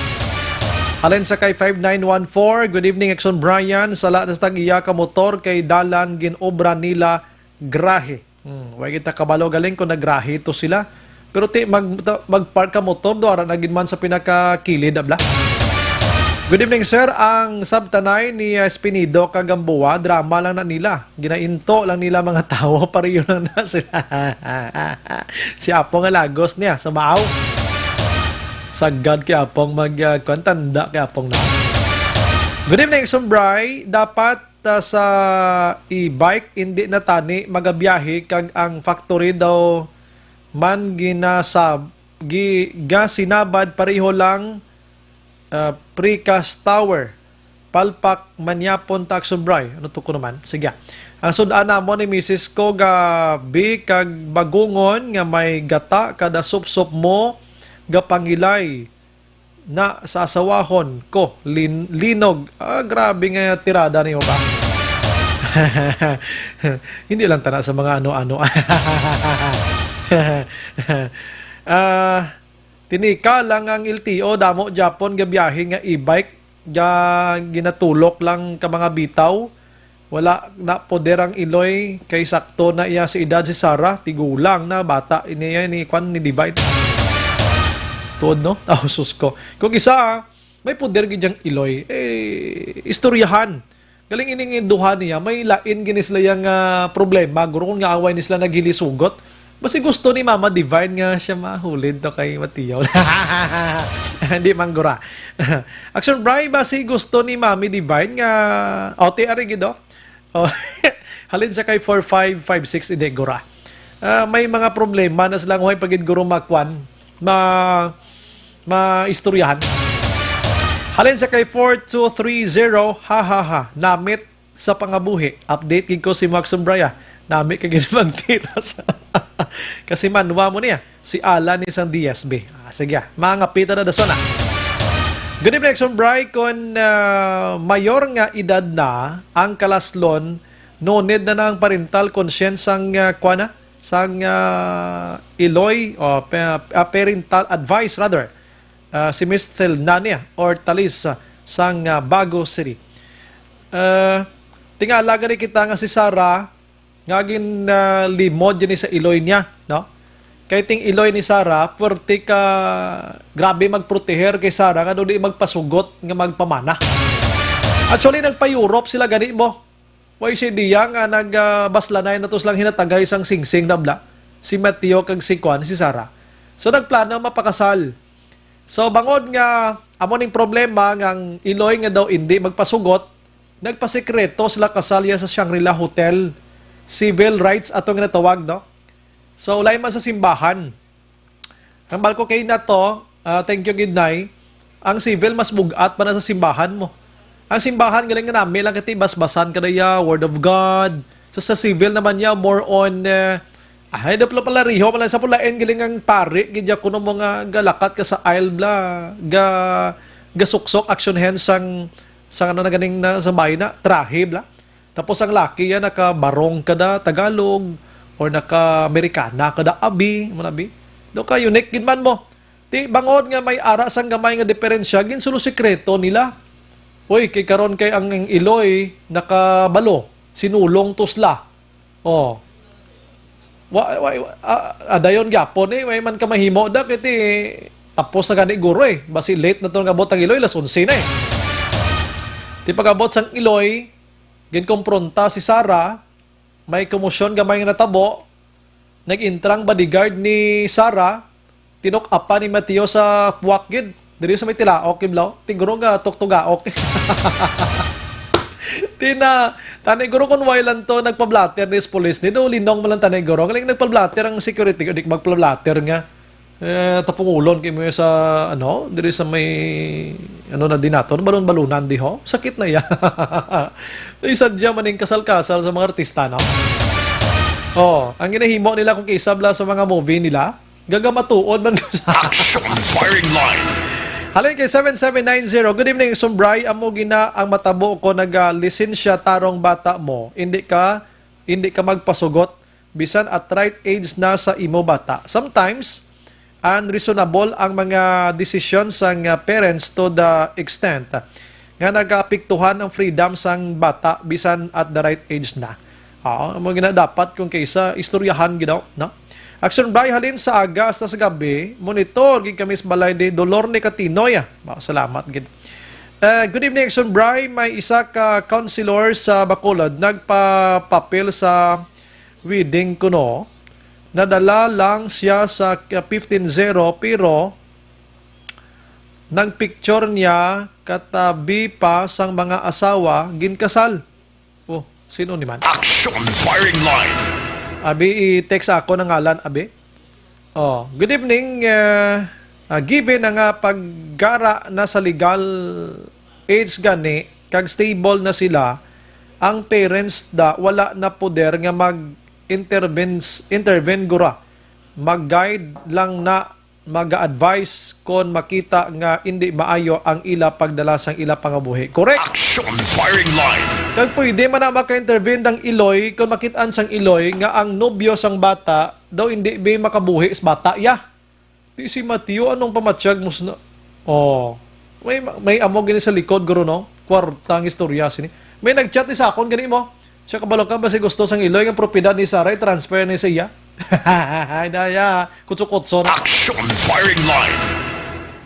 Halin sa kay five nine one four, "Good evening, Action Brian. Sala na sa tag-iya ka motor kay dalan gin-obra nila grahe." Hmm, wa kita kabalo galing kung nagrahe to sila. Pero ti, mag, ta, mag-park ka motor, do ara na gid man sa pinakakilid, abla. "Good evening, sir. Ang sabtanay ni, ah, Espinido kag Gamboa, drama lang na nila. Ginainto lang nila mga tawo, pareho lang na sila." Si Apong nga lagos niya, sa Maaw. Sagad kay Apong mag, ah, kwan, tanda kay Apong na. "Good evening, Sumbray. Dapat, ah, sa e-bike, hindi na tani magabiyahe kag ang factory daw man ginasab-, gi-, gasinabad pareho lang, ah, precast tower. Palpak, Manyapon, Tagsubray." Ano to ko naman? Sige. "Ang sud-an namon ni misis ko gabi kag bagungon nga may gata kada supsop mo gapangilay na sa asawahon ko, lin-, linog." Ah, grabe nga tirada nimo ba? Hindi lang tana sa mga ano-ano. Ah, tinika lang ang L T O, damo gyapon gabiyahe nga e-bike, ga-, ginatulok lang ka mga bitaw. Wala na poder ang iloy kay sakto na iya sa edad si Sarah, tigulang na, bata niya ni kwan ni Divine. Tuod, no? Oh, sus ko. Kung isa, may poder gid yang iloy, eh, istoryahan. Galing ining duha niya, may lain gini sila yang, ah, problema, guro, kung nga away ni sila naghilisugot. Basi gusto ni Mama Divine nga siya mahulid to kay Mateo. Hindi man gura. Action Bri, basi gusto ni Mami Divine nga, o, ti ari gid, oh. Oh, halin sa kay four five five six, hindi gura. Ah, may mga problema na silang way pagid guro makwan, ma, maistoryahan. Halin sa kay four two three zero, ha, ha, ha. Namit sa pangabuhi. Update gid ko si Max Umbraya. Nami ka gid magtitas. Kasi manwa mo niya. Si Alan ni sang D S B. Ah, sige, ah. Mga pita na dason, ah. Good evening, Action Bri. Kung, ah, mayor nga edad na ang kalaslon, no need na na ang parental consent sang, ah, kuwan na? Sang, ah, iloy, o pa-, ah, parental advice, rather. Ah, si Miss Thelnania Hortaliza sang, ah, Bago City. Ah, tingala gani kita nga si Sarah nga gin, ah, limod gani sa iloy niya, no? Kay ting iloy ni Sarah, puwerte ka, grabe magproteher kay Sarah nga daw di magpasugot nga magpamana. Actually, nagpa-Europe sila gani mo. Way si Dia nga nag, ah, baslanay na to silang hinatagay sang singsing na bla. Si Mateo kag si Kwan, si Sarah. So, nagplano mapakasal. So, bangod nga amo ning problema nga ang iloy nga daw indi magpasugot, nagpasikreto sila kasal ya sa Shangri-La Hotel. Civil rites ato nga natawag, no? So, ulay man sa simbahan. Ang balko kay na to, ah, thank you, gid, Nay. Ang civil mas bugat pa na sa simbahan mo. Ang simbahan galing nga nami lang kati basbasan ka daya, Word of God. So, sa civil naman niya, more on, eh, ay, da pala pala riho, pala sa pulain, galing ang pari, gid ya kuno mo nga galakat ka sa aisle bla, ga, gasuksok, action hands sang, sang ano na ganing na, sa bahay na, trahe bla. Tapos ang laki yan, naka-barong kada Tagalog, or naka-Amerikana kada abi, mo na, abi. Do ka unique gid man mo. Ti bangod nga may ara sang gamay nga diferensya, ginsulo sikreto nila. Uy, kay karon kay ang, ang iloy nakabalo, sinulong to sila. Oh. Wa, wa, wa, ah, adayon gyapon eh, way man ka mahimo da, kay ti tapos na gani guro eh. Basi late na to nga abot ang iloy, alas onse na eh. Ti pag-abot sang iloy, ginkompronta si Sarah, may komosyon gamay nga natabo, nag-intrang bodyguard ni Sarah, tinok-apa ni Mateo sa puwak gid. Diri sa may tilaok, Kiblaw. Tiguro nga tuktugaok. Tina, tani guro kun way lang to nagpa-blotter ni sa pulis ni do, linong man lang tani guro. Galing nagpa-blotter ang security, di magpa-blotter nga. Eh, tapungulon kay mo sa, ano, diri sa may, ano na din nato, balon-balunan di ho. Sakit na iya. Isa dyan maning kasal-kasal sa mga artista, no? Oh, ang ginahimo nila kung kaisab la sa mga movie nila, gagamatuod man ko sa Action Firing Line. Halin kay seven seven nine zero. Good evening, Sumbray. Amo gina ang matabo ko, naga-lisensya tarong bata mo. Hindi ka, hindi ka magpasugot bisan at right age na sa imo bata. Sometimes, unreasonable ang mga desisyon sang, ah, parents to the extent nga nagaapektuhan ang freedom sang bata bisan at the right age na. Oo, amo gina dapat kung kaysa istoryahan gid daw, no? Action Bray, halin sa aga hasta sa gabi, monitor gid kami sa balay ni Dolor ni Katinoy, ah. Wow, salamat gid. Eh, good evening, Action Bray. May isa ka counselor sa Bacolod nagpapapel sa wedding kuno. Nadala lang siya sa fifteen zero, pero nang picture niya katabi pa sang mga asawa ginkasal. Oh, sino ni man? Action Firing Line. Abi, i-text ako ng ngalan, abi. Oh, good evening. Eh, ah, given na nga paggara na sa legal age gani, kag stable na sila, ang parents da wala na poder nga mag-intervene, intervene gura. Mag-guide lang na, mag-advise kon makita nga indi maayo ang ila pagdala sang ila pangabuhi. Correct? Action Firing Line. Kag pwede man na maka-intervene ang iloy kon makit-an sang iloy nga ang nobyo sang bata daw indi bi makabuhi sa bata, ya. Di si Mateo, anong pamatyag mo sina-, oh, may, may amo gini sa likod, guro, no? Kwarta ang istorya sini. May nag-chat ni sa akon gani mo. Siya, kabalo ka ba si gusto sang iloy nga propiedad ni Sarah, transfer ni sa iya? Ay, daya, kutso-kutso na. Action Firing Line.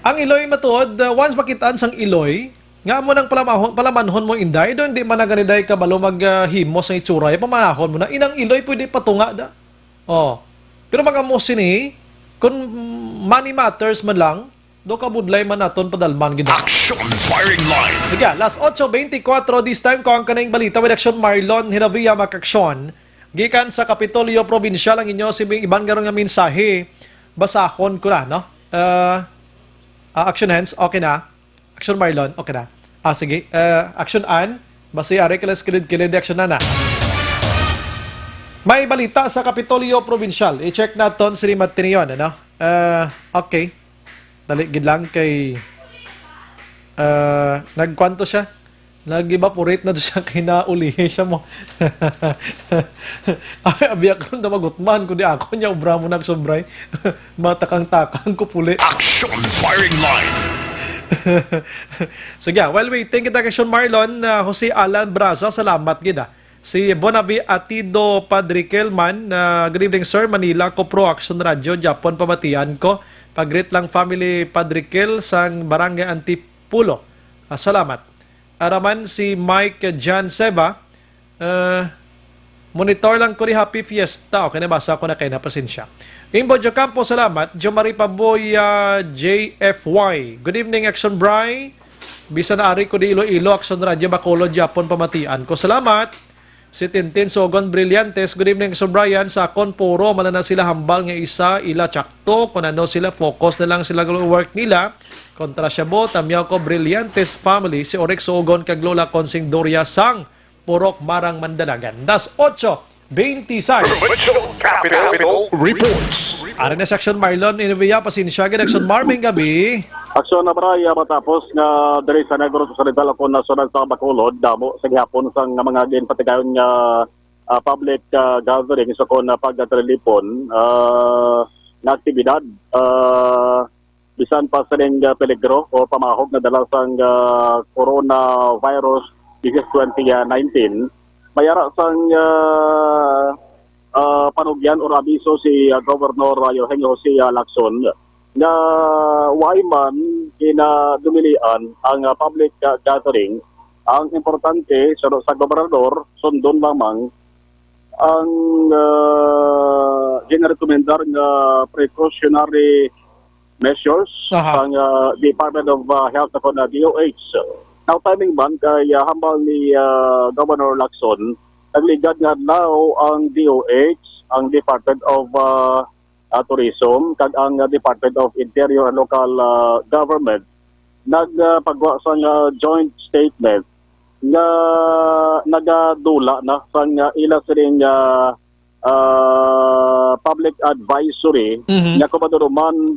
Ang iloy matuod, uh, once makitaan sang iloy, nga mo nang palamahon, palamanhon mo, inday, doon di man na ganiday kabalo mag, uh, himo sa itsura, ya, pamanahon mo na, inang iloy pwede patunga da. Oh. Pero mag-amo sini, kung money matters man lang, do kabudlay man naton padalman gid. Action Firing Line. Sige, alas otso beintikwatro, this time ko ang kaning balita with Action Marlon Hinavia Makaksyon. Gikan sa Kapitolyo Probinsyal ang inyo sibing iban garon nga mensahe. Basahon ko na, no? Uh, uh, Action Hands, okay na. Action Marlon, okay na. Ah, sige. Uh, Action Ann, basi ari ka lang sa kilid-kilid, Action Ann, ah. May balita sa Kapitolyo Probinsyal. I-check naton si Matinion, ano? Uh, okay. Dali gid lang kay, ah, nagkwanto siya. Nag-evaporate na to siya kay naulihi siya mo. Abi, abi ako na magutman, kundi ako niya, obra mo nagsobray. Matakang-takang ko puli. Action Firing Line. Sige, ah, while waiting kita kay Sean Marlon, ah, Jose Alan Braza, salamat gid, ah. Si Bonavi Atido Padriquel man, ah, "Good evening, sir. Manila ko, pro Action Radio, Japon pamatian ko. Pag-greet lang family Padriquel sang Barangay Antipulo." Ah, salamat. Araman si Mike Jan Seva, ah, "Monitor lang ko ni, happy fiesta." Okay, nabasa ko na kay na, pasensya. Imbo Jocampo, salamat. Jo Marie Paboy, ah, J F Y. "Good evening, Action Bry. Bisan ari ko di Iloilo, Action Radio Bacolod, Japon pamatian ko. Salamat." Si Tintin Sogon Brillantes, "Good evening, Action Brian. Sa akon, puro man na sila hambal nga isa, ila tsakto. Kung ano sila, focus na lang sila sa work nila. Kontra siya bo, tamyaw ko, Brillantes family, si Orex Sogon kag Lola Consing Doria sang Purok Marang, Mandalagan." Das ocho veintiséis. Provincial Capital Reports. Ari na si Action Marlon Inovia, pasensya gid, Action Mar, maayong gabi. Action na, Bray, ah, matapos nga diri sa Negros Occidental, ako nasunod sa Bacolod, damo sa gihapon sang mga ginpatigayon nga, ah, public, ah, gathering sa kon, ah, pagkatalipon, ah, nga aktibidad, ah, bisan pa sining, ah, peligro o pamahog nga dala sang, ah, coronavirus disease twenty nineteen, may ara sang, ah, ah, panugyan or abiso si, ah, Governor, ah, Eugenio Jose, ah, Lacson nga wala man ginadumilian ang, ah, public, ah, gathering. Ang importante, suno sa gobernador, sundon lamang ang, ah, ginarekomendar nga precautionary measures Aha. sang, ah, Department of, ah, Health o kon, ah, D O H. Now, timing man kay, ah, hambal ni, ah, Governor Lacson, nagligad nga adlaw ang D O H, ang Department of, ah, ah, Tourism, kag ang, ah, Department of Interior and Local, ah, Government nagpagwa sang, ah, joint statement nga nagadula na sang, ah, ila sining, ah, ah, public advisory Mhm. nga kung maduro man,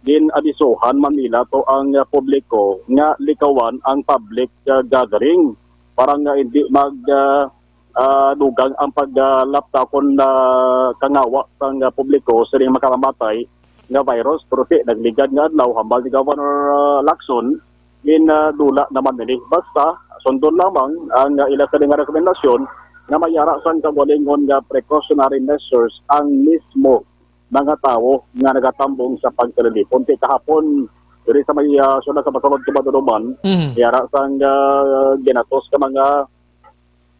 gin-abisuhan man nila to ang, ah, publiko nga likawan ang public, ah, gathering para nga hindi mag, ah, ah, dugang ang pag, ah, lapta kon, ah, kangawa sang, ah, publiko sining makamamatay nga virus. Pero ti, nagligad nga adlaw, hambal ni Governor, ah, Lacson, gin, ah, dula naman ini. Basta, sundon lamang ang, ah, ila sini nga rekomendasyon nga may ara sang kaugalingon nga precautionary measures ang mismo mga tawo nga nagatambong sa pagkalilipon. Ti kahapon, diri sa may, ah, siyudad sa Bacolod, Kibadunuman, Mhm. may ara sang, ah, ginatos ka mga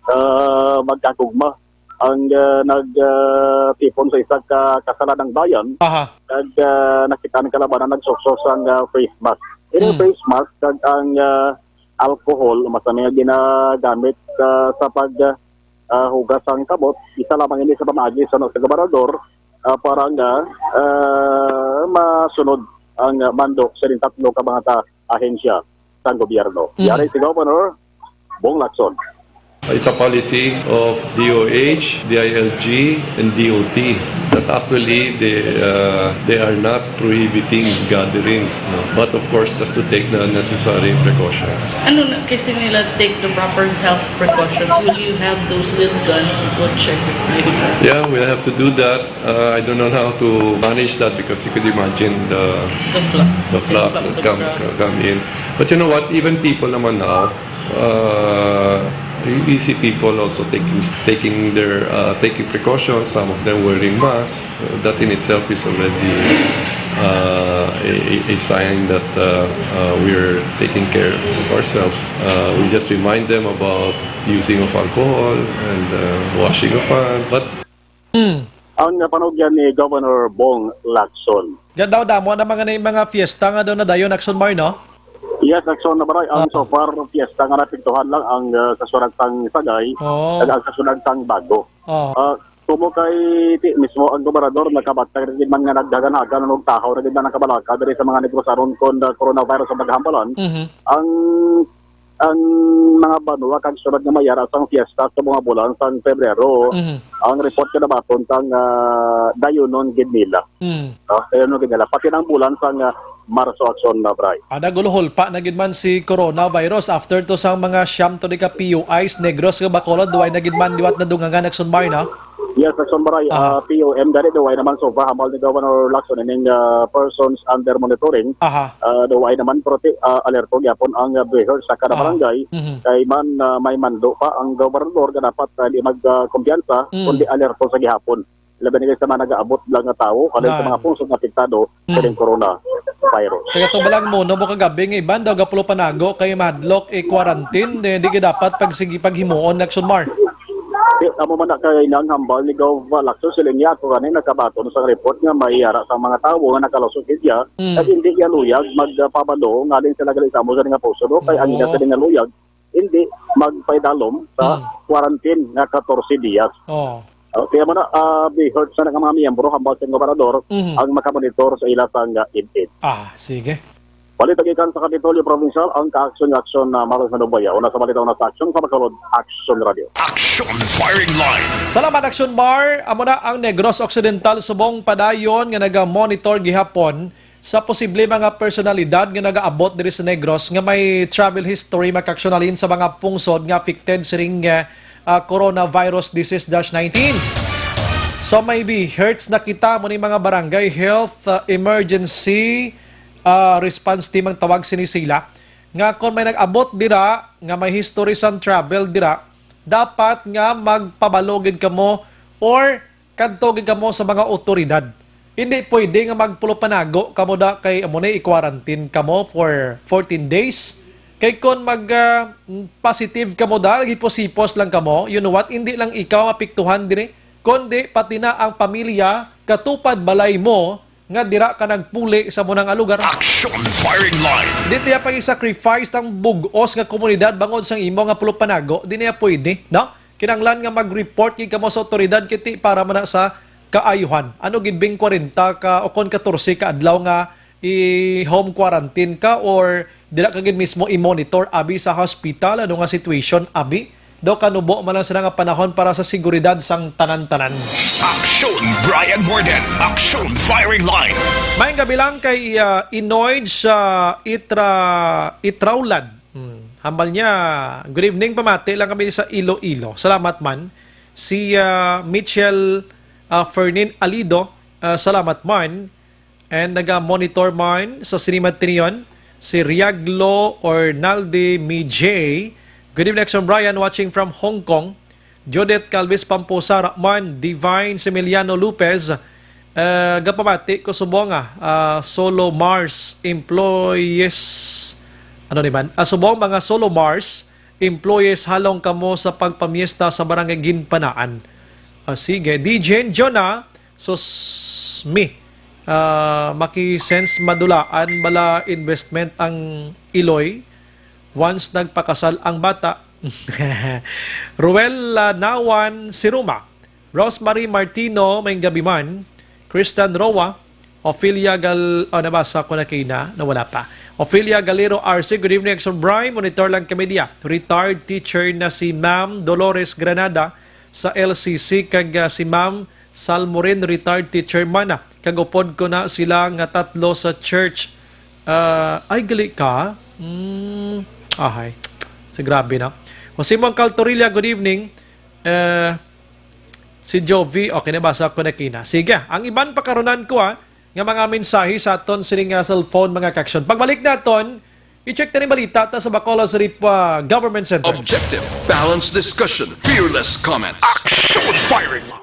ah, magkagugma ang, ah, nag, ah, tipon sa isa ka kasalanang bayan. Aha. Nag, ah, nakita ang kalabanan nagsuksok sang, ah, face mask. Ini Hmm. face mask kag ang, ah, alcohol, mas nga ginagamit, ah, sa pag, ah, hugas sang kamot, isa lamang ini sa pamaagi sa, sa gobernador, ah, para nga, ah, masunod ang, ah, mando sa tatlo ka mga ta-, ahensya sang gobyerno. Mm. Yari si Governor Bong Lacson. It's a policy of D O H, D I L G, and D O T that actually they, uh, they are not prohibiting gatherings, no? But of course, just to take the necessary precautions. Ano na kasi nila take the proper health precautions? Will you have those little guns to go check? Yeah, we'll have to do that. Uh, I don't know how to manage that because you could imagine the The flock. The flock Influx that of come, crowd. come in. But you know what? Even people naman now, uh, you, you see people also taking, taking their, uh, taking precautions. Some of them wearing masks. Uh, that in itself is already, uh, a, a, a sign that, uh, uh, we're taking care of ourselves. Uh, we just remind them about using of alcohol and, uh, washing of hands. But Hmm. Ang panugyan ni Governor Bong Lacson. Gadaw damo na mga, na mga fiesta nga daw nadayon, Action Mar, no? Yes, Action na, Bray. Ang Ah. so far, fiesta nga napiktuhan lang ang, ah, kasurag sang Sagay, Oo. Kag ang kasurag sang Bago. Oo. Ah, kumo kay ti-, mismo ang gobernador nakabatag rin man nga naghagan-hagan og tahaw na gid man ang kabalaka diri sa mga Negrosanon kon, ah, coronavirus ang paghambalan. Mhm. Ang ang mga banwa kag syudad nga may ara sang fiesta sa mga bulan sang Pebrero, Mhm. ang report nga nabaton sang, ah, dayunon gid nila. Mm. Ah, dayunon gid nila. Pati nang bulan sang, ah, Marso, Action na, Bray. Ada guluhol pa na gid man si coronavirus after to sang mga siyam to di ka P U Is, Negros kag Bacolod, duway na gid man liwat na dungangan, Action Mar, no? Yes, Action Baray, Aha. ah, P O M, gani daw ay naman so far, hambal ni Governor Lacson ining, ah, persons under monitoring. Aha. Ah, daw ay naman, pero ti-, ah, alerto gyapon ang, ah, BHERTs sa kada Ah. barangay. Mhm. Kay man, ah, may mando pa ang gobernador nga dapat, ah, di mag, ah, kumpiyansa, Mm. kundi alerto sa gihapon. Labi na sa mga nagaabot lang nga tawo, halin sa Na. mga pungsod nga apektado Mm. kining coronavirus. Taga Tubalang Mono mo kagabi nga iban daw gapulo panago kay mahadlok i-quarantine, eh, di gid dapat pagsigi paghimuon, Action Mar. Di, amo man na kay nang hambal ni Gov Lacson, siling niya, ako gani nakabaton sa report nga may yara sa mga tawo nga nakalusot siya, Mm. kag hindi niya luyag magpabalo nga alin sila gali sa amo sa nga puso, no? Kay ang Oo. ina sa nga luyag, hindi magpaidalom sa Mm. quarantine nga katorse diyas. Oo. Oh, kaya mo na, ah, BHERTs na nga mga miyembro, hambal sa gobernador, Mhm. ang makamonitor sa ila sang, ah, id-id. Ah, sige. Balita gikan sa Kapitolyo Provincial, ang Kaaksyon nga Aksyon na Marlon Manubaya. Una sa balita, una sa Aksyon, sa Bacolod, Aksyon Radio. Action Firing Line. Salamat, Action Mar. Amo na ang Negros Occidental subong padayon nga naga-monitor gihapon sa posible mga personalidad nga nagaabot diri sa Negros nga may travel history, makaaksyon halin sa mga pungsod nga affected sining, ah, ah, coronavirus disease dash nineteen. So, may BHERTs na kita, mo ni mga barangay health, ah, emergency, ah, response team ang tawag sini sila, nga kon may nag-abot dira nga may history sang travel dira, dapat nga magpabalo gid kamo or kadto gid kamo sa mga awtoridad. Hindi pwede nga magpulo panago kamo da kay amo na i-quarantine kamo for fourteen days. Kay kon mag, ah, positive kamo da, naghipos-hipos lang kamo, you know what? Hindi lang ikaw mapiktuhan diri, kundi pati na ang pamilya, katupad balay mo, nga dira ka nagpuli sa amo na nga lugar. Action Firing Line. Di tiya pag-sacrifice ang bug-os nga komunidad bangod sang imo nga pulo panago. Di niya pwede, no? Kinahanglan nga mag-report gid kamo sa awtoridad kiti para man na sa kaayuhan. Ano gid bing kwarenta ka o kon katorse ka adlaw nga i-home quarantine ka or dira ka gid mismo i-monitor abi sa hospital, ano nga situation abi? Daw kanubo man lang sila nga panahon para sa seguridad sang tanan-tanan. Action Brian Morden, Action Firing Line. Maayong gabi lang kay, ah, Inoy sa Itra-, Itraulad. Hmm. Hambal niya, "Good evening, pamati lang kami sa Iloilo." Salamat man. Si, ah, Mitchell, ah, Fernin Alido, ah, salamat man. And naga-monitor man sa Cinema Tinion, si Riaglo or Naldi Mi J. Good evening, Action Brian, watching from Hong Kong. Judith Calvis Pamposa Rahman, Divine Similiano Lopez, eh, gapamati ko subong nga, ah, Solo Mars employees, ano ni man? Ah, subong mga Solo Mars employees, halong kamo sa pagpamiesta sa Barangay Ginpanaan. Ah, sige, D J Jonah, sus, mi, ah, maki-sense madulaan bala investment ang Iloy once nagpakasal ang bata. Ruel, ah, Nawan Siruma, Rosemary Martino, may gabi man. Kristan Roa, Ophelia Gal-, oh, nabasa ko na kaina, nawala pa. Ophelia Galero R C, good evening, Action Bri. Monitor lang kami diya. Retired teacher na si Ma'am Dolores Granada sa L C C, kag, ah, si Ma'am Salmorin, retired teacher man na. Kag upod ko na sila nga tatlo sa church. Ah, ay, gali ka? Mm, ahay. Sa grabe na. Jose Moncal Torilla, good evening. Eh, Si Jovi, okay, nabasa ko na kina. Sige, ang iban pakarunan ko, ah, nga mga mensahe sa aton sining nga cellphone, mga kaksyon. Pagbalik naton, i-check na ni balita ta sa Bacolod City pa Government Center. Objective, balanced discussion, fearless comment. Action firing line.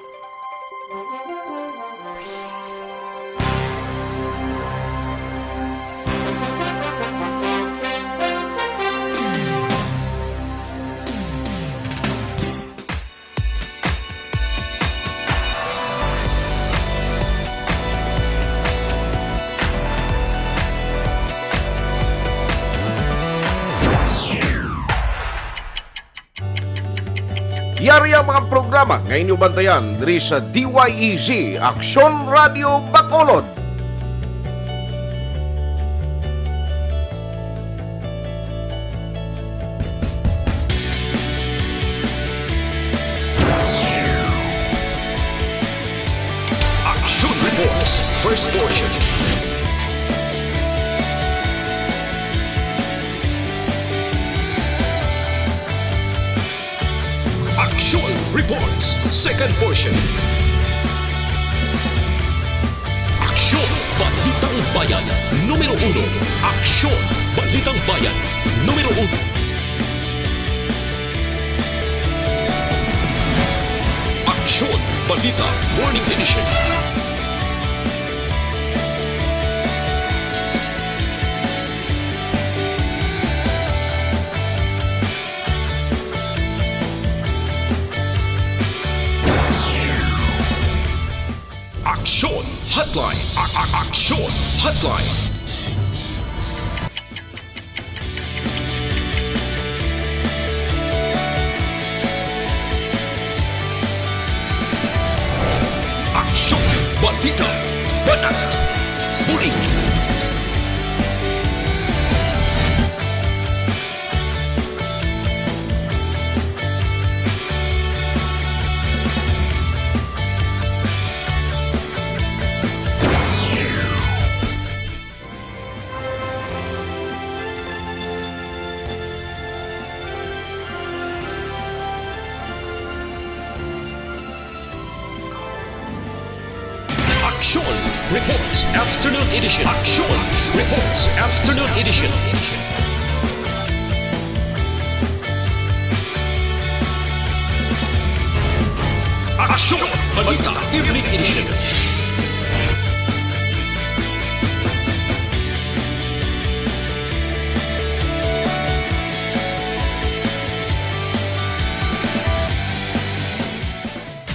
Yari ang mga programa nga inyo bantayan diri sa D Y E G, Aksyon Radio Bacolod. Action Reports, first portion. Action Reports, second portion. Aksyon, Balitang Bayan, numero uno. Aksyon, Balitang Bayan, numero uno. Aksyon, Balita, Morning Edition. Aksyon Hotline. A- a- Aksyon Hotline. Aksyon, Balita, Banat, Bulig. Aksyon Reports Afternoon Edition. Aksyon Reports Afternoon Edition. Aksyon Balita Evening Edition.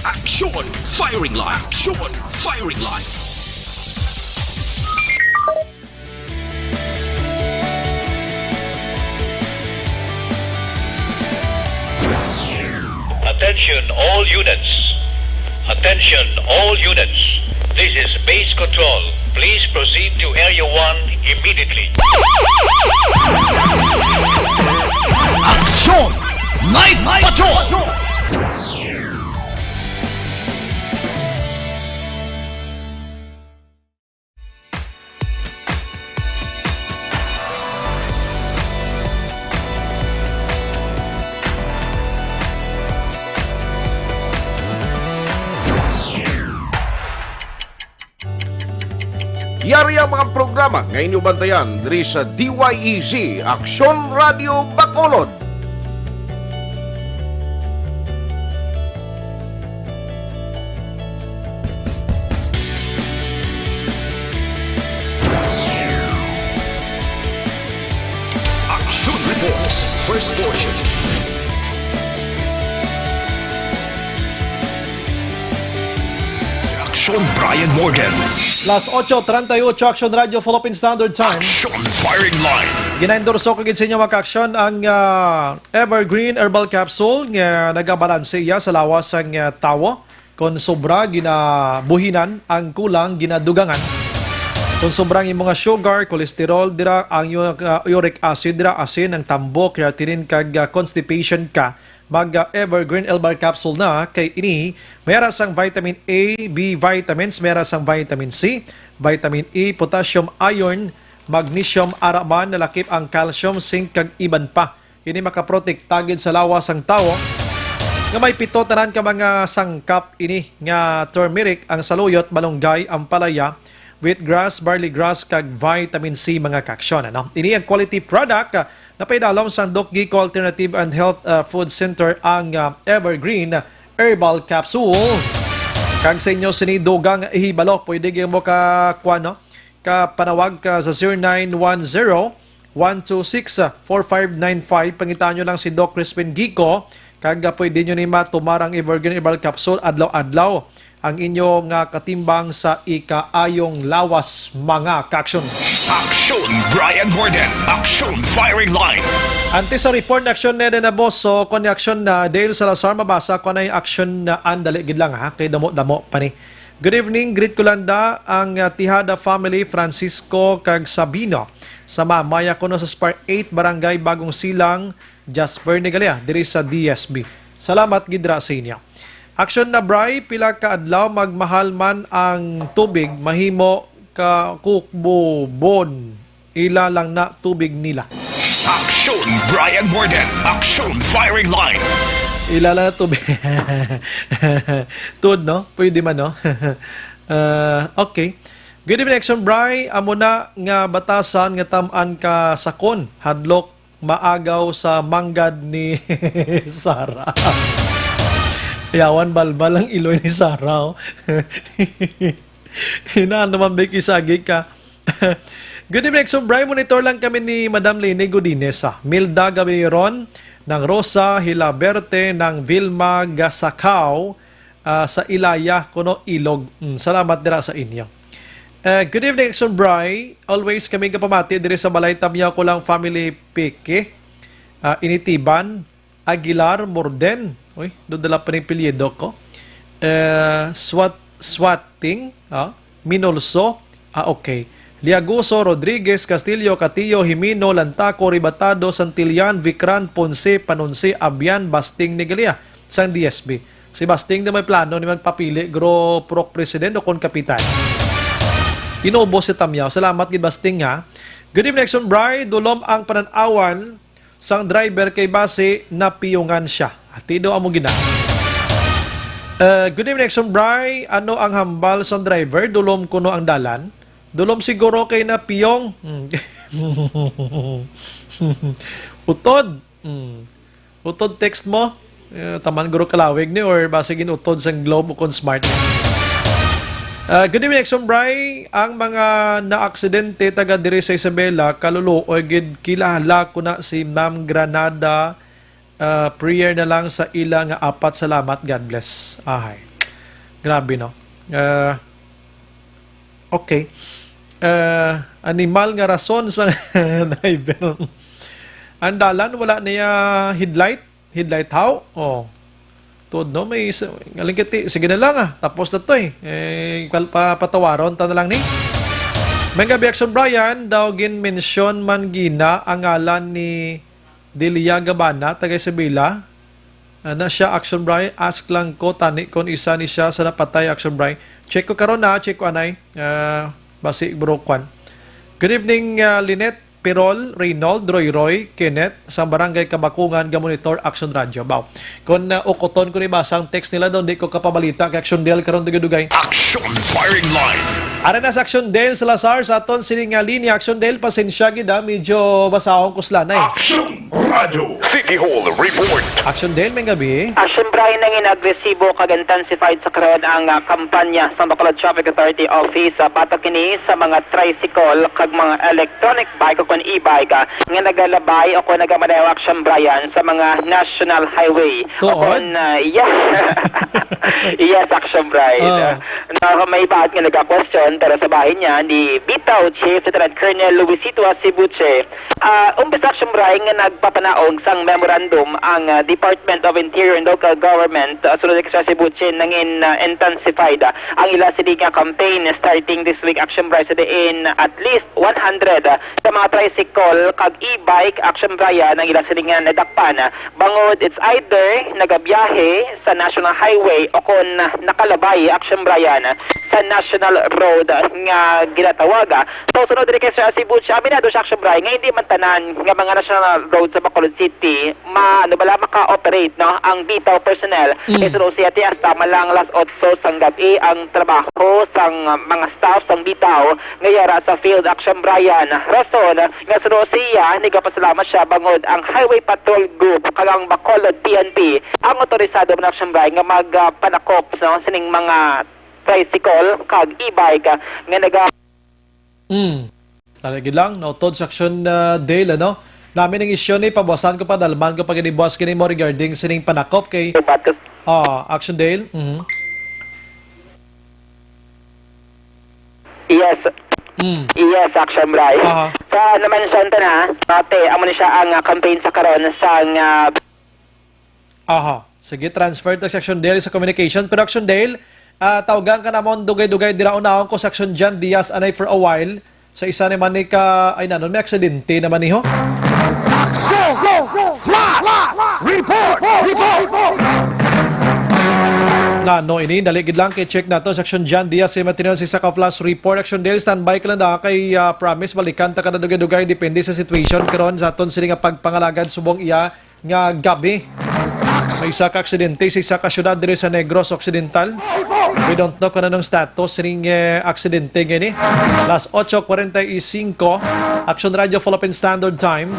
Aksyon Firing Line. Aksyon Firing Line. Attention all units. Attention all units. This is base control. Please proceed to Area one immediately. Aksyon Night Patrol! Yari ang mga programa nga inyo bantayan diri sa D Y E Z Aksyon Radio Bacolod. Action Reports, first portion. Action Brian Morgan. Las ocho treinta y ocho, Action Radio Philippine Standard Time. Action Firing Line. Ginaendorso ko gid sa inyo, mga ka-action, ang, ah, Evergreen Herbal Capsule nga nagabalanse iya sa lawas sang, ah, tawo. Kon sobra, ginabuhinan, ang kulang, ginadugangan. Kon sobra ang imo nga sugar, cholesterol, dira ang iyong, ah, uric acid, dira asin, ang tambok, creatinine, kag, ah, constipation ka, mag, ah, Evergreen Herbal Capsule na, kay ini may ara sang vitamin A, B vitamins, may ara sang vitamin C, vitamin E, potassium, iron, magnesium, ara man nalakip ang calcium, zinc, kag iban pa. Ini makaprotekta gid sa lawas sang tawo nga may pito tanan ka mga sangkap ini nga turmeric, ang saluyot, malunggay, ampalaya, wheatgrass, barley grass, kag vitamin C, mga ka-action, ano? Ini ang quality product, ah, napaidalom sang Doc Gico Alternative and Health, ah, Food Center, ang, ah, Evergreen Herbal Capsule. Kag sa inyo sini dugang hibalo, pwede gyud mo ka, kuwan, no? Ka panawag ka sa zero nine one zero, one two six, four five nine five. Pangitaan nyo lang si Doc Crispin Gico, kag, ah, pwede nyo ni matumar ang Evergreen Herbal Capsule adlaw-adlaw, ang inyo nga katimbang sa ikaayong lawas, mga ka-action. Action Brian Morgan, Action Firing Line. Antes sa report, Action Nede na boss, so kon Action na Dale Salazar, mabasa ko na yung Action na andali gid lang ha, kay damo-damo pa ni. Good evening, greet ko lang da ang, ah, Tejada family, Francisco kag Sabino. Sa Mamaya kuno sa Spar eight, Barangay Bagong Silang, Jasper Nigalia, diri sa D S B. Salamat gid ra sa inyo. Action na, Bri, pila ka adlaw magmahal man ang tubig, mahimo ka kukbubon. Ila lang na tubig nila. Action Brian Morgan, Action Firing Line. Ilala na tubig. Tuod, no? Pwede man, no? Ah, okay. Good evening, Action Bry. Amo na nga batasan nga tam-an ka sakon. Hadlok maagaw sa manggad ni Sara. Yawan balbal ang iloy ni Sara, oh. Hinaan naman, Becky, sagi ka. Good evening, Action Bry. Monitor lang kami ni Madam Lene Godinez, ah. Milda Gabiron, ng Rosa Hilaberte, ng Vilma Gasakaw, ah, sa Ilaya, kuno Ilog. Mm, salamat dira sa inyo. Eh, good evening, Action Bry. Always kami kapamati diri sa balay Tamyaw ko lang family Peke. Ah, Initiban, Aguilar, Morden. Uy, dodala pa ning apelyido ko. Eh, Swat, Swating, ah, Minolso. Ah, okay. Liagoso, Rodriguez, Castillo, Catillo, Jimeno, Lantaco, Ribatado, Santillan, Vicran, Ponce, Panonce, Abian, Basting, Nigalia, sang D S B. Si Basting na may plano ni magpapili, gro, purok president o kon kapitan. Inubos si Tamyaw. Salamat gid, Basting, ha. Good evening, Action Bry. Dulom ang panan-awan sang driver kay basi napiyungan siya. Ati daw amo gina. Eh, good evening, Action Bry. Ano ang hambal sang driver? Dulom kuno ang dalan? Dulom siguro kay napiyong. Hmm. Utod. Hmm. Utod text mo? Eh, taman guro kalawig ni or basig in utod sang Globe o kon Smart. Ah, good evening, Action Bry. Ang mga naaksidente taga diri sa Isabela, kaluluoy gid kilala ko na si Ma'am Granada. Ah, prayer na lang sa ila nga apat. Salamat. God bless. Ahay. Grabe, no? Ah, okay. Ah, animal nga rason sa driver. Ang dalan, wala niya headlight. Headlight how? Oh. Tuod, no? May isa, ngalingkiti. Sige na lang, ah. Tapos na to, eh. Eh, pal-, pa-, patawaron ta na lang ni. May gabi, Action Brian. Daw gin-mention man gina ang ngalan ni Delia Gabana, taga Isabela. Ana siya, Action Brian. Ask lang ko, tani kon isa ni siya sa napatay, Action Brian. Check ko karon na, check ko anay. Ah, basi, bro, kwan. Good evening, ah, Lynette. Pirol, Reynold, Roy Roy, Kenneth, sa Barangay Kabakungan, ga-monitor Action Radio. Baw. Kung, uh, ukuton ko ni basa ang text nila doon, di ko kapabalita kay Action Del karon dugay-dugay. Action Firing Line. Ara na sa Action Del Salazar sa aton sini nga linya. Action Del, pasensya gid, ah, medyo basahon ko sila na, eh. Action Radio. City Hall Report. Action Del, may gabi. Action Brian, nangin agresibo kag intensified sa karon ang, ah, kampanya sa Bacolod Traffic Authority Office, ah, batok kini sa mga tricycle kag mga electronic bike o kon e-bike, ah, nga nagalabay o kon nagamaneho, Action Brian, sa mga national highway. Tuod? O kon, ah, yes. Yes, Action Brian. Ah. Na may iba nga naga-question, pero sa bahin niya ni Bitaw Chief Lieutenant Colonel Luisito Asibuche, ah, umpisa, Action Brian, nga nagpapanaog sang memorandum ang, ah, Department of Interior and Local Government, ah, sulod kay Asibuche, nangin, ah, intensified, ah, ang ila sini nga campaign starting this week, Action Brian, sa diin at least one hundred, ah, sa mga tricycle kag e-bike, Action Brian, ang ila sini nga nadakpan, ah, bangod it's either nagabiyahe sa National Highway o kon nakalabay, Action Brian, sa National Road nga ginatawag. So, sunod diri kay Sir Asibuche, aminado siya, Action Brian, nga hindi man tanan nga mga National Road sa Bacolod City ma-, ano bala, maka-operate, no, ang Bitaw personnel. Mm. Kay suno siya, ti hasta man lang alas otso sang gab-i ang trabaho sang mga staff sang Bitaw nga yara sa field, Action Brian. Rason nga suno siya, nagapasalamat siya bangod ang Highway Patrol Group kag ang Bacolod P N P ang autorisado man, Action Brian, nga magpanakop, no, sining mga tricycle kag e-bike, ah, nga naga- Mm. Talaga lang, no? Tod sa Action, ah, Dale, ano? Namin ang isyu ni, pabuasan ko pa, dalman ko pa ginibuas kini mo regarding sining panakop kay, Ubat ko. Ah, Action Dale? Mhm. Yes. Mm. Yes, Action Brian. Aha. Sa na-mention ta na, ate, amo ni siya ang, ah, campaign sa karon sa nga Aha. Sige, transfer to sa Action Dale sa communication. Pero Action Dale, ah, tawgan ka namon dugay-dugay dira, unahon ko sa Action John Diaz anay for a while. Sa isa naman ni ka, ay, nanon, may aksidente naman, iho. Action! Flash! Report! Report! Nano ini, dali gid lang kay check nato sa Action John Diaz sa Matino sa isa ka flash report. Action Dale, standby ka lang da kay, ah, promise balikan ta ka na dugay-dugay, depende sa situation karon sa aton sini nga pagpangalagad subong iya nga gabi. May isa ka aksidente sa isa ka syudad diri sa Negros Occidental. We don't know kung anong status ning, eh, aksidente nga ini. Las ocho cuarenta y cinco, Action Radio Philippine Standard Time.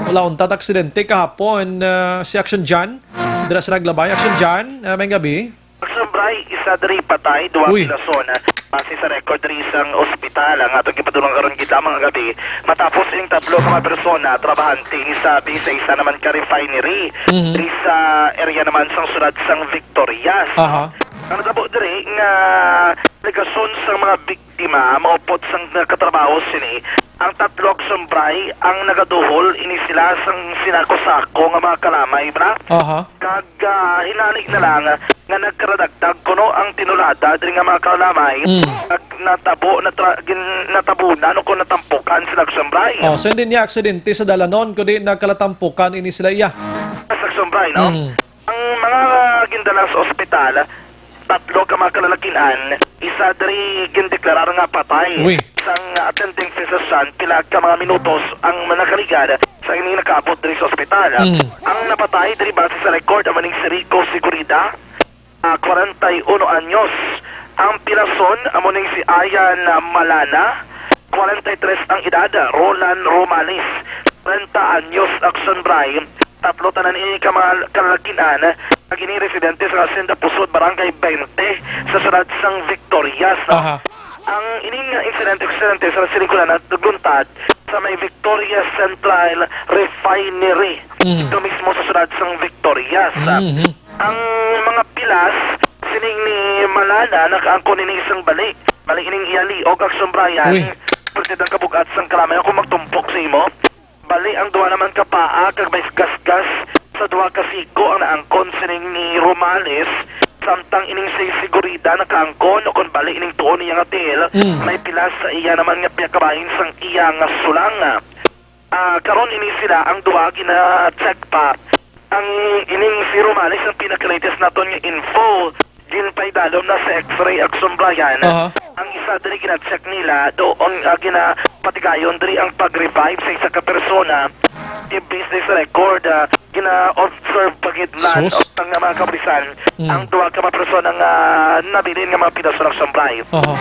Wala untat aksidente kahapon, ah, si Action John. Dira sa naglabay. Action John, ah, may gabi. Action Bray, isa diri patay, duha Uy. pilason. Base sa record diri sang ospital, ang atong gipadulong karon gid lamang nga gabi, matapos ining tatlo ka mga persona, trabahante ni sabi sa isa naman ka refinery Mhm. diri sa area naman sang siyudad sang Victorias. Aha. Ang natabo diri nga alegasyon sang mga biktima, maupod sang nakatrabaho sini, ang tatlo Action Bray ang nagaduhol ini sila sang sinako-sako nga mga kalamay, bra? Aha. Kag, ah, hinali na lang nga nagkaradagdag kuno ang tinulada diri nga mga kalamay, Mm. kag natabo, natra-, gin-, natabunan o kung natampukan sila Action Bray. Oh, so hindi niya aksidente sa dalanon, kundi nagkalatampukan ini sila iya. Sa Action Bray, no? Mm. Ang mga gindala sa ospital, tatlo ka mga kalalakinan, isa diri gindeklarar nga patay. Uy. Sang attending physician, pila ka mga minutos ang nakaligad sa ini nakaabot diri sa ospital. Mm. Ang napatay diri base sa record amo ning si Rico Sigurida, ah, kwarenta y uno anyos. Ang pilason amo ning si Ayan Malana, kwarenta y tres ang edad, Roland Romales, treinta anyos, Action Bray. Tatlo tanan ini ka mga kalalakinan, kag ini residente sa Hacienda Pusod, Barangay twenty, sa siyudad sang Victorias. Aha. Ang ining insidente, insidente sa siling ko na nagluntad sa may Victorias Central Refinery, Mhm. ito mismo sa siyudad sang Victorias. Mhm. Ang mga pilas sining ni Malana nakaangkon ini sang bali. Bali ining iya liog, Action Bray. Uy. Pwerte ang kabug-at sang kalamay ako magtumpok sa imo. Bali ang duha naman ka paa kag may gasgas sa duha ka siko ang naangkon sining ni Romales, samtang ining si Sigurida nakaangkon o kon bali ining tuo niya nga tiil, Mm. may pilas sa iya naman nga piyakabahin sang iya nga sulang. Ah, karon ini sila ang duha gina-check pa. Ang ining si Romales ang pinaka-latest naton nga info. Ginpaidalom na sa X-ray, Action Bray. Aha. Ang isa diri gina-check nila, doon, ah, ginapatigayon diri ang pag-revive sa isa ka persona. Based sa record, ah, gina-observe pa gid man Sus. Ang mga kapulisan Mm. ang duha ka mga persona nga nabilin nga mga pilason, Action Bray. Aha.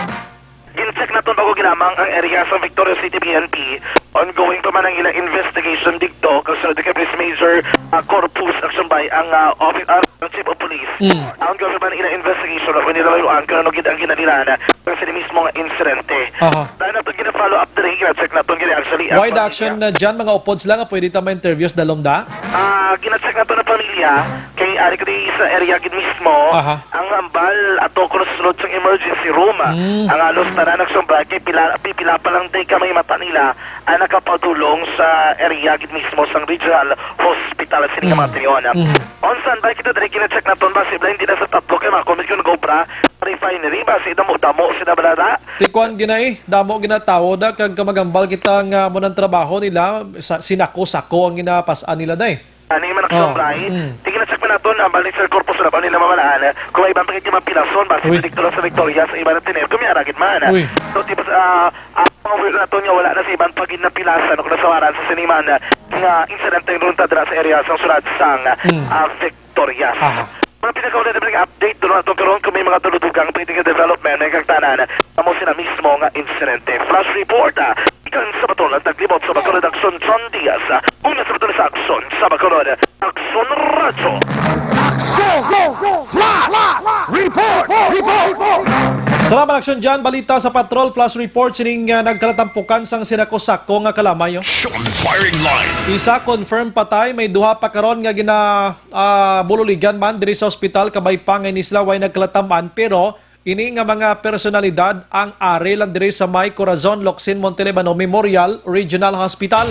Gin-check naton bago gilamang ang area sa Victoria City P N P. Ongoing pa man ang ilang investigation didto. Kasunod kay Police Major, ah, Corpus, Action Bray, ang, ah, office, ah, Chief of Police. Mm. Ongoing pa man ang ilang investigation. Ako nila layuan kung ano gid ang ginalilan sa sini mismo nga insidente. Aha. Dahil nato gina-follow up diri, gina-check naton gini actually ang Wide pamilya. Action na dyan, mga upod sila nga pwede ta ma-interview sa dalom da? Ah, gina-check nato na pamilya, kay ari ko di sa area gid mismo. Aha. Ang hambal ato ko na sa sulod sang emergency room. Mm. Ang halos tanan nagsumbag kay pila, pipila pa lang day ka may mata nila ang nakapadulong sa area gid mismo sang regional hospital sa sining Mm. mga tiyon. Mm. On standby kita diri, gina-check naton ba sila hindi na sa tatlo kay makumit yung nag-obra refinery ba si damo-damo sila balada. Tikuan ginay, damo ginatawo da kag kamagambal kita nga mo nang trabaho nila sa sinako-sako ang ginapas-an nila day. Ani man ang Oh, Bray. Mm. Sige na, check pa naton ang balik sa korpus na ba nila mamalaan. Kung may ibang pagkit yung mapilason, base Uy. sa diktator sa Victoria, sa iba na tinir, kung may aragit man. Uy. So, di ba, ah, ang mga wala naton nga wala na sa ibang pagkit na pilasan o nasawaran sa siniman, ah, nga insidente yung runtadra sa area sa sulad sang, Mm. ah, Victoria. Aha. Mga pinakauna na mga update, doon natin karon kung may mga tuludugang pwede nga development, may kagtanan, amo sila mismo nga insidente. Flash report, ah, ikan sa Bacolod, naglibot sa Bacolod Action, John Diaz, ah, una sa Bacolod sa Action, sa Bacolod, Action Radyo. Action! Flash! Report! Report! Salamat, Action John. Balita sa Patrol, flash report, sining, ah, nagkalatampukan sang sinako-sako nga kalamay, oh. Action firing line. Isa confirmed patay, may duha pa karon nga gina- ah, bululigan man diri sa ospital, kabay pa nga ini sila way nagkalataman, pero ini nga mga personalidad ang ari lang diri sa may Corazon Locsin Montelibano Memorial Regional Hospital.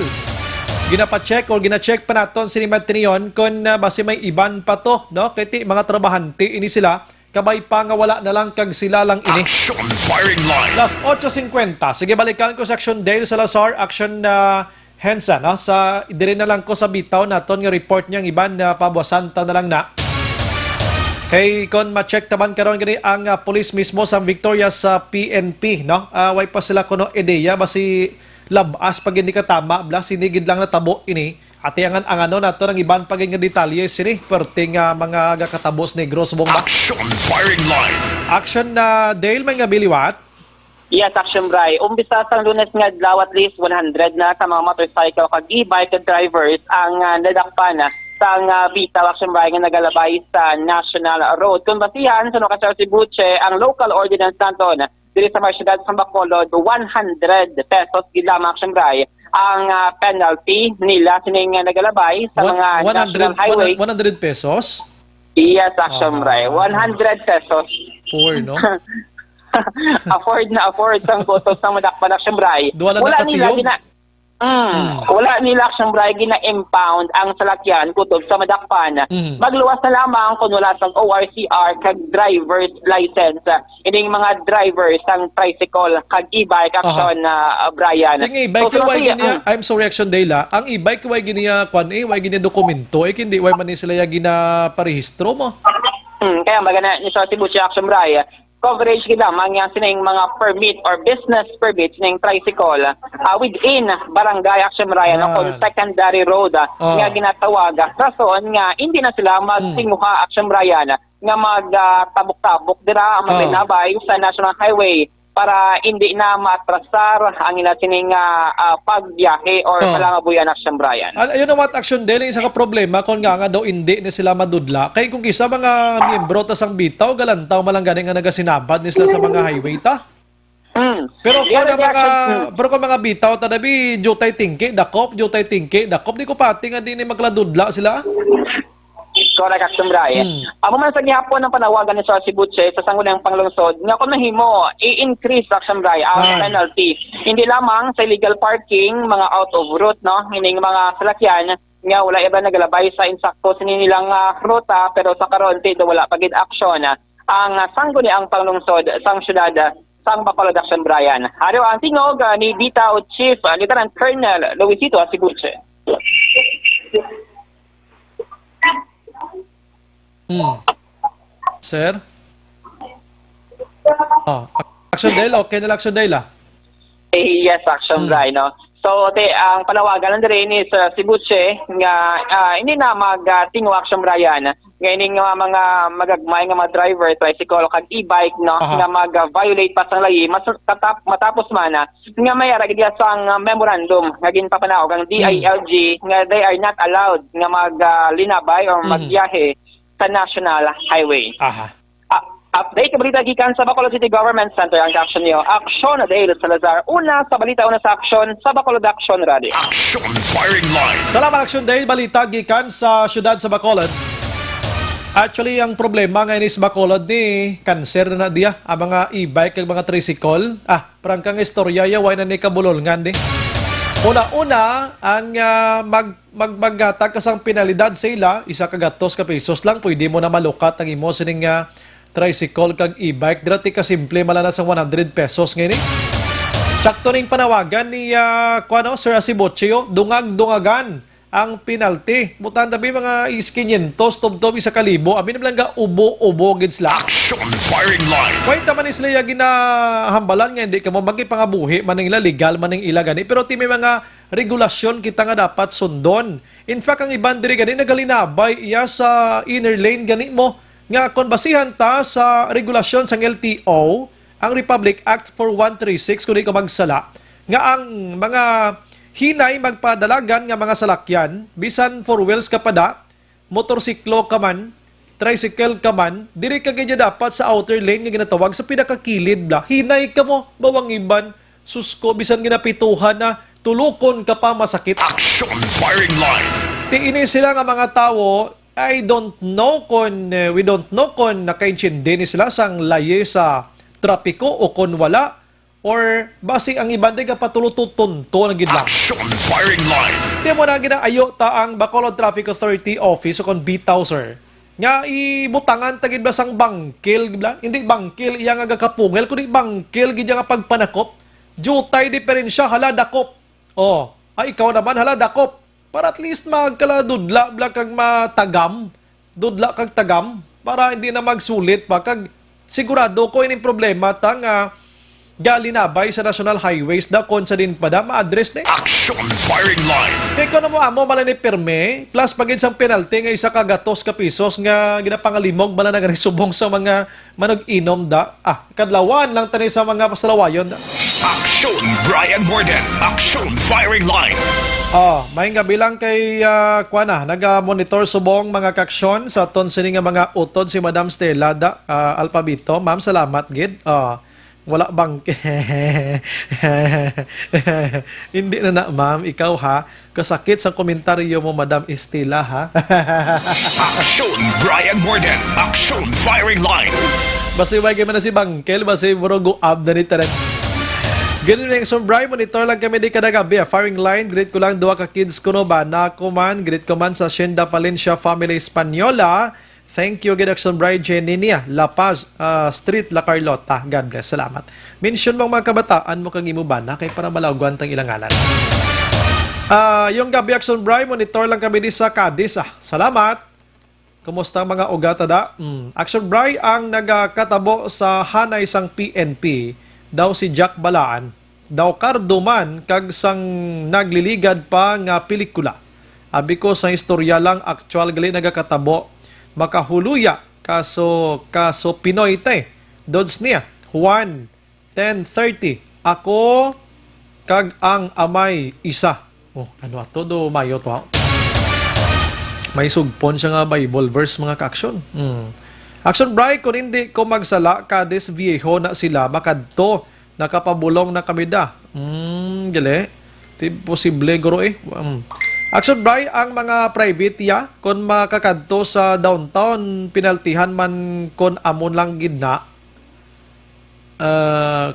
Ginapacheck o ginacheck pa naton sini mga tinion kung, ah, basi may iban pa to, no? Kay ti mga trabahante ini sila, kabay pa nga wala na lang kag sila lang ini. Action firing line. Las ocho cincuenta. Sige, balikan ko sa Action Dale Salazar, Action, ah, Hensa, no? Sa, diri na lang ko sa bitaw naton nga report niya, ang iban, ah, pabuwasan ta na lang na. Kay kon ma-check taman karon gani ang, ah, pulis mismo sa Victoria sa P N P, no? Ah, way pa sila kuno ideya, basi labas pa gid ni katama, bla, sini gid lang natabo ini. Ati ang, ang ano nato ng iban pa nga detalye sini, perting ah, mga gakatabo sa Negros, Bong, ba? Action Firing Line. Action na, Dale, may nga biliwat. Yes, Action Bray. Umpisa sa Lunes nga adlaw, at least one hundred na sa mga motorcycle kag e-bike drivers ang ah, nadakpan sa nga bitaw, Action Bray, nga nagalabay sa National Road. Kung basihan sa Nokasar Sibuche, ang local ordinance naton diri sa mga syudad sa Bacolod, one hundred pesos gid lamang, Action Bray, ang ah, penalty nila sining nga nagalabay sa One- mga national one hundred, highway. One hundred pesos? Yes, Action Bray. Ah. One hundred pesos. Poor, no? Afford na afford sang kutob sang madakpan, Action Bray. Duha lang Wala nila nakatiyog? gina Mm, Hmm. wala nila, Action Bray, gina-impound ang salakyan kutob sa madakpan. Mhm. Magluwas na lamang kung wala sang O R C R kag driver's license. Ining mga driver sang tricycle kag e-bike, Aha. Action, ah, Brian. Ting e-bike So, kay why sunod gini, ah? I'm sorry, Action Dale, ah. Ang e-bike kay why gini, ah, kwan, eh, why gini dokumento, eh, hindi why man ni sila ya ginaparehistro mo? Hmm, kaya magana ni sa Cebu si Action Bray, coverage gid lamang yang sining mga permit or business permit sining tricycle, ah, within barangay, Action Bray, no, Ah. kung secondary road, ah, Oh. nga ginatawag, ah, rason nga hindi na sila Hmm. magtinguha, Action Bray, nga mag, ah, tabok-tabok dira ang Oh. maglinabay sa National Highway para hindi na matrasar ang ila sining, ah, ah, pagbiyahe or Oh. palangabuyan, Action Bray. Al-, ayun ang what, Action Dale, isa ka problema kung nga, nga daw hindi ni sila madudla. Kay kung kisa mga miyembro ta sang bitaw, galantaw man lang gani nga nagasinabad ni sila sa mga highway ta. Hmm. Pero Yan kung ang mga, reaction, hmm. pero kung mga bitaw ta, dabi, jutay tingki, dakop, jutay tingki, dakop, di ko pati nga di ni magladudla sila. Correct, Action Bray. Hmm. Amo man sa gihapon ang panawagan ni Sir Sibuche sa Sangguniang Panglungsod nga kung mahimo, i-increase, Action Bray, ang Ah. penalty. Hindi lamang sa illegal parking, mga out of route, no? Ining mga salakyan nga wala iban nagalabay sa insakto sini nilang, ah, ruta, pero sa karon, ti do wala pa gid aksyon, ah, ang, ah, Sangguniang Panglungsod sang siyudad, ah, sang Bacolod, Action Bray. Ari ang tingog, ah, ni Bitaw Chief, ah, Lieutenant Colonel Luisito Asibuche. Hmm. Sir? Oh, Action Dale, okay na lang, Action Dale, ah. Eh, yes, Action Hmm. Bray, no? So, te, ang panawagan lang diri ni Sir Sibuche nga, ah, hindi na mag, ah, tingo, Action Brian, nga ini nga mga magagmay nga mga driver, tricycle, kag e-bike, no, Aha. nga mag, ah, violate pa sang layi, mas katap-, matapos man, ah, nga may ara gid sang, ah, memorandum nga ginpapanaog ang Hmm. D I L G nga they are not allowed nga mag, ah, linabay or Mhm. magbiyahe sa National Highway. Aha. Ah, update nga balita gikan sa Bacolod City Government Center ang kaaksyon niyo. Aksyon, Dale Salazar. Una sa balita, una sa aksyon, sa Bacolod Action Rally. Action Firing Line. Salamat, Action Dale. Balita gikan sa siyudad sa Bacolod. Actually, ang problema nga ini sa Bacolod ni cancer na diya. Ang mga e-bike kag mga tricycle. Ah, prangka nga istorya ya, way na ni kabulolngan di. Una-una, ang, ah, mag-, mag-, maghatag ka sang penalidad sa ila, isa ka gatos ka pesos lang, pwede mo na malukat ang imo sining, ah, tricycle kag e-bike. Dira ti kasimple man lang na sang one hundred pesos nga ini. Sakto ning panawagan ni, ah, kuwan, no, Sir Asibochio, dungag-dungagan ang penalty. Butang tabi mga is quinientos, tubtob isa ka libo. Abi na lang ga ubo-ubo gid sila. Action Firing Line. Why ta man ni sila ya ginahambalan nga hindi kamo magipangabuhi man ning ila, legal man ning ila gani. Pero ti may mga regulasyon kita nga dapat sundon. In fact, ang iban diri gani nagalinabay iya sa inner lane gani mo nga kon basihan ta sa regulasyon sang L T O, ang Republic Act four one three six, kung di ko magsala, nga ang mga hinay magpadalagan nga mga salakyan, bisan four wheels ka pa da, motorsiklo ka man, tricycle ka man, diri ka gid dapat sa outer lane nga ginatawag sa pinakakilid bla. Hinay ka mo, bawang iban, susko, bisan ginapituhan na, tulukon ka pa masakit. Action Firing Line. Ti ini sila nga mga tawo, I don't know kon, eh, we don't know kon nakaintindi ni sila sang layi sa trapiko o kon wala, or basi ang iban di ka patulututunto na gid lang. Action Firing Line. Di mo na ginaayo ta ang Bacolod Traffic Authority Office o kon bitaw, sir, nga ibutangan ta gid ba sang bangkil, gid ba? Hindi bangkil iya nga gakapungil, kundi bangkil gid iya nga pagpanakop. Jutay diferensya, hala, dakop. Oh, ay, ikaw naman, hala, dakop. Para at least magkaladudla bla kag matagam. Dudla kag tagam para hindi na magsulit pa. Kag sigurado ko ining problema ta nga Galinabay sa National Highways daw kon sa din pa da ma-address ni. Action Firing Line. Kay kuno mo amo mala ni pirme, plus pa gid sang penalty nga isa ka gatos ka pisos nga ginapangalimog mala na gani subong sa mga manag-inom da. Ah, kadlawan lang tani sa mga pasalawayon da. Action Brian Morden. Action Firing Line. Oh, may nga bilang kay ah, kuan na, naga-monitor subong mga kaaksyon sa aton sini nga mga utod si Madam Stella da, ah, Alpabito. Ma'am, salamat gid. Oh, wala bang Hindi na na, ma'am. Ikaw, ha? Kasakit sa komentaryo mo, Madam Estela, ha? Action Brian Morden. Action Firing Line. Basi way kay man na si Bangkel, basi murag guab na ni Tanan. Ganun yung Action Brian, monitor lang kami di kada gabi, ah. Firing Line, greet ko lang duha ka kids ko, no ba? Na ko man, greet ko man sa Shenda Valencia Family Española. Thank you gid, Action Bride Jenny niya, La Paz, ah, Street, La Carlota. God bless. Salamat. Mention mo ang mga kabataan mo kag imo bana kay para malawgan tang ilang ngalan. Ah, yung gabi, Action Bride, monitor lang kami di sa Cadiz, ah. Salamat. Kumusta ang mga ugat, ada? Mm. Action Bride, ang nagakatabo sa hanay sang P N P daw si Jack Balaan. Daw kardo man kag sang nagliligad pa nga pelikula. Abi ko, sa istorya lang, aktual gali nagakatabo. Makahuluya, kaso, kaso Pinoy te. Dods niya, Juan ten thirty. Ako kag ang Amay isa. Oh, ano ato do, mayo to, ha? May sugpon siya nga Bible verse, mga kaaksyon. Hmm. Action Bright, kung hindi ko magsala, Cadiz Viejo na sila makadto. Nakapabulong na kami da. Hmm, gali. Ti-, posible, guro, eh. Hmm. Action Bright, ang mga private ya, kung makakadto sa downtown, pinaltihan man kung amo lang gid na. Ah,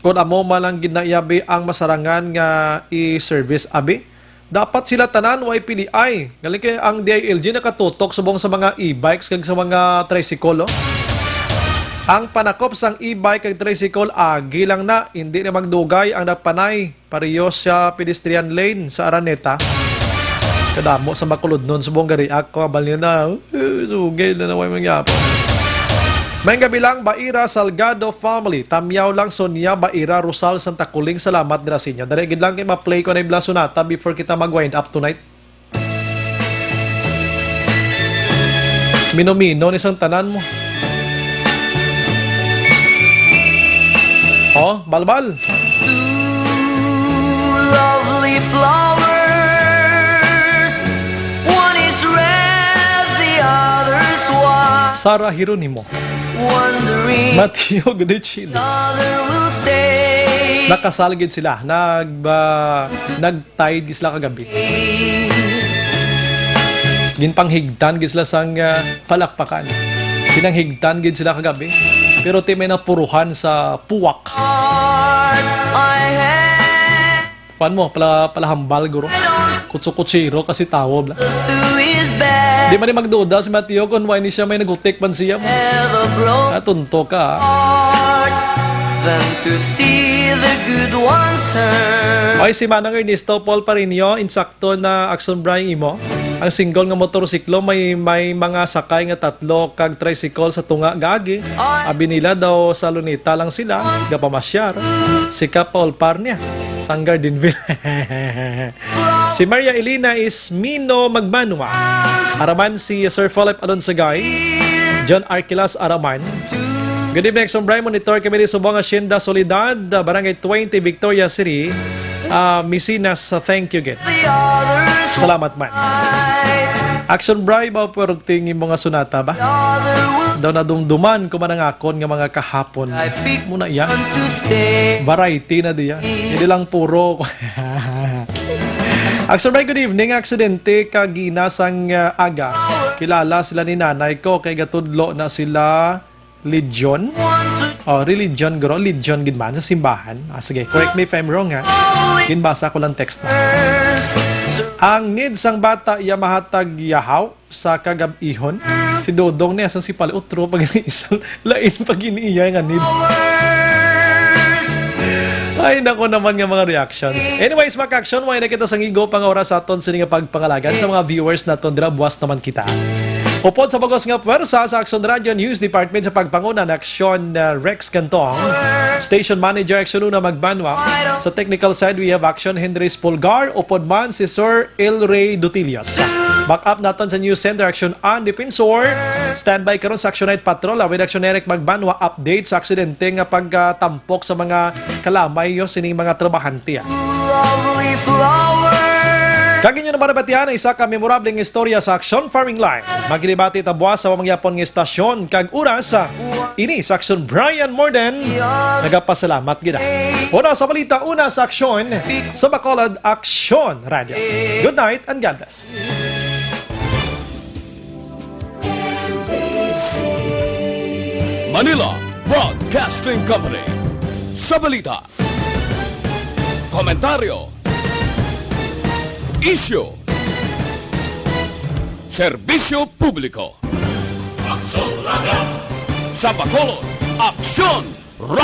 kung amo man lang gid na, abi, ang masarangan nga i-service, abi, dapat sila tanan way piliay. Galing kay ang D I L G nakatutok subong sa mga e-bikes kag sa mga tricycle, oh. Ang panakop sang e-bike kag tricycle, agi lang na, hindi na magdugay ang napanay. Pareho sa pedestrian lane sa Araneta. Kadamo sa makuludnon subong gari ako, abal niyo na. Uh, sugay na naway mangyapon. May gabi lang, Baira Salgado family. Tamyaw lang, Sonia Baira Rosal Santa Kuling. Salamat, Graciño. Dali gid lang kay ma-play ko na yung Blasonata before kita mag-wind up tonight. Minomino ni sang tanan mo. Oh, balbal. Two lovely flowers, one is red, the other's white. Sarah Hironimo. Wondering Mateo Gudichino. Other will say. Nakasal gid sila. Nag, ah, nag Tied gid sila kagabi. Ginpanghigtan gid sila sang, ah, palakpakan. Pinanghigtan gid sila kagabi. Pero ti may napuruhan sa puwak. Heart I have. Kuwan mo, pala, palahambal, guro. Kutso-kutsiro kasi tawo, bla. Who is bad? Di man ni magduda si Mateo kung why ni siya may nagutik man siya mo. Have a broken Ah, tunto ka, ah. Heart than to see the good ones hurt. Oy, si Manong Ernesto Paul Parinio, insakto na action bra imo. Ang single nga motorsiklo may, may mga sakay nga tatlo kag tricycle sa tunga gaagi. Abi nila daw sa Luneta lang sila gapamasyar. Si Kap Paul Parnia, sang Gardenville. Si Maria Elena is Mino Magmanwa. Araman si Sir Philip Alonsagay, John Arquilas Araman. Good evening, Action Brian. Monitor kami ni Subong Hacienda Soledad, Barangay twenty, Victoria City. Ah, Misinas, ah, thank you, gid. Salamat man. Action Brian, ba perting imo nga sonata ba? Daw nadumduman ko man ang akon nga mga kahapon. Muna iya. Variety na diya. Hindi lang puro. Action Brian, good evening. Aksidente kagina sang, ah, aga. Kilala sila ni nanay ko kay gatudlo na sila Legion. Oh, religion, guro. Legion gid man sa simbahan. Ah, sige, correct me if I'm wrong, ha. Ginbasa ko lang text mo. Ang need sang bata iya mahatag yahaw sa kagab-ihon. Si Dodong niya sa si Pali, utro pag isang lain pag iniiya nga need. Ay, nako naman nga mga reactions. Anyways, mga ka-action, way na kita sa ngigo pang oras sa aton sini nga pagpangalagan sa mga viewers naton dira, buwas naman kita. Upod sa bugos nga pwersa sa Aksyon Radio News Department sa pagpanguna ni Aksyon, uh, Rex Cantong, Station Manager Aksyon Una Magbanwa. Sa technical side, we have Aksyon Henry Spulgar, upod man si Sir El Rey Dutillas. Back up naton sa News Center, Aksyon Ann Defensor. Standby karon sa Aksyon Night Patrol, with Aksyon Eric Magbanwa, update sa aksidente nga pagtampok sa mga kalamay, yo, sining mga trabahante, ah. Kag inyo naman nabatian ang isa ka memorableng istorya sa Aksyon Firing Line. Magkilibati ta buwas sa mamangyapon nga istasyon kag oras, ah, ini sa Aksyon Brian Morden. Nagapasalamat gid, ah. Una sa balita, una sa aksyon, sa Bacolod Aksyon Radio. Good night and God bless. Manila Broadcasting Company. Sa balita, komentaryo, isyu, serbisyo publiko. Aksyon Radio. Sa Bacolod, Aksyon